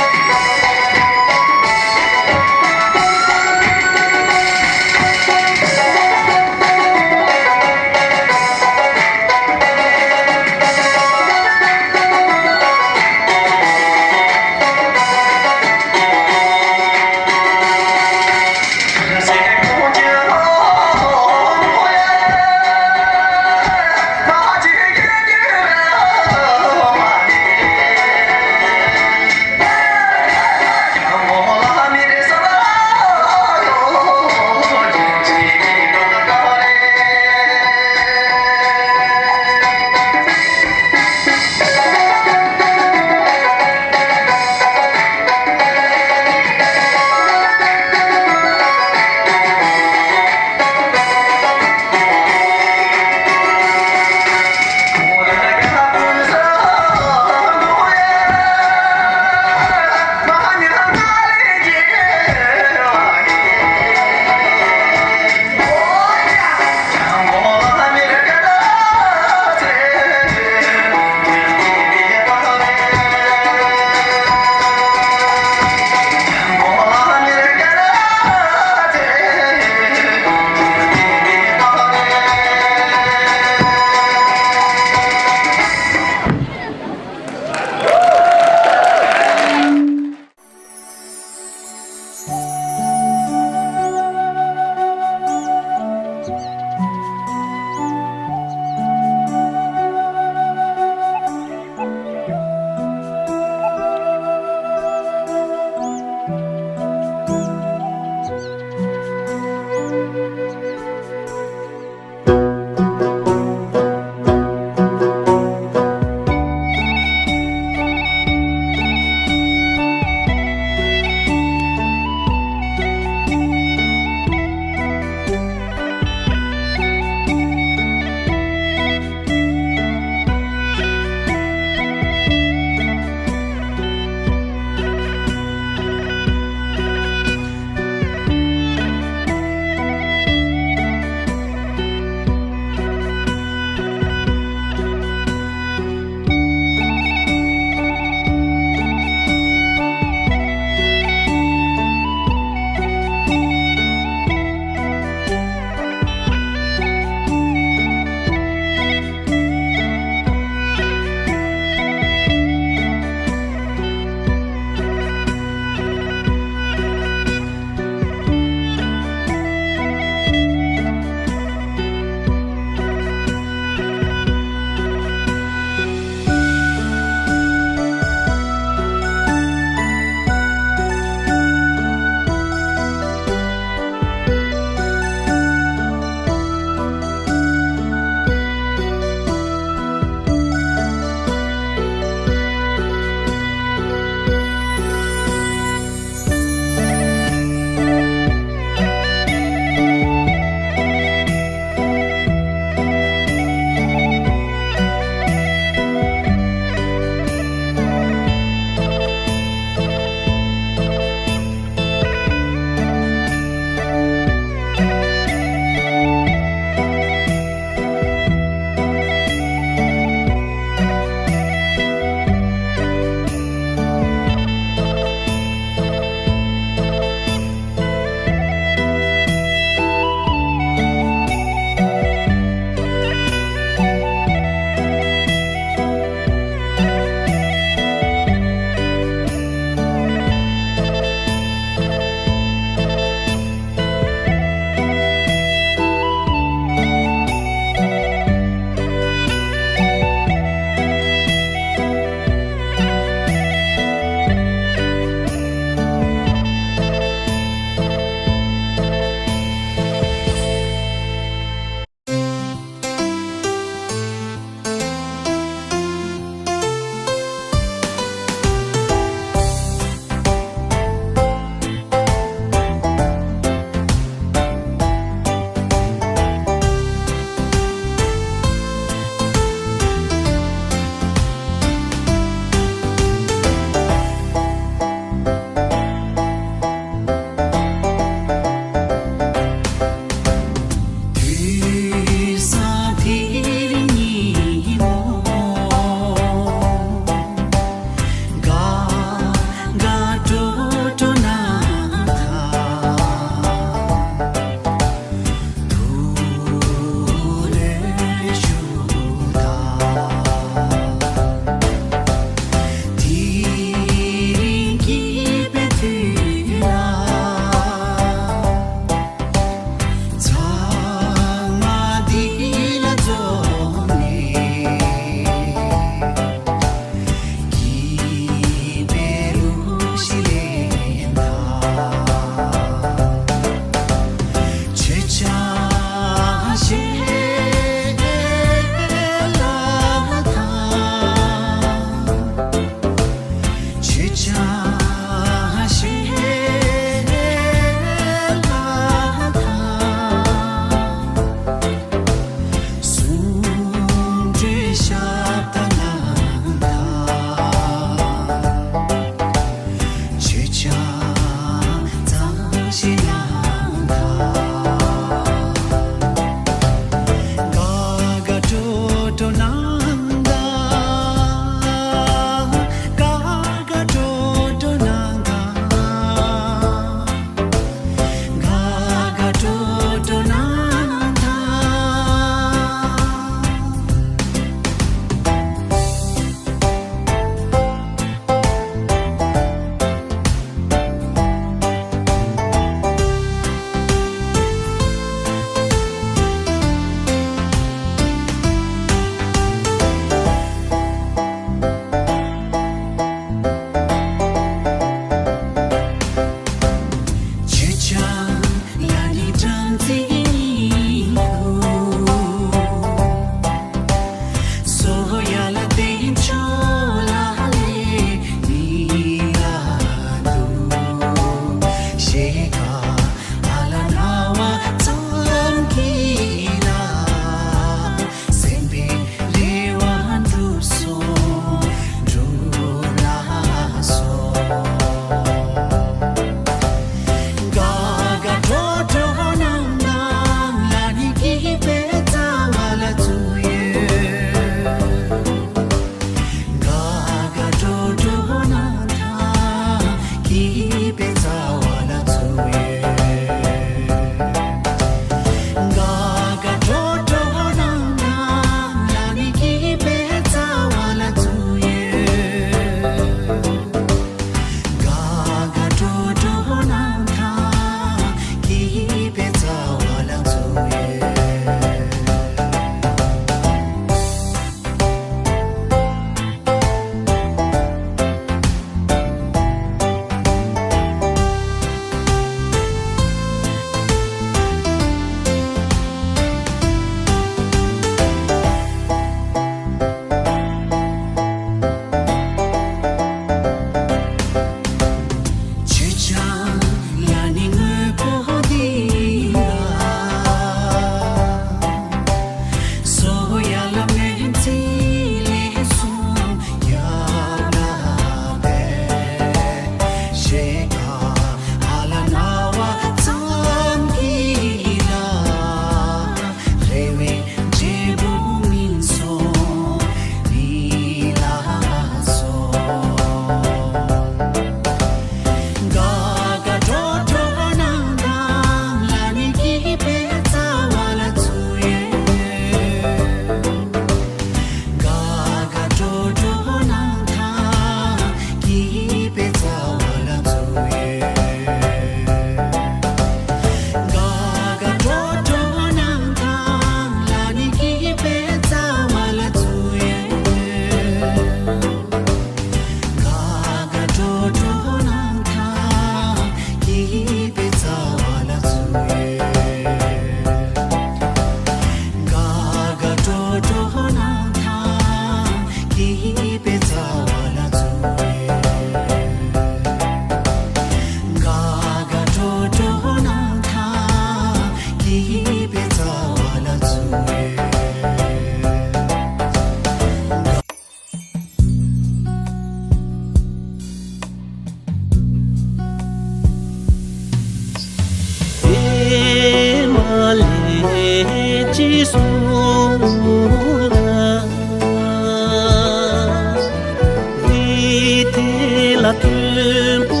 མཐོན་པོ་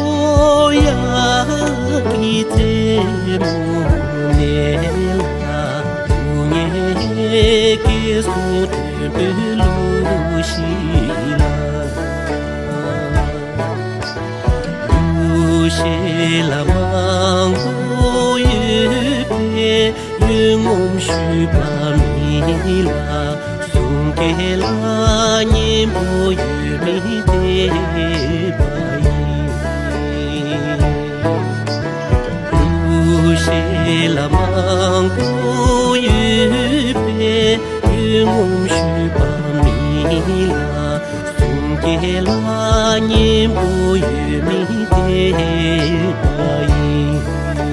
ཡ་གི་རྩེ་མོ་ནས་ལ། སྡུག་བསྔལ་སྐྱེ་སོང་མཐོན་པོའི་ལུགས་ཤིག་ལ། ལུགས་ཤིག་ལ་མང་པོ་ཡོད་པས། ཡུལ་ངོམས་ཞུས་པ་མིན་ལ། གསུང་སྐད་ལ་སྙན་པོ་ཡོད་མི་བདེན་པ་ཡིན། ལུགས་ཤིག་ལ་མང་པོ་ཡོད་པས། ཡུལ་ངོམས་ཞུས་པ་མིན་ལ། གསུང་སྐད་ལ་སྙན་པོ་ཡོད་མི་བདེན་པ་ཡིན། བཀྲ་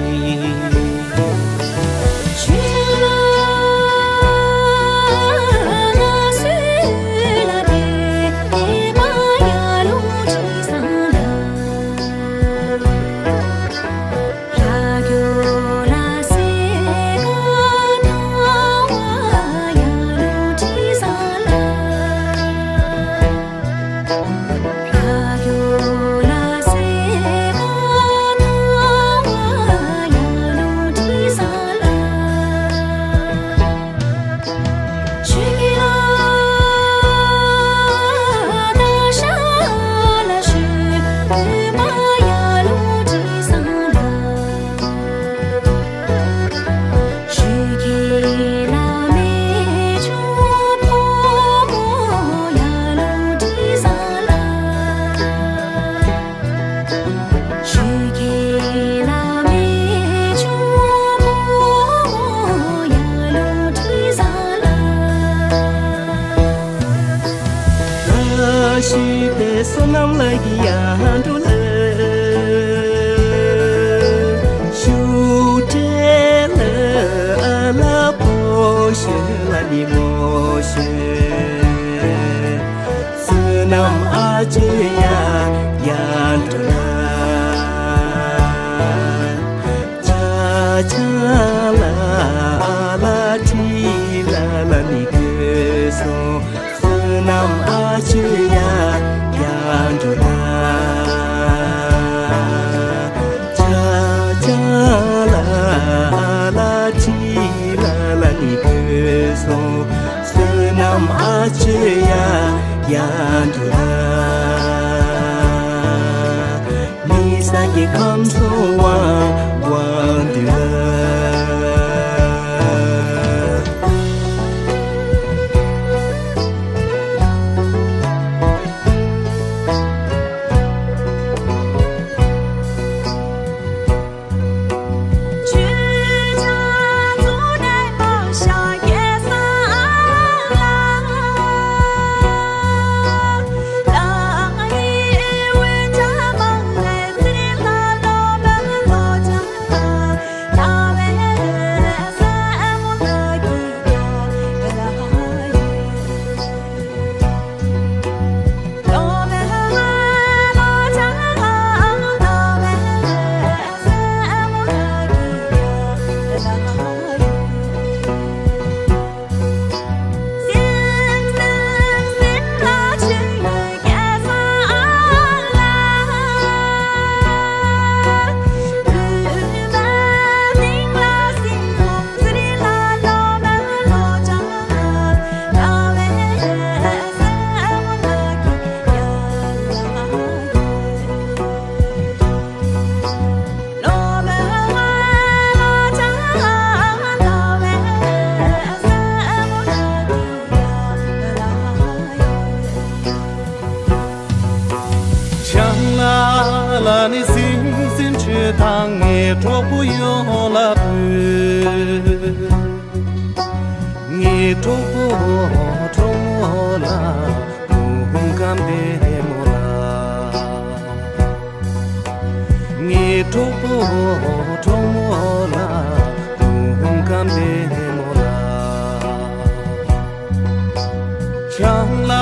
ཤིས་པའི་བསོད་ནམས་ལ་ཡི་ཡང་འགྲོ་ལ། ཤུགས་སྤྲད་ལ་ཨ་ལ་པོ་ཤོད་ལ་ནི་མོ་ཤོད། བསོད་ནམས་ཨ་ཅེ་ཡ་ཡང་འགྲོ་ལ། ཆ་ཆ་ལ་ཨ་ལ་ཁྲི་ལ་ལ་ནི་གོས་སོང་། བསོད་ནམས་ཨ་ཅེ་ཡ་ཡང་འགྲོ་ལ། ཆ་ཆ་ལ་ཨ་ལ་ཁྲི་ལ་ལ་ནི་གོས་སོང་། བསོད་ནམས་ཨ་ཅེ་ཡ་ཡང་འགྲོ་ལ། མི་སངས་རྒྱས་ཁམས་གསུམ་དབང་དབང་འདུས་ལ། ཆང་ལ་ལ་ནི་སིང་སིང་ཆུ་དང་ངའི་གྲོགས་པོ་ཡོང་ལ་བུ། ངའི་གྲོགས་པོ་གྲོགས་མོ་ལ་བུ་ཧུམ་ཀམ་པའི་མོ་ལ། ངའི་གྲོགས་པོ་གྲོགས་མོ་ལ་ཧུམ་ཀམ་པའི་མོ་ལ། ཆང་ལ་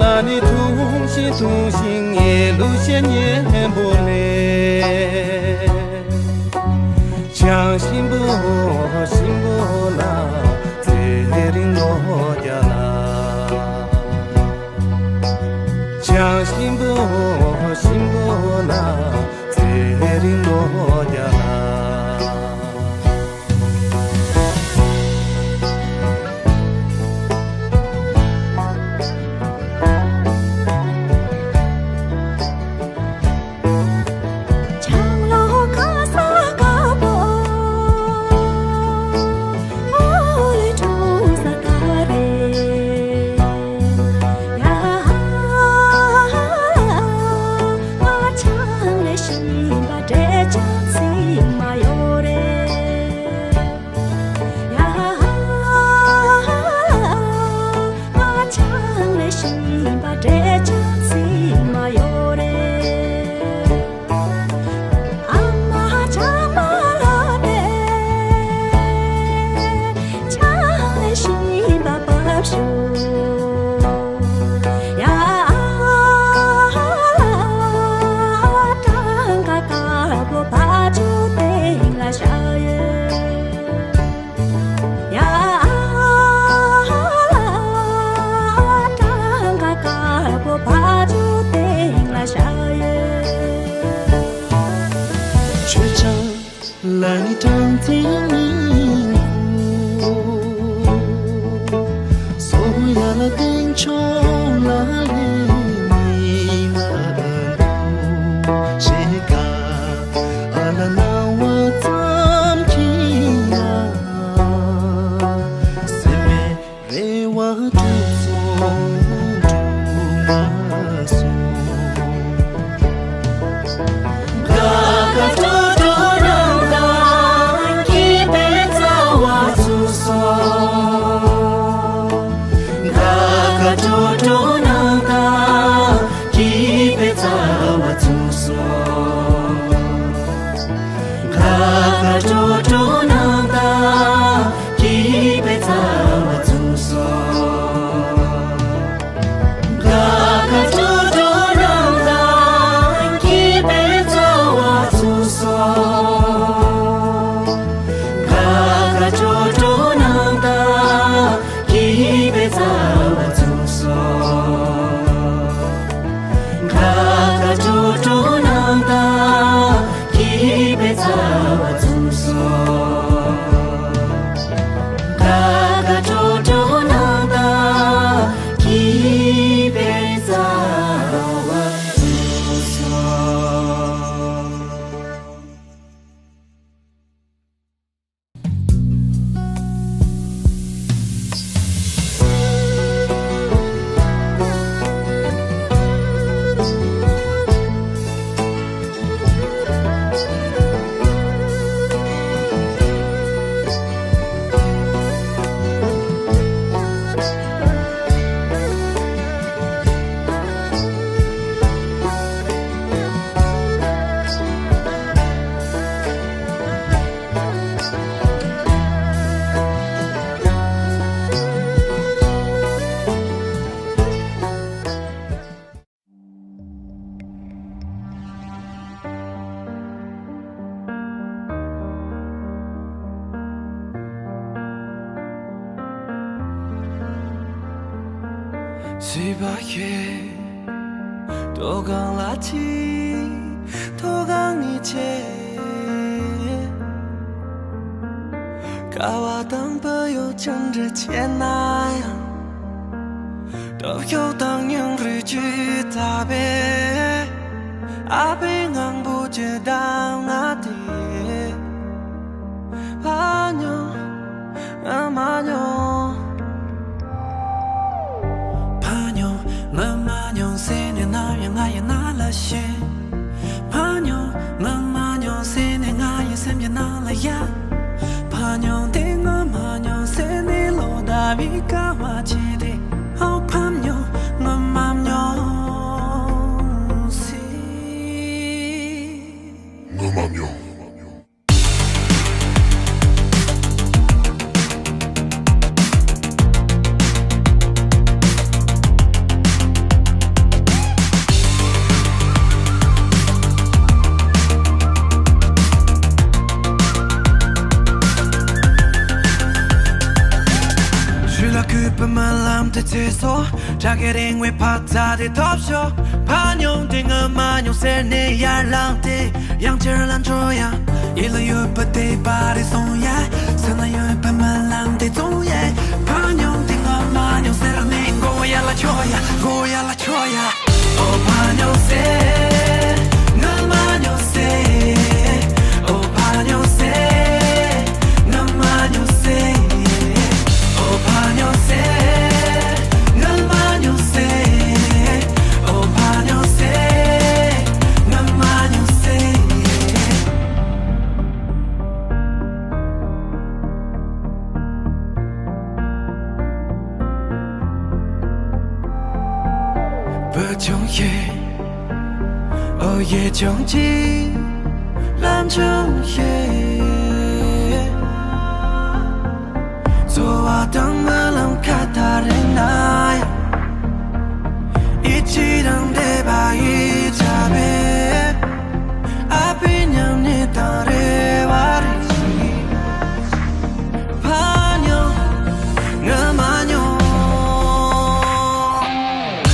ལ་ནི་འཐུང་ཞིང་འཐུང་ཞིང་ངའི་ལུས་ཤེས་ཉན་པོ་ལས། ཆང་ཞིམ་པོ་ཞིམ་པོ་ལ་ཚེ་རིང་ལོ་བརྒྱ་ལ། ཆ་ ཡང་གཤིན་པོ་གཤིན་པོ་ལ་ཚེ་རིང་ལོ་བརྒྱ་ལ། ལ་ནི་དྲང་ཚིག་ཉིད་ཁུ། སོ་ཡ་ལ་སྟེང་ཕྱོགས་ལ་ལེ་མི་ལ་ལུ་ཞེ་ག་ཨ་ལ་ན་བ་ཙམ་གྱི་ཡ་སེ་མེ། རེ་བ་དྲུག་སོང་དྲུག་མ་སོང་། ག་ག་ཏོ་ཏོ་ནང་དང་སྐྱིད་པའི་རྩ་བ་ཚུགས་སོང་། ག་ག་ཏོ་ཏོ་ནང་དང་སྐྱིད་པའི་རྩ་བ་ཚུགས་སོང་། ག་ག་ཏོ་ཏོ་ནང་དང་སྐྱིད་པའི་རྩ་བ་ཚུགས་སོང་། ག་ག་ཏོ་ཏོ་ནང་དང་སྐྱིད་པའི་རྩ་བ་ཚུགས་སོང་། ག་ག་ཏོ་ཏོ་ནང་དང་སྐྱིད་པའི་རྩ་བ་ཚུགས་སོང་། ག་ག་ཏོ་ཏོ་ནང་དང་སྐྱིད་པའི་རྩ་བ་ཚུགས་སོང་། ག་ག་ཏོ་ཏོ་ནང་དང་སྐྱིད་པའི་རྩ་བ་ཚུགས་སོང་། སྲིད་པ་ཁྱེད། མཐོ་སྒང་ལ་ཆི། མཐོ་སྒང་ནི་ཆེ། ཁ་བ་དང་བུ་ཡོད་ཅང་འདྲ་ཆེ་ན་ཡང་། སྟོབས་ཤུགས་དང་སྙིང་རུས་ཀྱི་ཐག་པས། ཨ་ཕའི་ངང་པོ་ཇི་ལྟར་ང་དེ་ཕ་ཉོ་ང་མ་ཉོ། ཕ་ཉོ་ང་མ་ཉོ་ཟེར་ནས་ནམ་ཡང་ང་ཡི་ན་ལ་ཤེས། ཕ་ཉོ་ང་མ་ཉོ་ཟེར་ནས་ང་ཡི་སེམས་ཀྱི་ནང་ལ་ཡ། ཕ་ཉོ་དེ་ང་མ་ཉོ་ཟེར་ནས་ལོ་ཟླ་བའི་དཀའ་བ་ཆེ་དེ། ཨོ་ཕ་ཉོ་ང་མ་ཉོ་ཟེར། ང་མ་ཉོ། དེ་ཚེ་སོ། བྲག་གི་རིང་བའི་ཕ་རྩ་དེ་ཐོབ་ཤོག་ཕ་མྱོང་དེ་ངོ་མ་མྱོང་ཟེར་ནས་ཡར་ལངས་ཏེ་ཡང་ཕྱིར་ལ་འགྲོ་ཡ། ཡིད་ལ་ཡོད་པ་དེ་པར་རེ་སོང་ཡ། སེམས་ལ་ཡོད་པ་མ་ལངས་ཏེ་བཙོང་ཡ། ཕ་མྱོང་དེ་ངོ་མ་མྱོང་ཟེར་ནས་མགོ་བོ་ཡར་ལ་ཆོ་ཡ། མགོ་བོ་ཡར་ལ་ཆོ་ཡ། ཨོ་ཕ་མྱོང་ཟེར། ངོ་མ་མྱོང་ཟེར། ཨོ་ཕ་མྱོང་ཟེར། ངོ་མ་མྱོང་ཟེར། ཨོ་ཕ་མྱོང་ཟེར། ངོ་མ་མྱོང་ཟེར། ཨོ་ཕ་མྱོང་ཟེར། ངོ་མ་མྱོང་ཟེར། བུ་ཆུང་ཞིག་ཨོ་ཡེ་ཆུང་ཆེ། ལམ་ཆུང་ཞིག་འཚོ་བ་དང་རྨི་ལམ་ཁ་ཐག་རིང་ན་ཡང་། ཡིད་ཆེས་དང་འདོད་པ་ཡིས་བྱ་བའི། ཨ་ཕའི་ཉམས་ཉེས་དང་རེ་བ་རེ་ཞིག་ཕ་མྱོང་ངོ་མ་མྱོང་།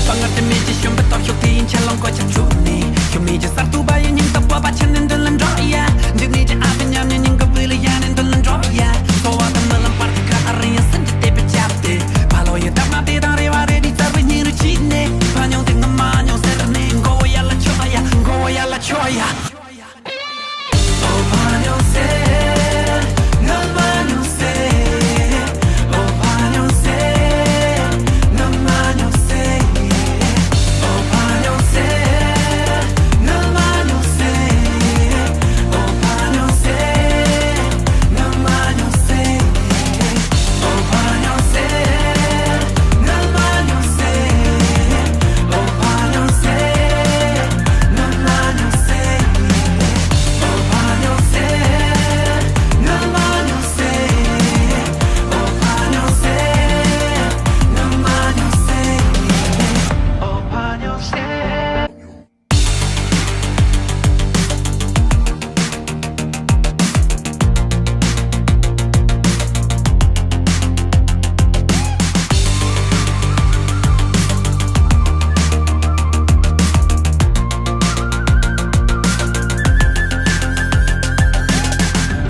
དཔའ་ངར་དེ་མེད་ཀྱི་ཞོན་པའི་སྟོབས་ཤུགས་དེ་ཡིན་ཆ་ལོངས་གོ་ཆ་བཅུག་ནས། ཞུམ་མེད་ཀྱི་གསར་དུ་བ་ཡི་སྙིང་སྟོབས་པ་ཆེ་ནས་མདུན་ལ་འགྲོ་ཡ། འཇིགས་མེད་ཀྱི་ཨ་ཕའི་ཉམས་ཉེས་སྙིང་གི་བུ་ལ་ཡ་ནས་མདུན་ལ་འགྲོ་ཡ། འཚོ་བ་དང་རྨི་ལམ་བར་དུ་ཁ་ཨ་རི་ཡང་སེམས་ཀྱི་དད་པའི་ཆབ་དེ། ཕ་ལོ་ཡི་དམ་མ་དེ་དང་རེ་བ་རེ་རེ་རྩ་བའི་སྙིང་རུས་བྱས་ནས། ཕ་མྱོང་དེ་ངོ་མ་མྱོང་ཟེར་ནས་མགོ་བོ་ཡར་ལ་ཆོ་ཡ། མགོ་བོ་ཡར་ལ་ཆོ་ཡ།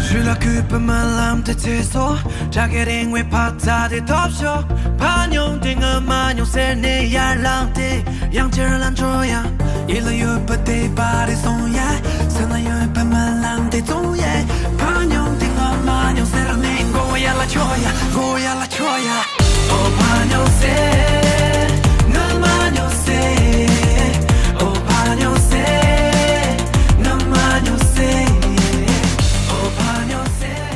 ཆོས་ལ་གུས་པའི་སྨོན་ལམ་དེ་ཚེ་སོ། བྲག་གི་རིང་བའི་ཕ་རྩ་དེ་ཐོབ་ཤོག་ཕ་མྱོང་དེ་ངོ་མ་མྱོང་ཟེར་ནས་ཡར་ལངས་ཏེ། ཡང་ཕྱིར་ལ་འགྲོ་ཡ། ཡིད་ལ་ཡོད་པ་དེ་པར་རེ་སོང་ཡ། སེམས་ལ་ཡོད་པ་མ་ལངས་ཏེ་བཙོང་ཡ། ཕ་མྱོང་དེ་ངོ་མ་མྱོང་ཟེར་ནས་མགོ་བོ་ཡར་ལ་ཆོ་ཡ། མགོ་བོ་ཡར་ལ་ཆོ་ཡ། ཨོ་ཕ་མྱོང་ཟེར། ངོ་མ་མྱོང་ཟེར། ཨོ་ཕ་མྱོང་ཟེར། ངོ་མ་མྱོང་ཟེར། ཨོ་ཕ་མྱོང་ཟེར།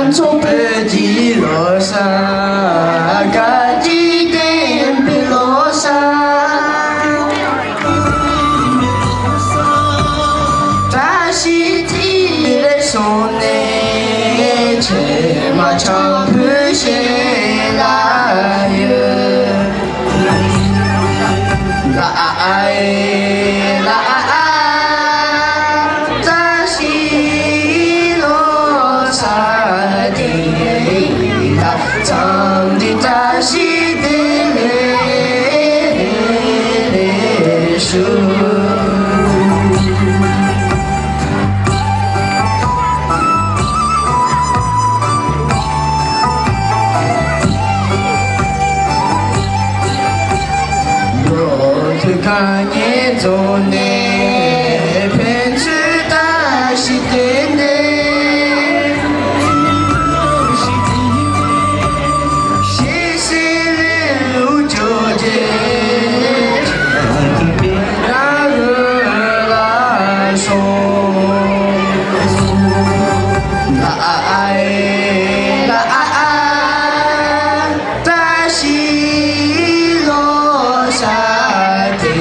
ང་ཚོ་བོད་ཀྱི་ལོ་གསར། དགའ་སྐྱིད་ལྡན་པའི་ལོ་གསར། བཀྲ་ཤིས་བདེ་ལེགས་གསུངས་ནས། ཁྱེད་མ་ཆང་ཕུད་བཞིན་ལ་ཡོད། ལ་ཨ་ཨ་ཨེ་ལ་ཨ་ཨ། བཀྲ་ཤིས་ལོ་གསར་བདེ་ལེགས། འཚམས་འདྲི་བཀྲ་ཤིས་བདེ་ལེགས་ཞུ། ལོ་དུས་གང་ཉིད་རྫོགས་ནས། ཕན་ཚུན་བཀྲ་ཤིས་བདེ་ལེགས། ཞེས་བྱས་ལེའུ་བཅོ་བརྒྱད་རང་ལ་སོང་། ལ་ཨ་ཨ་ཨེ་ལ་ཨ་ཨ། བཀྲ་ཤིས་ལོ་གསར་བདེ་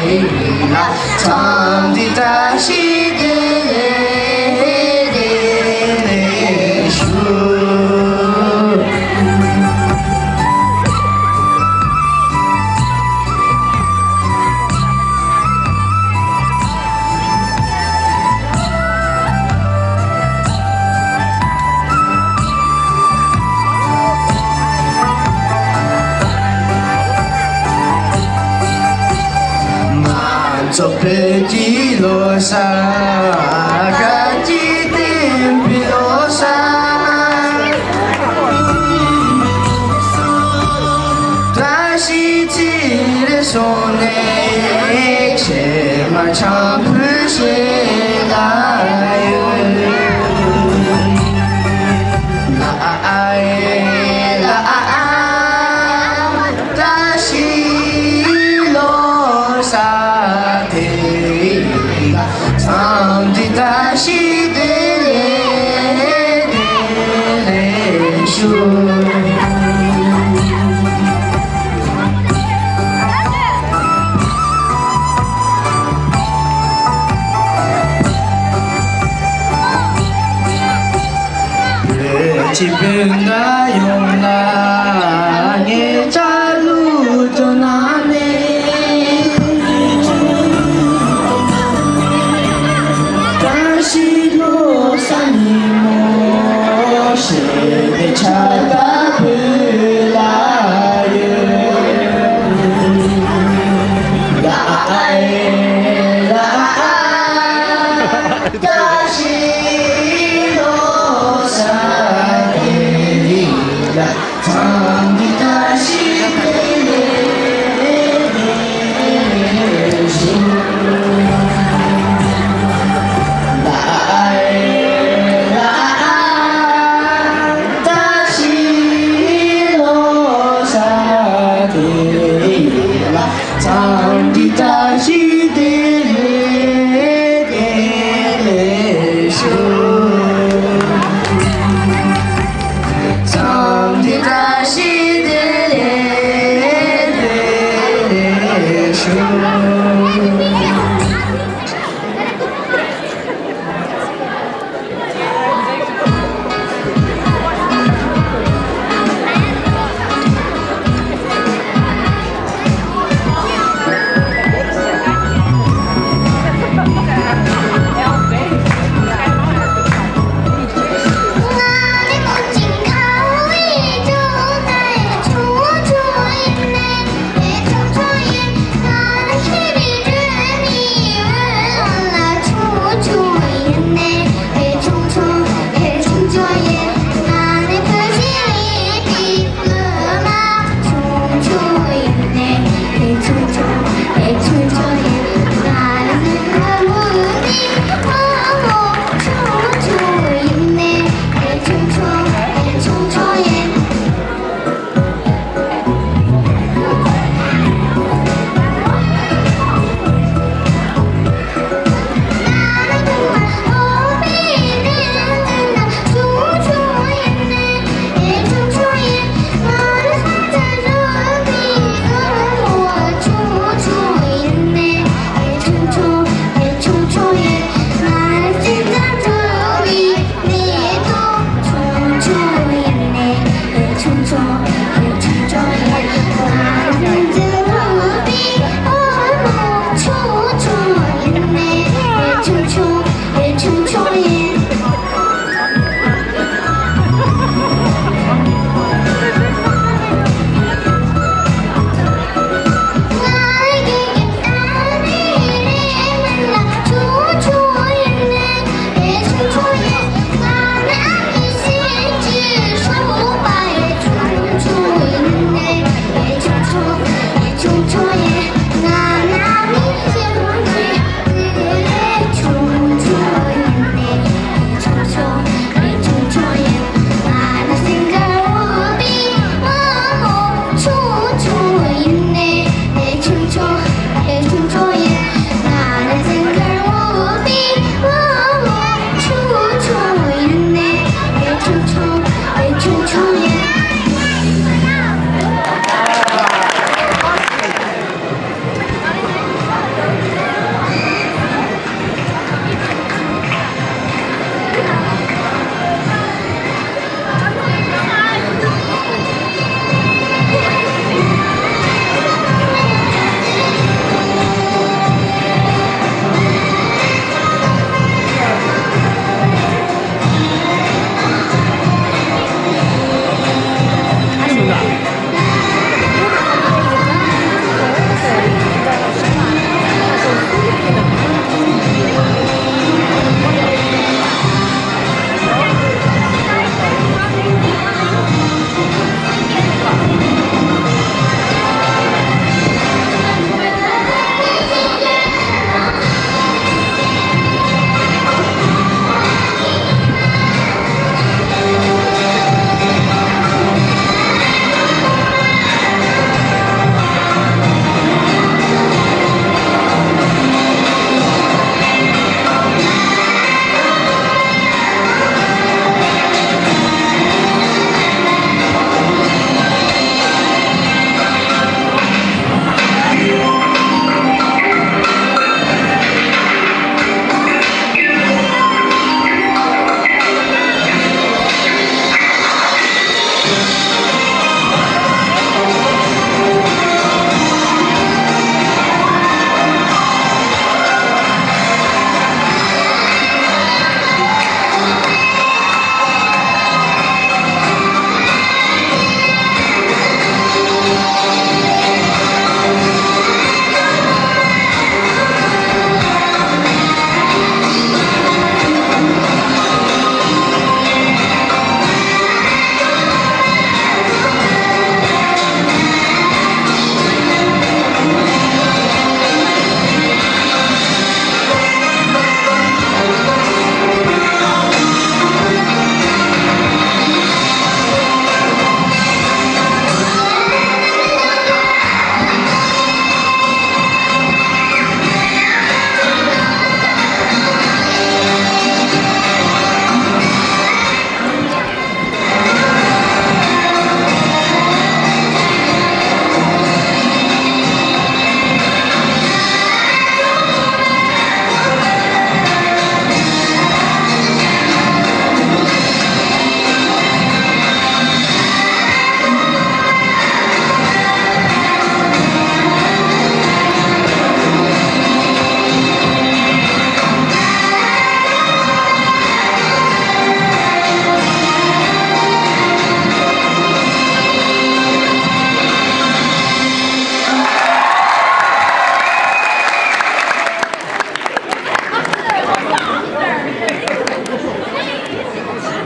ལེགས། འཚམས་འདྲི་བཀྲ་ཤིས་བདེ་ལེགས་བདེ་ལེགས་ཞུ། ང་ཚོ་བོད་ཀྱི་ལོ་གསར། དགའ་སྐྱིད་ལྡན་པའི་ལོ་གསར། བཀྲ་ཤིས་ཚེ་རིང་སོང་ནས། ཁྱེད་མ་ཆང་ཕུད་བཞིན་ལ་ཡོད། ལ་ཨ་ཨ་ཨེ་ལ་ཨ་ཨ། བཀྲ་ཤིས་ལོ་གསར་བདེ་ལེགས། འཚམས་འདྲི་བཀྲ་ཤིས་བདེ་ལེགས་བདེ་ལེགས་ཞུ། བོད་ཀྱི་སྤུན་ཟླ་ཡོངས་ལ་ངས་བཅར་གླུ་བཏོན་ནས། བཀྲ་ཤིས་ལོ་གསར་ཉིན་མོ་ཞེས་ནས་ཕྱག་བཏབ་ཕུལ་ལ་ཡོད། ལ་ཨ་ཨེ་ལ་ཨ་ཨ། བཀྲ་ཤིས་ལོ་གསར་བདེ་ལེགས། འཚམས་འདྲི་བཀྲ་ཤིས་བདེ་ལེགས་ཞུ། ལ་ཨ་ཨེ་ལ་ཨ་ཨ། བཀྲ་ཤིས།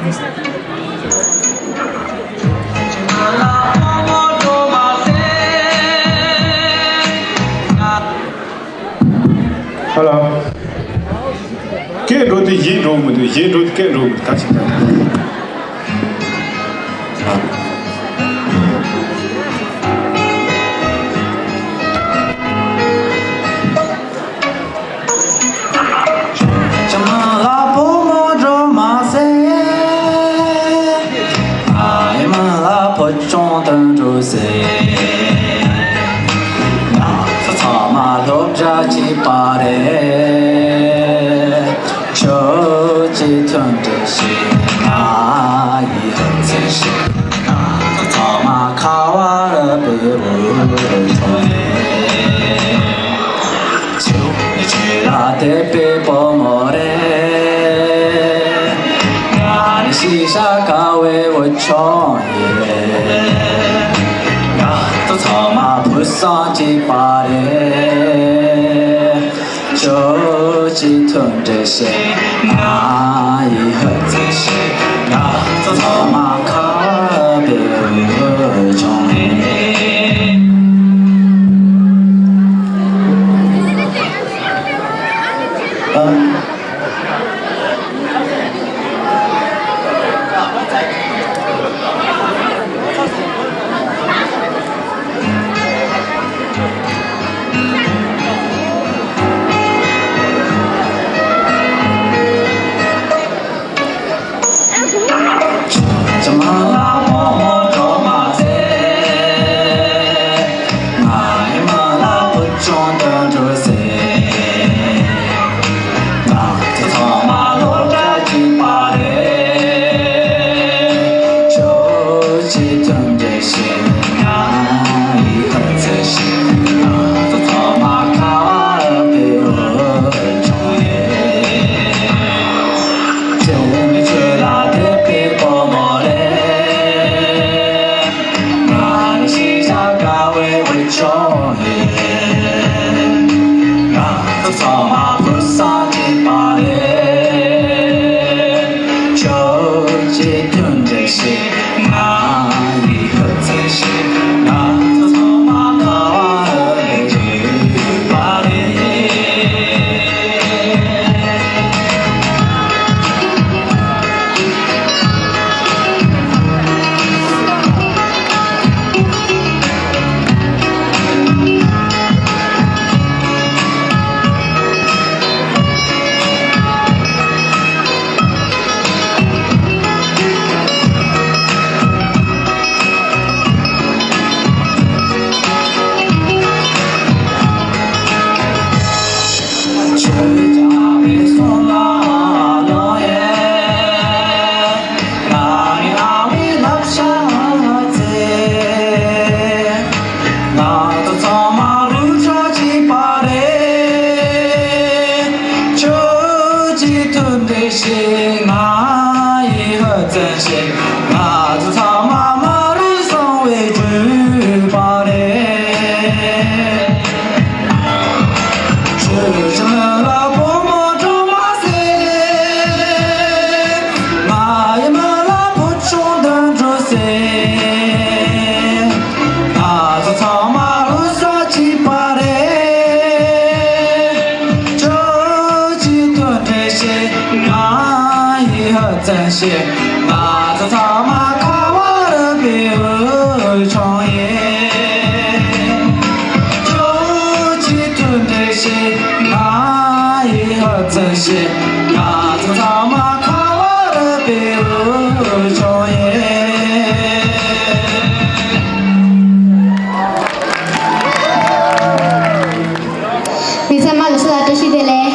ཧ་ལོ། སྐད་འགྲོ་དུས་གཞས་འགྲོ་མི་འདུག་གཞས་འགྲོ་དུས་སྐད་འགྲོ་མི་འདུག་ག་ཅིག་ད། ཅང་མ་ལ་བུ་མོ་འགྲོ་མ་ཟེར། ཨ་ཡེ་མ་ལ་བུ་ཆུང་དུ་འགྲོ་ཟེར། ང་ཚོ་ཚང་མ་སློབ་གྲྭ་གཅིག་པ་རེད། ཁྱོད་ཀྱི་མཐུན་སྒྲིལ་ཞིག་ང་ཡི་ཧུར་བརྩོན་ཞིག་ང་ཚོ་ཚང་མ་ཁ་བ་རི་པའི་བུ་ཆུང་རེད། ཁྱོད་ནི་ཆོས་ལ་དད་པའི་བུ་མོ་རེད། ང་ནི་ཤེས་བྱ་དཀའ་བའི་བུ་ཆུང་ཡིན། ང་ཚོ་ཚང་མ་ཕུགས་བསམ་གཅིག་པ་རེད། ཁྱོད་ཀྱི་མཐུན་སྒྲིལ་ཞིག་ང་ཡི་ཧུར་བརྩོན་ཞིག་ང་ཚོ་ཚང་མ་ཁ་བའི་བུ་ཆུང་རེད། ང་ཚོ་ཚང་མ་སློབ་གྲྭ་གཅིག་པ་རེད། ཁྱོད་ཀྱི་མཐུན་སྒྲིལ་ཞིག་ང་ཡི་ཧུར་བརྩོན་ཞིག་ང་ཚོ་ཚང་མ་ཁ་བ་རི་པའི་བུ་ཆུང་རེད། ཁྱོད་ནི་ཆོས་ལ་དད་པའི་བུ་མོ་རེད། ང་ནི་ཤེས་བྱ་དཀའ་བའི་བུ་ཆུང་ཡིན། ང་ཚོ་ཚང་མ་ཕུགས་བསམ་གཅིག་པ་རེད། ཁྱོད་ཀྱི་མཐུན་སྒྲིལ་ཞིག་ང་ཡི་ཧུར་བརྩོན་ཞིག་ང་ཚོ་ཚང་མ་ཁ་བ་རི་པའི་བུ་ཆུང་རེད། ཆོས་རྒྱལ་བའི་གསུང་ལ་ལོ་ཡེ། ང་ནི་ཨ་བའི་བསླབ་བྱ་བཙལ། ང་ཚོ་ཚང་མ་རུ་ཁྲ་གཅིག་པ་རེད། ཁྱོད་ཀྱི་མཐུན་སྒྲིལ་ཞིག་ང་ཡི་ཧུར་བརྩོན་ཞིག་ང་ཚོ་ཚང་མ་མ་རུ་བཟང་བའི་སྤྲུལ་པ་རེད། ཆོས་ཀྱི་ལམ་ལ་བུ་མོ་འགྲོ་མ་ཟེར། ང་ཡི་མ་ལ་བུ་ཆུང་དུ་འགྲོ་ཟེར། ང་ཚོ་ཚང་མ་ལུགས་སྲོལ་གཅིག་པ་རེད། ཁྱོད་ཀྱི་མཐུན་སྒྲིལ་ཞིག་ང་ཡི་ཧུར་བརྩོན་ཞིག་ང་ཚོ་ཚང་མ་ཁ་བ་རི་པའི་བུ་ཆུང་ཡིན། ཁྱོད་ཀྱི་མཐུན་སྒྲིལ་ཞིག་ང་ཡི་ཧུར་བརྩོན་ཞིག་ང་ཚོ་ཚང་མ་ཁ་བ་རི་པའི་བུ་ཆུང་ཡིན། མི་ཚང་མ་ལ་སུ་ལ་བཀྲ་ཤིས་བདེ་ལེགས།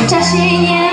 ཉེན་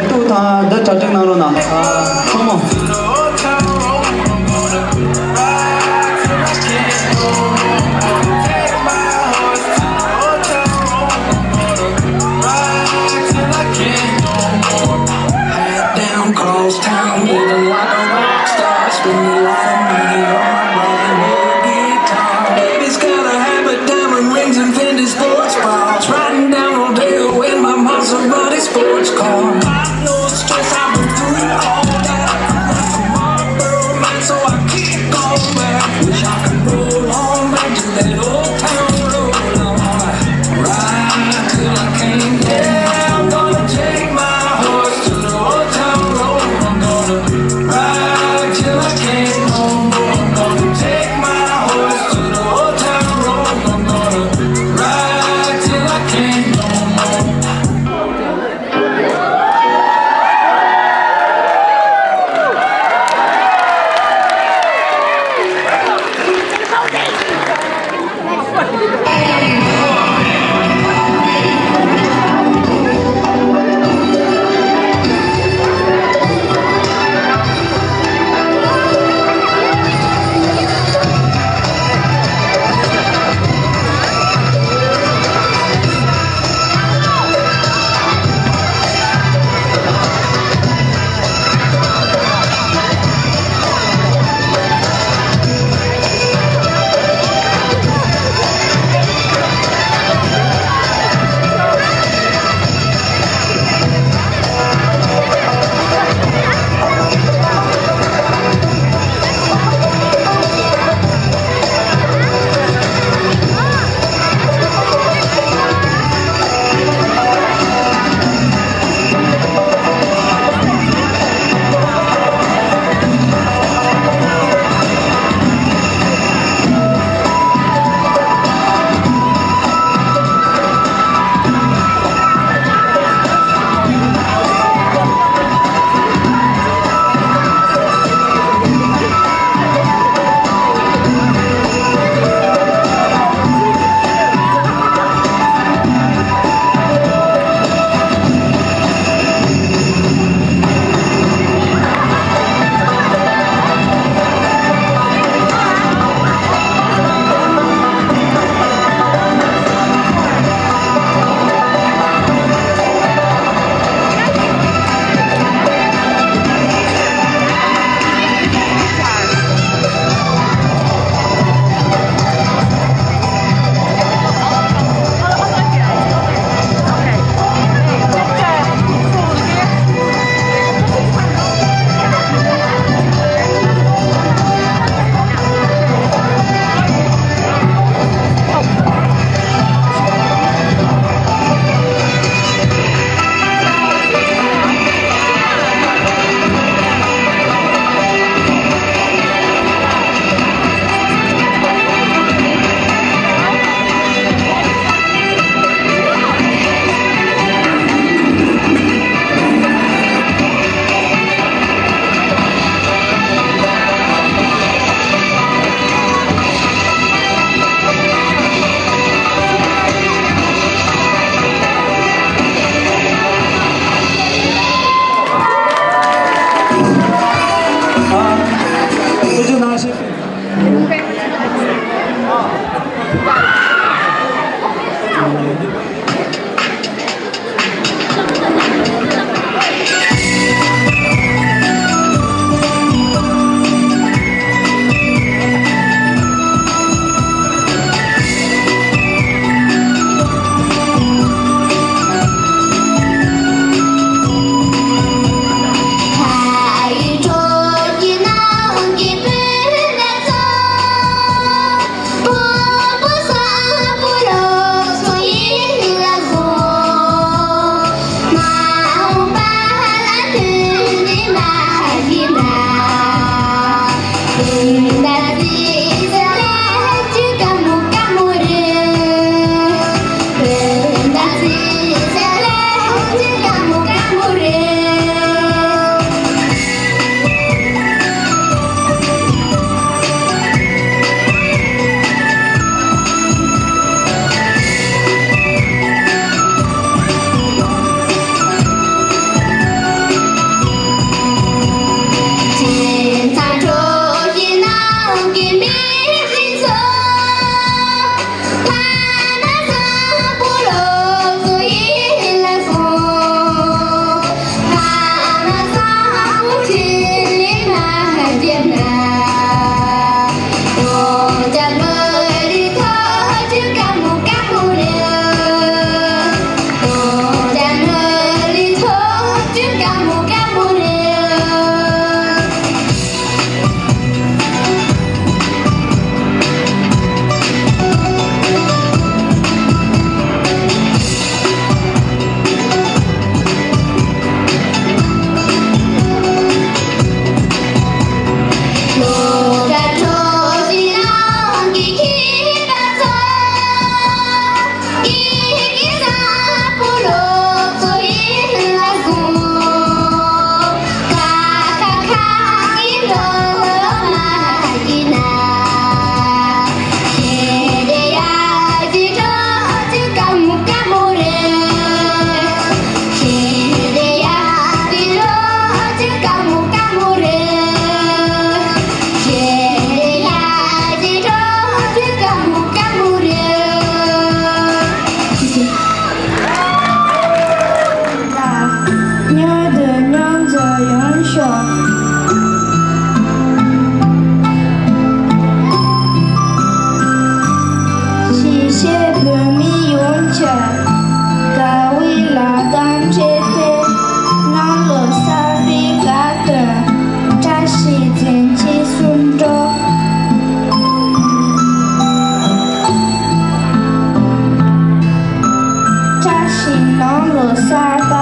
རྟོག་དང་འདི་གྲ་སྒྲིག་གནང་རོགས་གནང་། ཨ། ཐུགས་མོ། མཉམ་དུ་མཉམ་འཛོམས་ཡོང་ཤོག་གཞིས་བྱེས་བོད་མི་ཡོངས་ཀྱི་དགའ་བའི་ལག་གདང་སྦྲེལ་ཏེ། གནམ་ལོ་གསར་པའི་དགའ་སྟོན་བཀྲ་ཤིས་རྫུན་ཆེན་སུམ་སྒྲོག་བཀྲ་ཤིས་གནམ་ལོ་གསར་པ།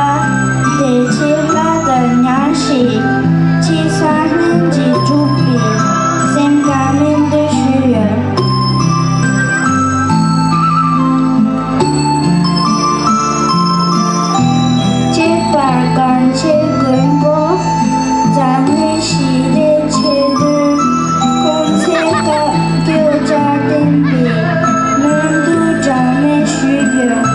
བདེ་སྐྱིད་ལྷ་དང་མཉམ་ཞིང་། སྐྱིད་སྣང་ལྷུན་གྱིས་གྲུབ་པའི་སེམས་དང་སྨོན་འདུན་ཞུས་ཡོད། གཅེས་པར་གངས་ཅན་མགོན་པོ། འཛམ་གླིང་ཞི་བདེའི་ཆེད་དུ། ཁོང་ཚེ་བསྐལ་བརྒྱར་བརྟན་པའི་སྨོན་འདུན་གྲངས་མེད་ཞུས་ཡོད།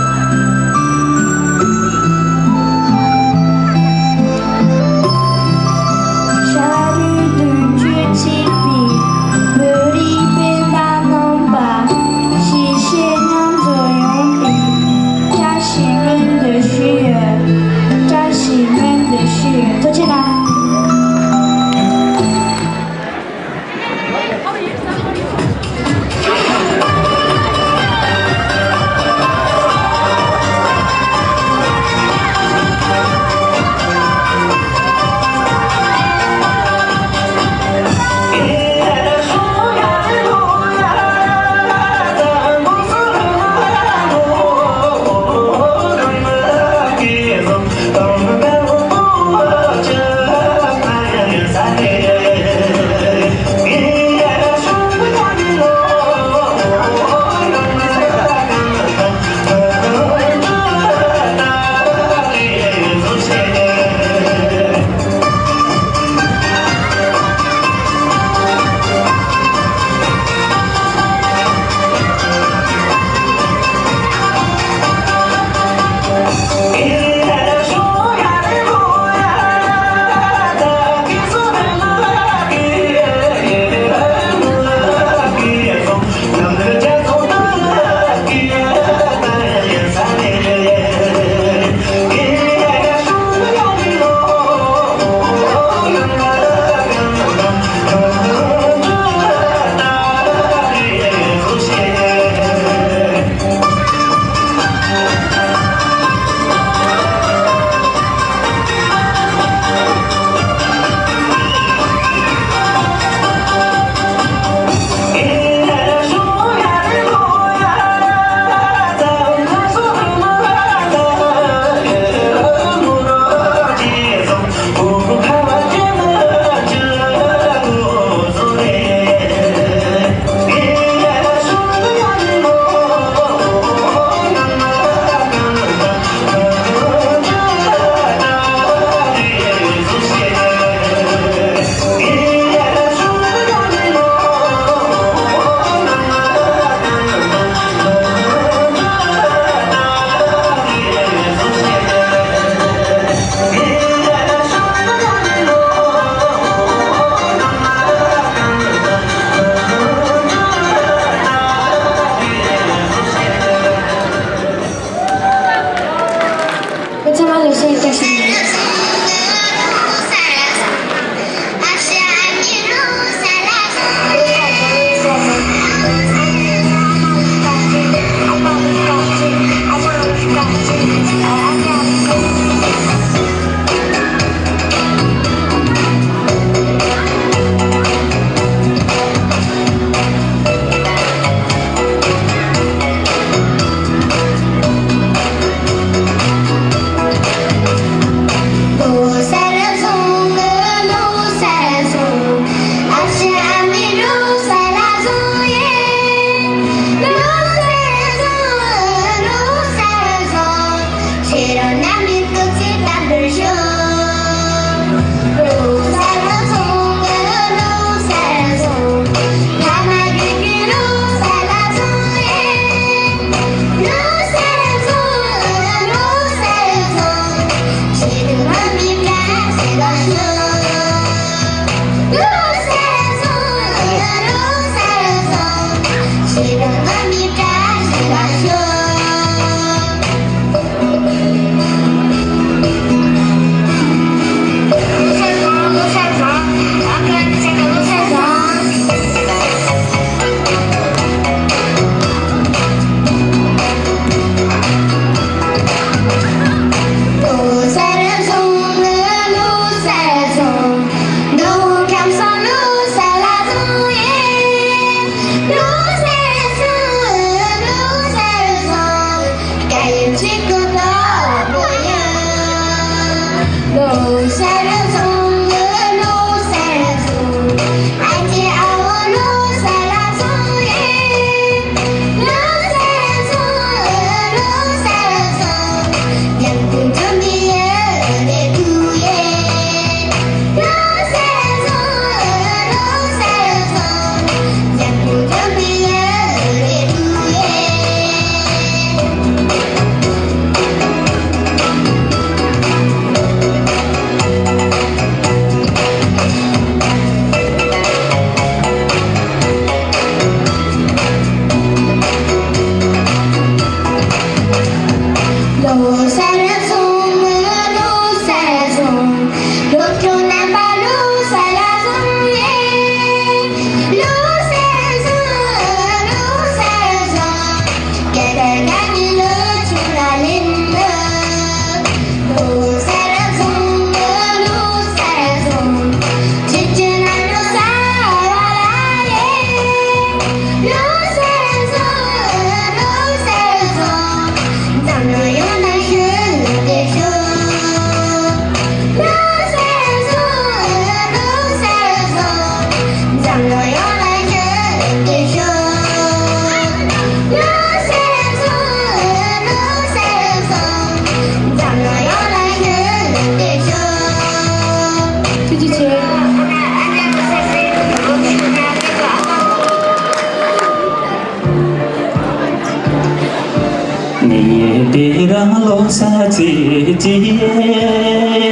ངས་དེ་རང་ལོ་ས་ཚེ་གཅིག་ཡ་ཡ་ཡ་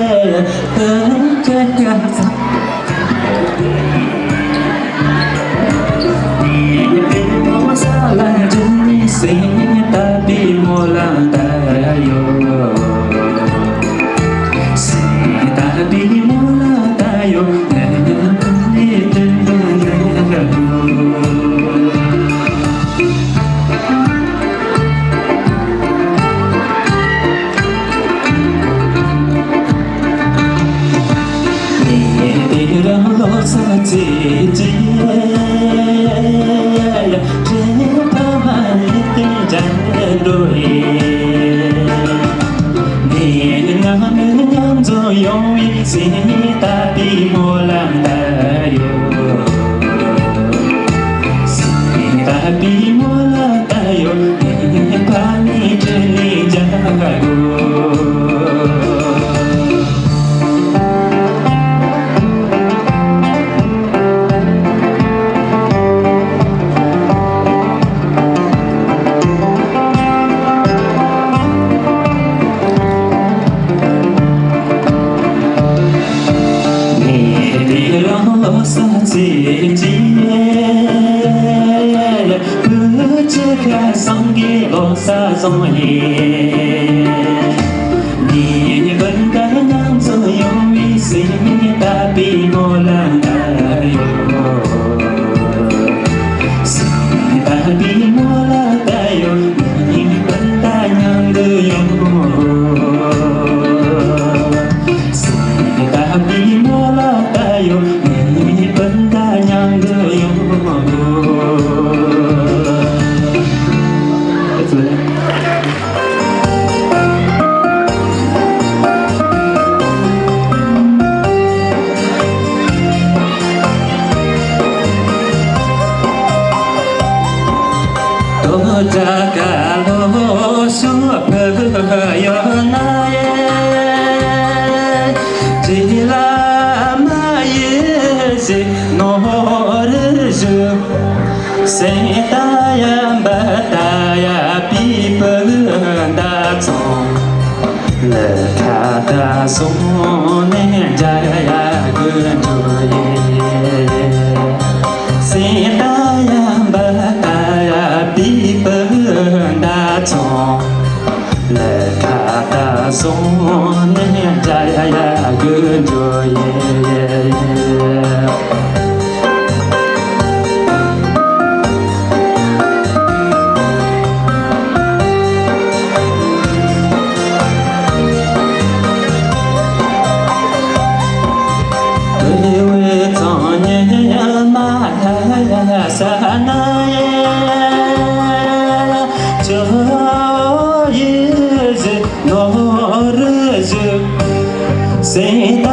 ཡ། ངས་དེ་རང་ལོ་ས་ཚེ་གཅིག་ཡ་ཡ་ཡ། དྲན་པ་མ་ཡིན་ཏེ་འཇའ་འགྲོ་ཡི། ངས་ང་ནི་མཉམ་འཛོམས་ཡོང་བའི་སེམས་ལྟ་བུའི་སྨོན་ལམ་ལྟ་ཡོད། སེམས་ལྟ་བུའི་སྨོན་ལམ་ལྟ་ཡོད། ངས་ཕ་མའི་དྲིན་ལན་འཇལ་དགོས། ངས་དེ་རང་ལོ་ས་ཚེ་གཅིག་ཡ་ཡ་ཡ། བུ་ཆེ་ཁ་སང་གི་ལོ་ས་བཟང་ཡིན། ངས་སྤུན་ཟླ་མཉམ་འཛོམས་ཡོང་བའི་སེམས་ལྟ་བུའི་སྨོན་ལམ་ལྟ་ཡོད། སེམས་ལྟ་བུའི་སྨོན་ལམ་ལྟ་ཡོད། ངས་སྤུན་ཟླ་མཉམ་དུ་ཡོང་། སེམས་ལྟ་བུའི་སྨོན་ལམ་ལྟ་ཡོད། ངས་སྤུན་ཟླ་མཉམ་དུ་ཡོང་། སེམས་ལྟ་ཡང་འབའ་ལྟ་ཡང་པའི་སྤུན་ཟླ་ཚོ། ལ་ཁ་ད་སོང་ནས་མཇལ་ཡ་དགོས་འགྲོ་ཡི། སེམས་ལྟ་ཡང་འབའ་ལྟ་ཡང་པའི་སྤུན་ཟླ་ཚོ། ལ་ཁ་ད་སོང་ནས་མཇལ་ཡ་དགོས་འགྲོ་ཡི། དེ་བས་ཙང་ཉེ་མ་ལ་ཡ་ས་ན་ཡ། ཅོ་ཡི་ཟི་ནོ་རི་ཟི། སེམས་ལྟ་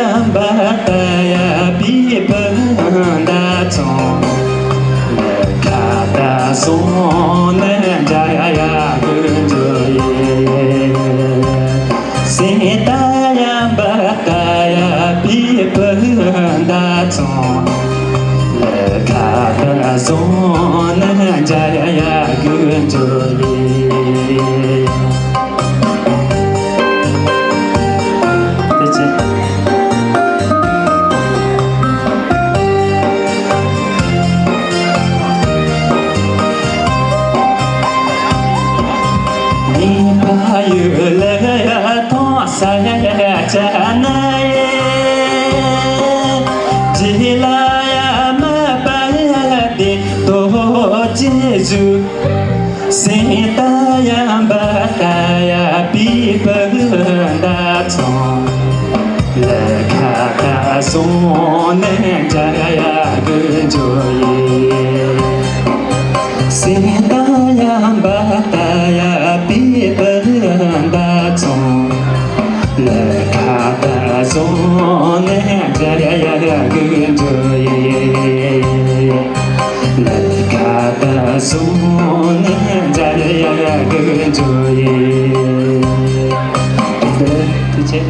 ཡང་འབའ་ལྟ་ཡང་པའི་སྤུན་ཟླ་ཚོ། ལ་ཁ་ད་སོང་ནས་མཇལ་ཡ་དགོས་འགྲོ་ཡི། སེམས་ལྟ་ཡང་འབའ་ལྟ་ཡང་པའི་སྤུན་ཟླ་ཚོ། ལ་ཁ་ད་སོང་ནས་མཇལ་ཡ་དགོས་འགྲོ་ཡི། སེམས་ལྟ་ཡང་འབའ་ལྟ་ཡང་པའི་སྤུན་ཟླ་ཚོ། ལ་ཁ་ད་སོང་ནས་མཇལ་ཡ་དགོས་འགྲོ་ཡི། སེམས་ལྟ་ཡང་འབའ་ལྟ་ཡང་པའི་སྤུན་ཟླ་ཚོ། ལ་ཁ་ད་སོང་ནས་མཇལ་ཡ་དགོས་འགྲོ་ཡི། ལ་ཁ་ད་སོང་ནས་མཇལ་ཡ་དགོས་འགྲོ་ཡི། ཐུགས་རྗེ་ཆེ།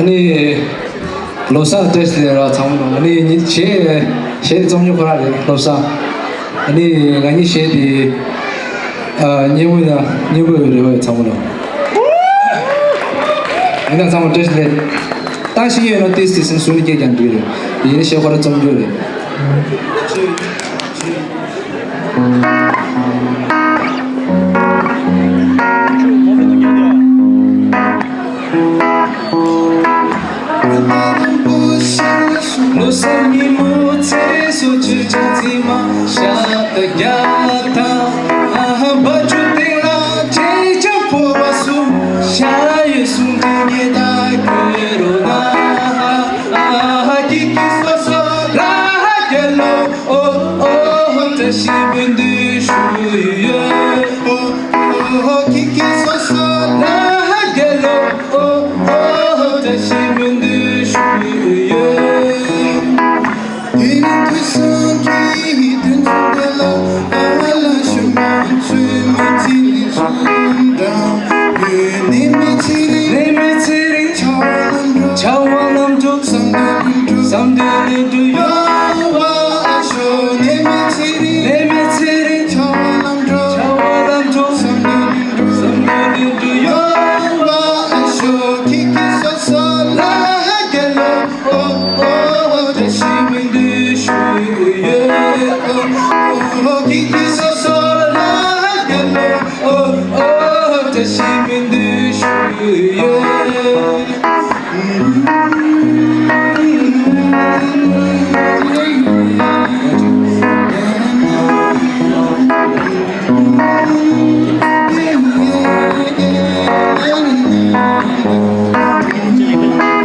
ཨ་ནི་ལོ་གསར་བཀྲ་ཤིས་བདེ་ལེགས་ར་ཚང་མ་ལ། ཨ་ནི་ངའི་གཞས་གཞས་རྩོམ་མཁན་ཁོ་རང་རེད། ལོ་གསར། ཨ་ནི་ང་གཉིས་གཞས་དེ་ཨ་སྙན་པོ་དང་སྙན་པོ་ཡོད་རེད་བ། ཚང་མ་ལ། ཡིན་ན་ཚང་མ་བཀྲ་ཤིས་བདེ་ལེགས། ད་ཤེས་ཀྱི་ཡོད་ན་ཏིས་ཏིས་སེམས་སུ་ནི་སྐད་ཀྱང་འགྲིག་རེད། ཡིན་ན་གཞས་ཁོ་རང་རྩོམ་རྒྱུ་རེད། ལོ་གསར་ཉིན་མོ་ཚེས་སོ་བཅུ་ཆ་ཚིག་མ་ཤ་ད་རྒྱ་ད་ཨ་ཧ་བ་ཆུ་སྟེང་ལ་ཅེ་ཅ་ཕོ་བ་སུ་ཤ་ཡོད་སུང་ཏེ་ཉེ་ད་གོ་རོ་ན་ཨ་ཧ་ཀི་ཀི་སོ་སོ་ར་ཧ་རྒྱལ་ལོ། ཨོ་ཨོ་ཧོ་བཀྲ་ཤིས་སྨོན་འདུན་ཞུ་ཡོད། ཨོ་ཨོ་ཧོ་ཀི་ཀི་སོ་སོ་ལ་ཧ་རྒྱལ་ལོ། ཨོ་ཨོ་ཧོ་བཀྲ་ཤིས་སྨོན་འདུན་ཞུ་ཡོད། དེ་ནི་དུས་སང་གི་དུས་ཚོད་དེ་ལ་ཨ་ལ་ཞུ་མ་ཚུལ་མི་ཚེ་ནི་ཚུལ་དང་། ནི་མི་ཚེ་རིང་། ནི་མི་ཚེ་རིང་། བྱ་བ་ལམ་འགྲོ། བྱ་བ་ལམ་འགྲོ། བསམ་དོན་ལེགས་འགྲུབ། བསམ་དོན་ལེགས་འགྲུབ་ཡོང་བ་ཤོག་ནི་མི་ཚེ་རིང་། ནི་མི་ཚེ་རིང་། བྱ་བ་ལམ་འགྲོ། བྱ་བ་ལམ་འགྲོ། བསམ་དོན་ལེགས་འགྲུབ། བསམ་དོན་ལེགས་འགྲུབ་ཡོང་བ་ཤོག་ཁྱེད་ཀྱི་སོ་སོ་ལ་རྒྱལ་ལོ། ཨོ་ཨོ་བཀྲ་ཤིས་སྨོན་འདུན་ཞུ་ཡོད། ཨོ་ཨོ་ཁྱེད་ཀྱི་སོ་སོ་ལ་རྒྱལ་ལོ། ཨོ་ཨོ་བཀྲ་ཤིས་སྨོན་འདུན་ཞུ་ཡོད།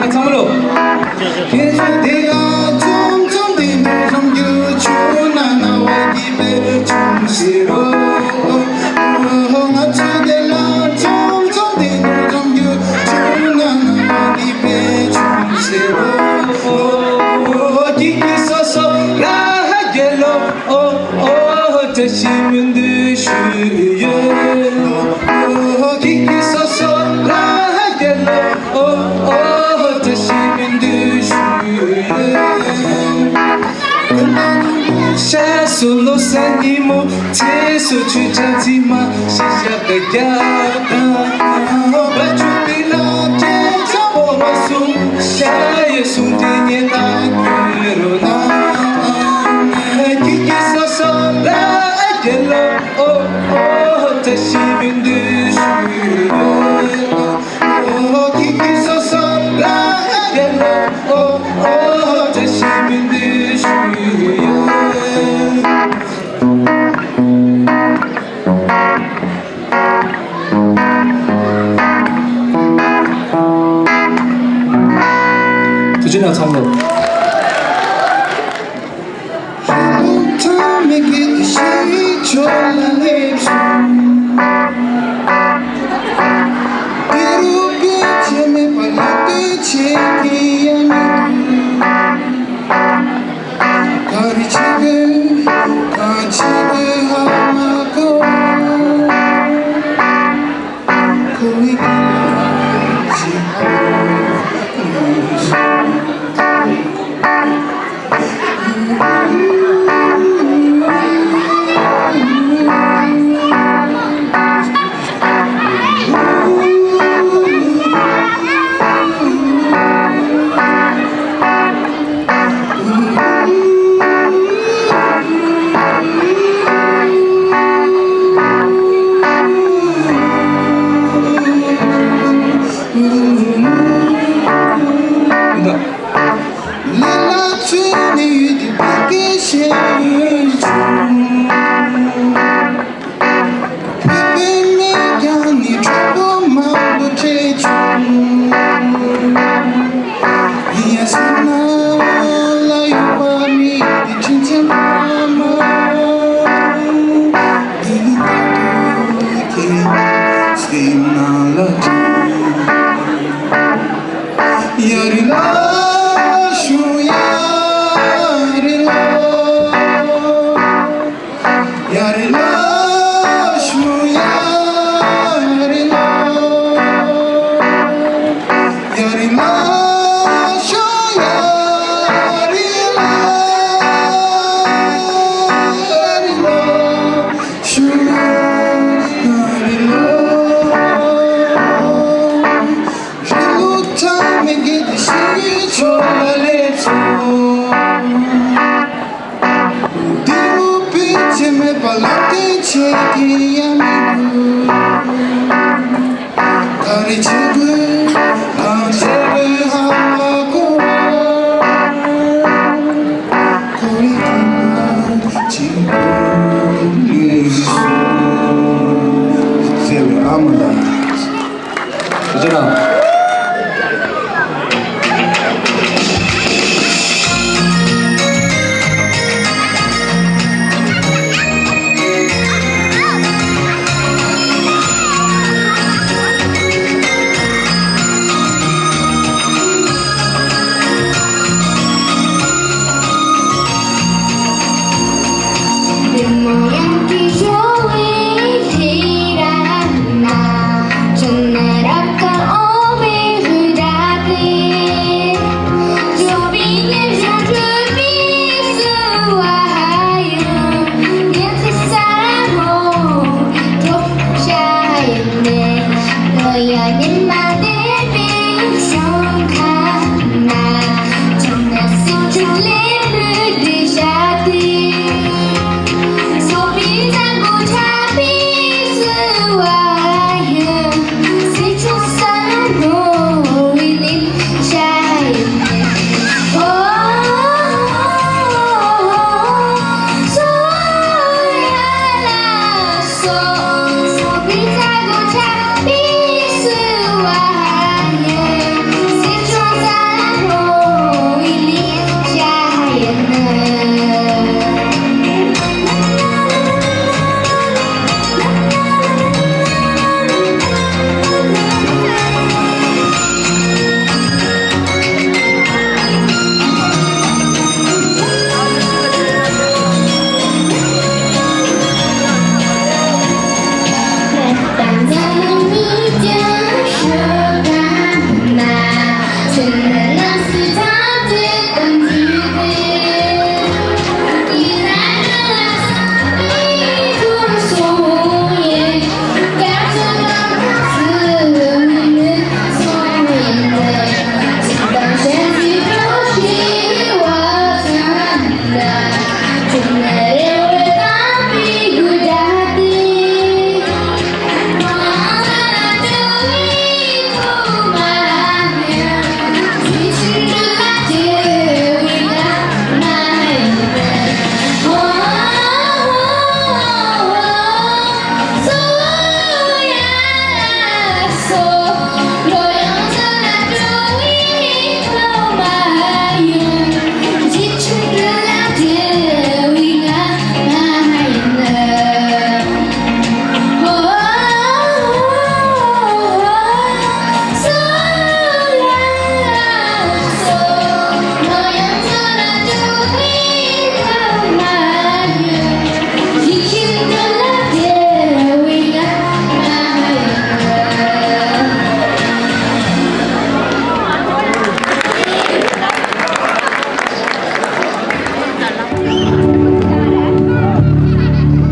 ཨ་ཚང་མ་ལོ། ཁྱེད་ཚོ་དེ་ག་ཚོམ་ཚོམ་དེ་འདུག་ཚོམ་རྒྱུ་ཆུ་ན་ན་བ་གི་པེ་ཆུང་སེ་རོ། ང་ཚོ་དེ་ལ་ཚོམ་ཚོམ་དེ་འདུག་ཚོམ་རྒྱུ་ཆུ་ན་ན་བ་གི་པེ་ཆུང་སེ་རོ། ཀི་ཀི་སོ་སོ་ར་ཧ་རྒྱལ་ལོ། ཨོ་ཨོ་བཀྲ་ཤིས་སྨོན་འདུན་ཞུ་ཡོད། ཨོ་ཀི་ཀི་སོ་སོ་ར་ཧ་རྒྱལ་ལོ། ཨོ་ཨོ་བཀྲ་ཤིས་སྨོན་འདུན་ཞུ་ཡོད། ཤ་སོ་ལོ་གསར་ཉིན་མོ་ཚེས་སོ་ཆུ་ཆ་ཚིག་མ་ཤི་ཤ་ཀ་རྒྱ་དང་བ་ཆུ་པི་ལ་ཅེ་ཚ་བོ་མ་སུ་ཤ་ཡོད་སུང་ཏི་ཉེ་ད་གུ་རུ་ན་ཀི་ཀི་སོ་སོ་ལ་རྒྱལ་ལོ། ཨོ་ཨོ་བཀྲ་ཤིས་སྨོན་འདུན་ཞུ་ཡོད། ཨོ་ཀི་ཀི་སོ་སོ་ལ་རྒྱལ་ལོ། ཨོ་ཨོ་བཀྲ་ཤིས་སྨོན་འདུན་ཞུ་ཡོད། ཐུགས་རྗེ་གནང་ཚང་མ་ལ།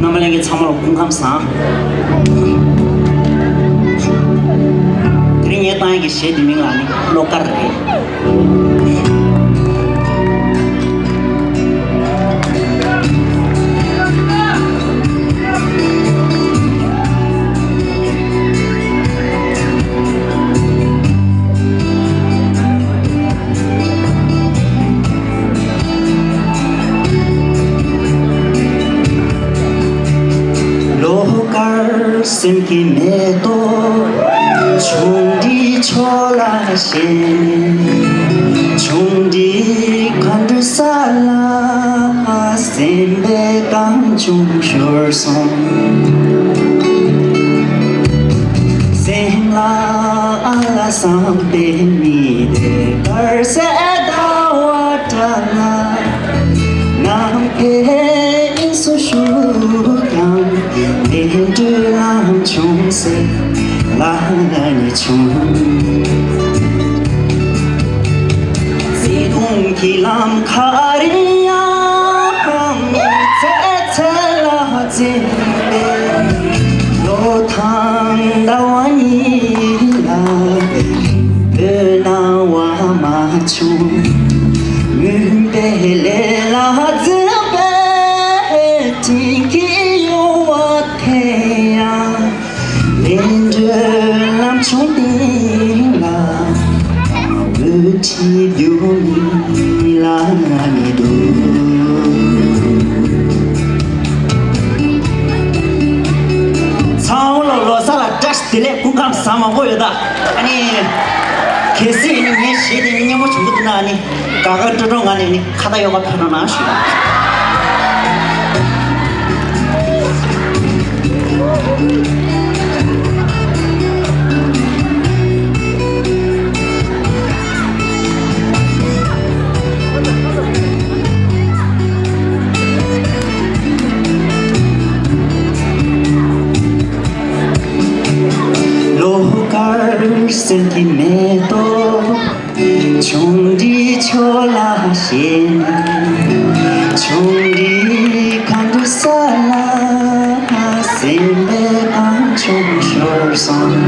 རྣམ་པ་ལྷན་རྒྱས་ཚང་མ་ལ་སྐུ་ཁམས་བཟང་། དེ་རིང་ངས་བཏང་ཡག་གི་གཞས་དེ་མིང་ལ་ནི་བློ་དཀར་རེད། བློ་དཀར་སེམས་ཀྱི་མེ་ཏོག་ཆུང་འདྲིས་ཕྱོགས་ལ་བཞད། ཆུང་འདྲིས་མཁའ་འགྲོའི་ས་ལ་སེམས་པའི་གངས་ལྗོངས་ཤོར་སོང་། སེམས་ལ་ཨ་ལ་བསམ་པའི་མི་དེ་དཀར་གསལ་ཟླ་བ་འདྲ་ལ། ནམ་མཁའི་དབྱིངས་སུ་ཞུགས་ཀྱང་། འགྲིམ་འགྲུལ་ལམ་ཆུང་ཟེར་ལ་ནི་ཆུང་། བརྩེ་དུང་གི་ལམ་ཁ་རིང་ཡང་། ཚེ་ཚད་ལ་འཛིན་པའི་ལོ་ཐང་ཟླ་བ་གཉིས་ལ། བོད་སྣང་བ་མ་བྱུང་། མུན་པའི་ལས་ལ་འཛིན་པའི་དྲིན་གྱིས་ཡོང་། ཟ་མང་པོ་ཡོད་ད། ཨ་ནི། གལ་སྲིད་ནི་ངའི་གཞས་དེ་ནི་སྙན་མོ་བྱུང་གི་འདུག་ན་ཨ་ནི། དགའ་དགའ་སྤྲོ་སྤྲོ་ངང་ནས་ནི་ཁ་བརྡ་ཡོ་ག་ཕེབས་རོགས་གནང་ཞུ། ལོ་དཀར་སེམས་ཀྱི་མེ་ཏོག་ཆུང་འདྲིས་ཆོས་ལ་ཞེན། ཆུང་འདྲིས་མཁའ་འགྲོ་ས་ལ། སེམས་པའི་གངས་ལྗོངས་ཤོར་སོང་།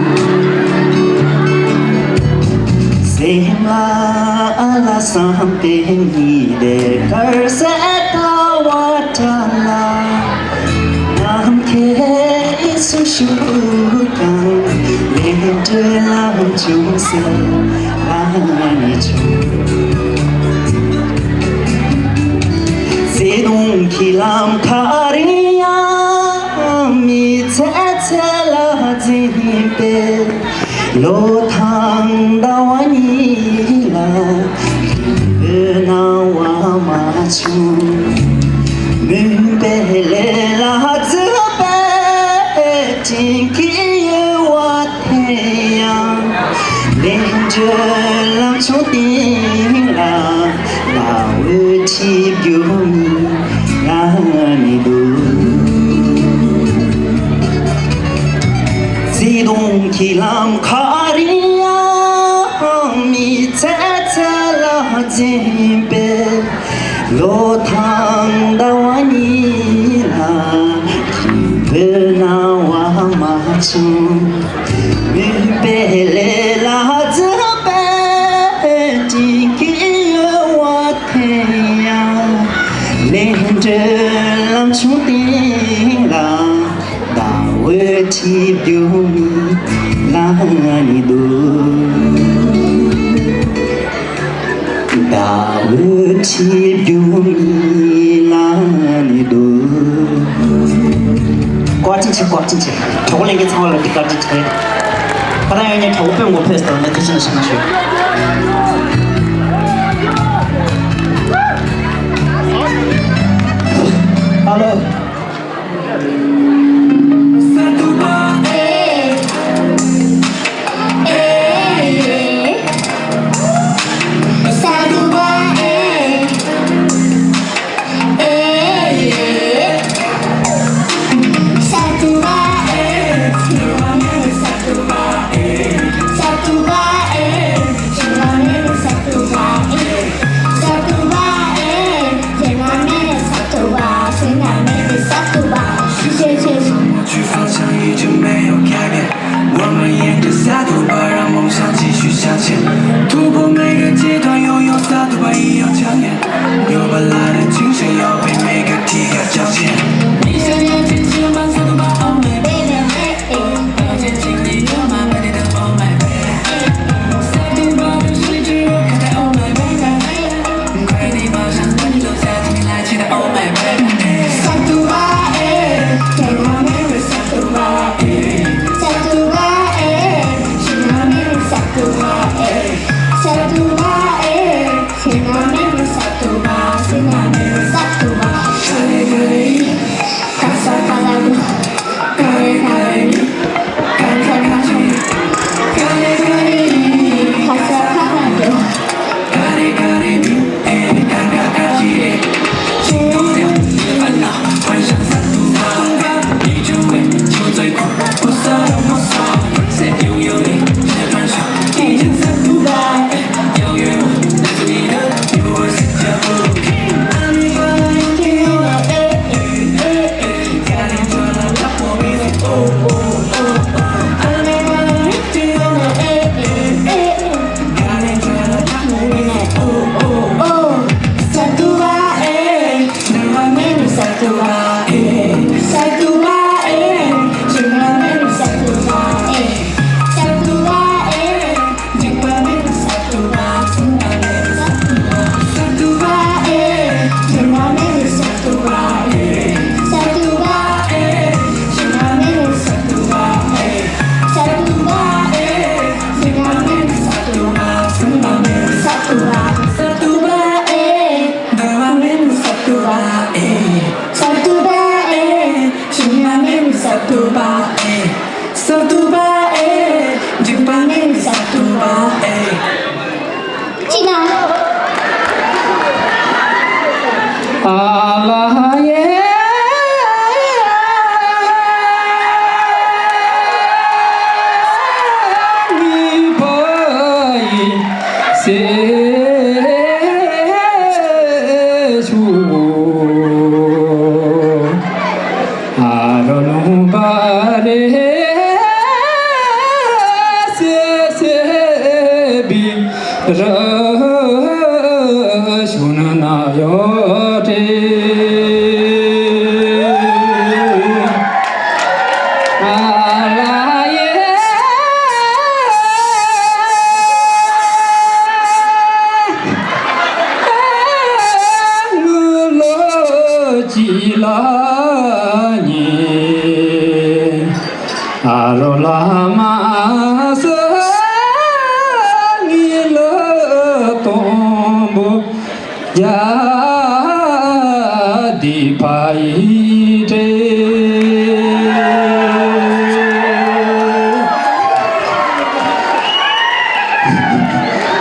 སེམས་ལ་ཨ་ལ་བསམ་པའི་ཉི་ཟླའི་དཀར་གསལ་ཟླ་བ་བཀྲ་ལ། ནམ་མཁའི་སུ་ཞུགས་ཀྱང་ལས་འབྲས་ལམ་བྱུང་ཟེར་ང་ནི་བྱུང་། བརྩེ་དུང་གི་ལམ་ཁ་རིང་ཡང་མི་ཚེ་ཚེ་ལ་འཛིན་པའི་ལོ་དང་ཟླ་བ་གཉིས་ལ། རིང་པོའི་སྣང་བ་མ་བྱུང་། མུན་པའི་ལས་ལ་བརྫུས་པའི་དྲིན་གྱིས་གཡོ་བ་དེ་ཡང་། ལས་འབྲས་ལམ་བྱུང་སྟེང་ལ་ཟླ་འོད་འཁྲིགས་རྒྱུ་མིན་ལ་ནི་འདུག། བརྩེ་དུང་གི་ལམ་ཁ་རིང་ཡང་མི་ཚེ་ཚེ་ལ་འཛིན་པའི་ལོ་དང་ཟླ་བ་གཉིས་ལ། རིང་པོའི་སྣང་བ་མ་བྱུང་། མུན་པའི་ལས་ལ་བརྫུས་པའི་དྲིན་གྱིས་གཡོ་བ་དེ་ཡང་། ལས་འབྲས་ལམ་བྱུང་སྟེང་ལ། ཟླ་འོད་འཁྲིགས་རྒྱུ་མིན་ལ་ནི་འདུག། ཟླ་འོད་འཁྲིགས་རྒྱུ་མིན་ལ་ནི་འདུག། བཀའ་དྲིན་ཆེ། བཀའ་དྲིན་ཆེ། གྲོགས་པོ་ལྷན་རྒྱས་ཚང་མ་ལ་འདི་བཀའ་དྲིན་ཆེ། ཁ་ན་ཡོད་ནས་གྲོགས་པོ་དཔོན་གོ་ཕེས་དང་ནས་ཐུགས་རྗེ་ཆེ་ཞུ་ན་ཞུ། ཨ་ལོ། ཐུབ་པ་ཨེ། སོར་ཐུབ་པ་ཨེ། འཇིགས་པ་ངས་མི་སོར་ཐུབ་པ་ཨེ། ཅི་ན། ཨ་ལ་ཡེ། ནི་བ་ཡི་སེ་ཤུ། ཨ་རོ་ལུང་པ་རེ་སེ་སེ་བི་ར་ཤུ་ན་ན་ཡོ་ཏེ། ཨ་ལ་ཡེ། ལོ་ཅི་ལ་ཉེ། ཨ་རོ་ལ་མ་ས་ངི་ལ་དོམ་བུ་ཡ་དི་ཕ་ཡི་ཏེ།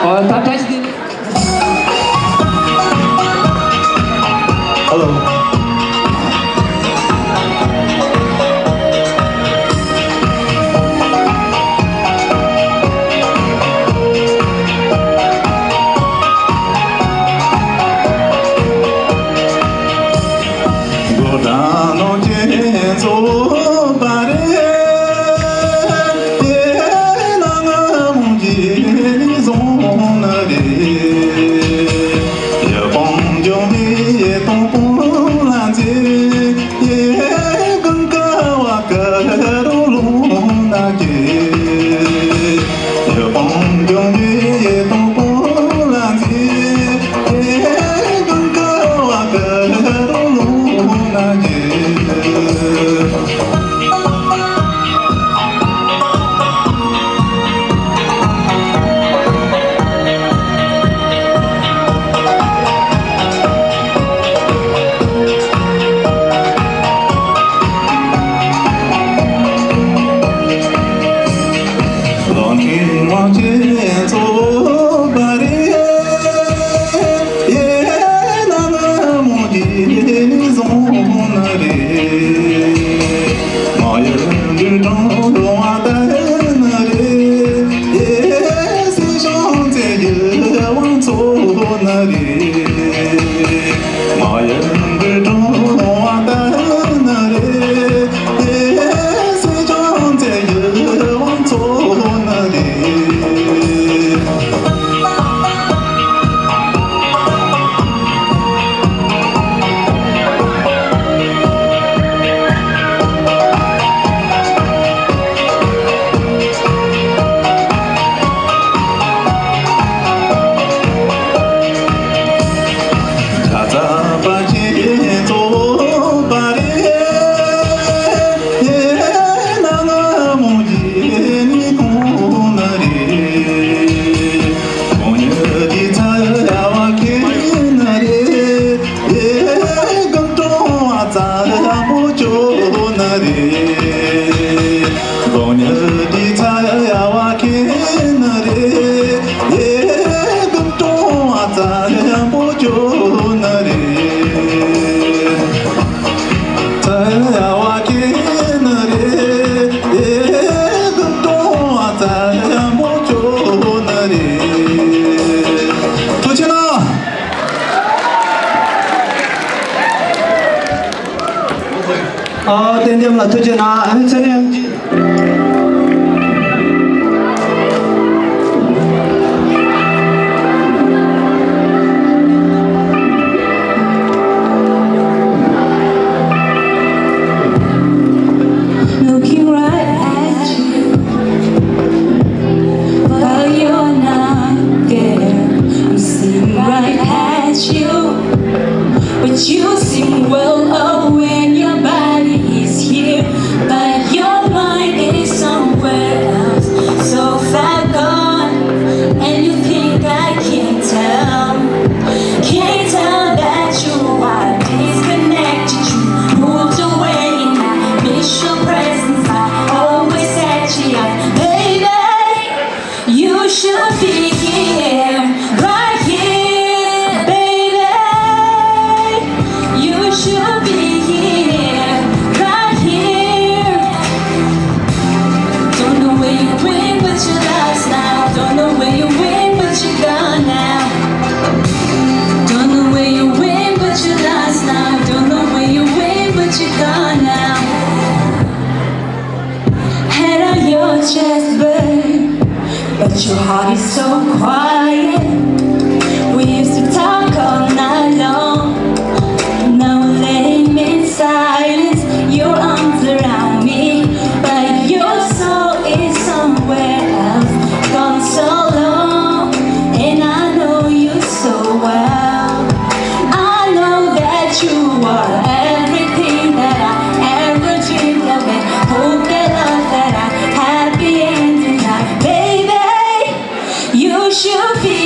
ཨོ་ད་བཀྲ་ཤིས་བདེ་ལེགས། Hello. ཐུགས་རྗེ་གནང་། ཨ། ཏན་ཏན་ལ་ཐུགས་རྗེ་གནང་། ཨ་ནི་ཚེ་རིང་ཨེམ་ཆི། Looking right at you, but you're not there. I'm staring right at you, but you seem well aware. Your body is here, but your mind is Your heart is so quiet. We used to talk all night long. Now laying in silence, your arms around me, but your soul is somewhere else. Gone so long, and I know you so well. I know that you are everything that I ever dreamed of, and hope that love that I had be ending now. Baby, you should be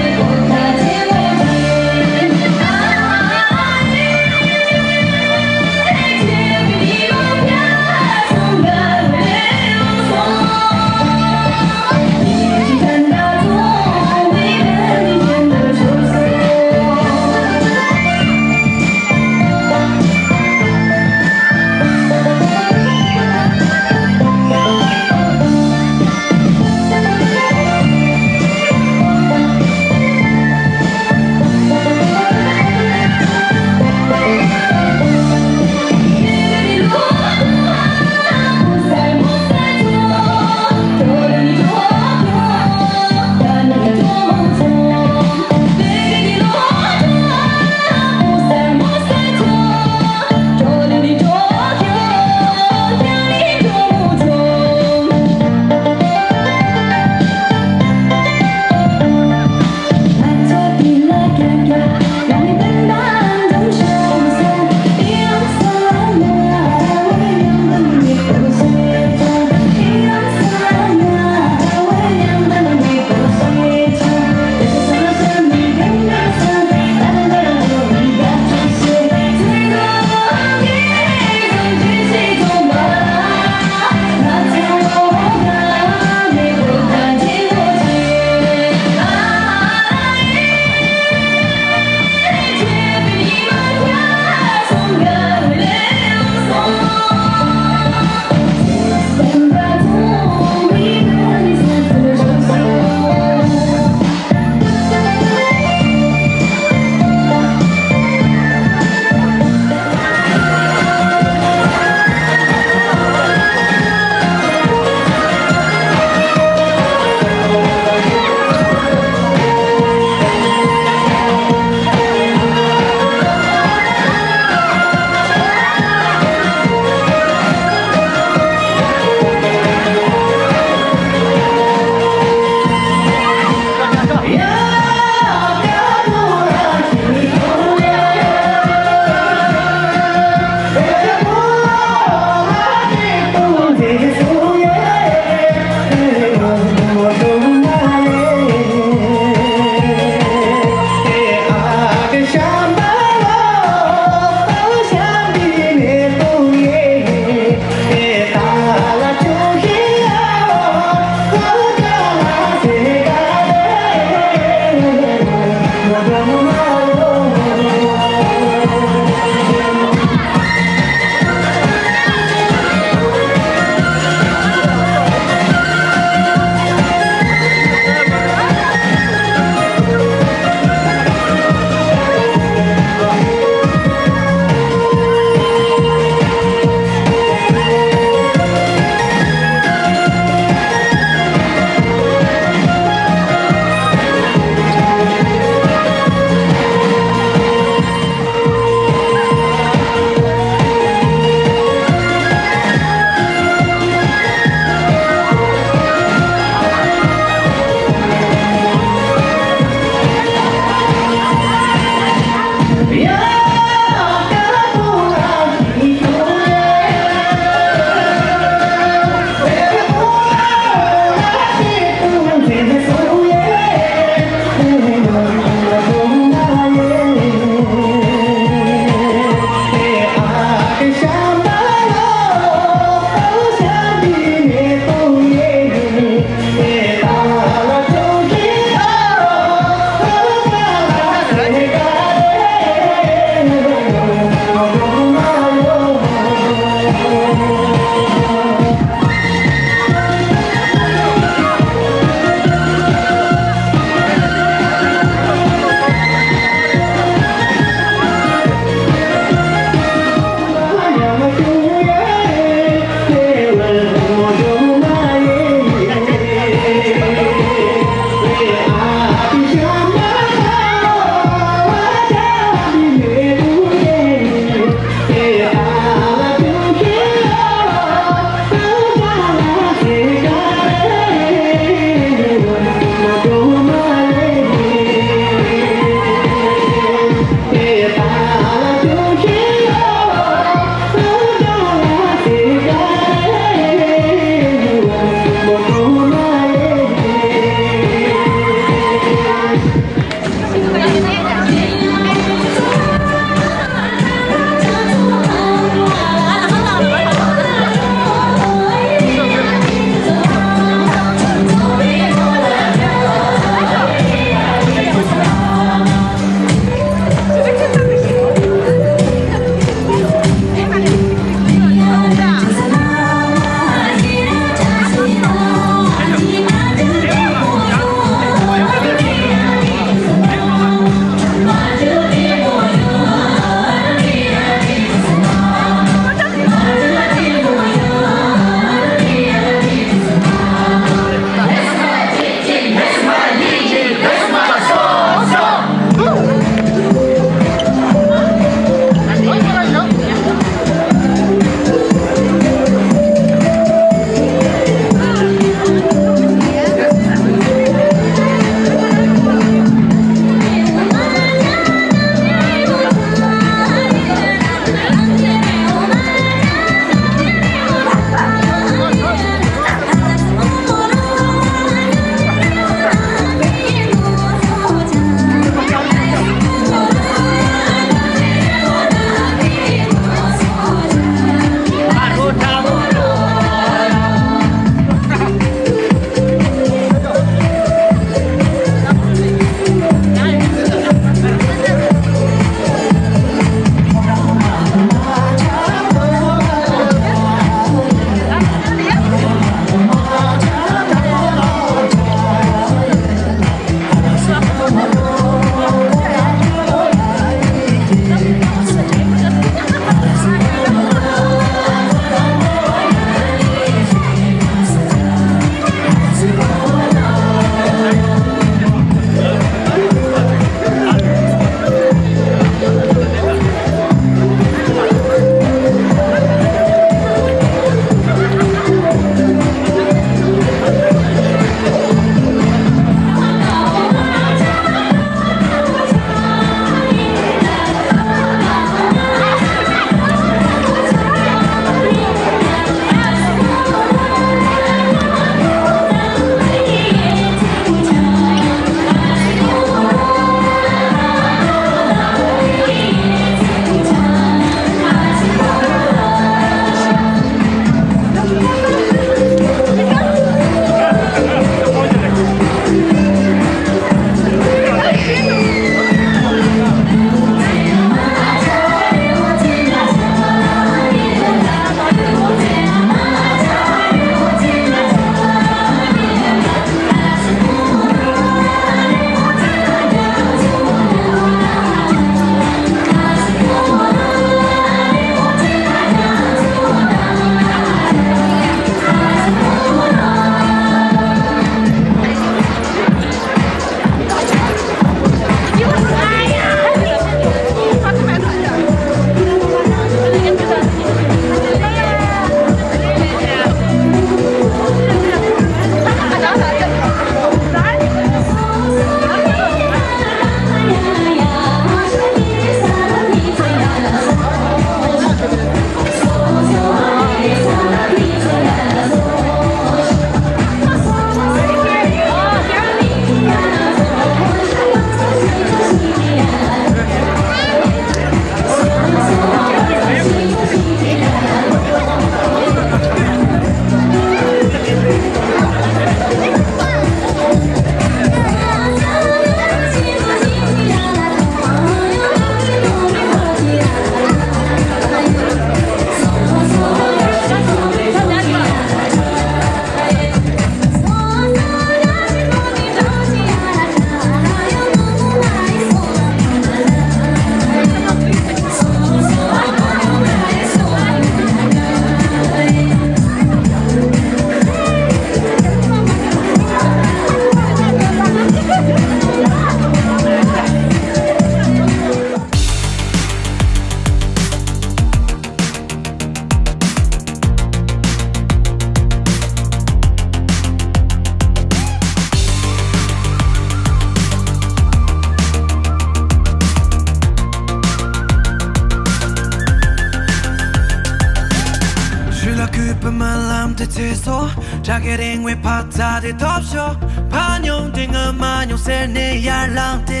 ཚེ་སོ་བྲག་གི་རིང་བའི་འཕག་འཚག་དེ་ཐོབ་ཤོག་ཕ་མྱོང་དེ་ང་མ་མྱོང་ཟེར་ནས་ཡར་ལངས་ཏེ་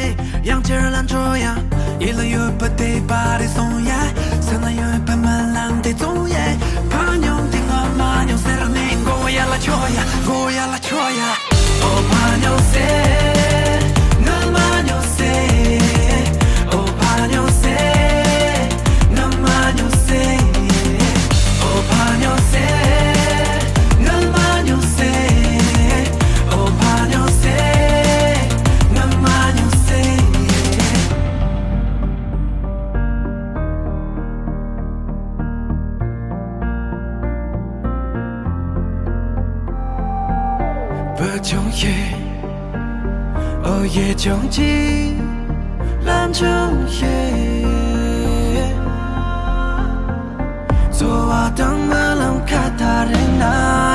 ཡང་ཕྱིར་ལ་འགྲོ་ཡ། ཡིད་ལ་ཡོད་པ་དེ་པར་རེ་བཟུང་ཡ། སེམས་ལ་ཡོད་པ་མ་ལངས་ཏེ་བཙོང་ཡ། ཕ་མྱོང་དེ་ང་མ་མྱོང་ཟེར་ནས་མགོ་ཡར་ལ་འཕྱོ་ཡ། མགོ་ཡར་ལ་འཕྱོ་ཡ། ཨོ་ཕ་མྱོང་ཟེར། ང་མ་མྱོང་ཟེར། ཨོ་ཕ་མྱོང་ཟེར། ང་མ་མྱོང་ཟེར། ཨོ་ཕ་མྱོང་ཟེར། ང་མ་མྱོང་ཟེར། ཨོ་ཕ་མྱོང་ཟེར། ང་མ་མྱོང་ཟེར། བོད་ལྗོངས་ཡེ། ཨོ་ཡེ་ལྗོངས་ཀྱི་ལམ་ལྗོངས་ཡེ། འཚོ་བ་དང་རྨི་ལམ་ཁ་ཐག་རིང་ན།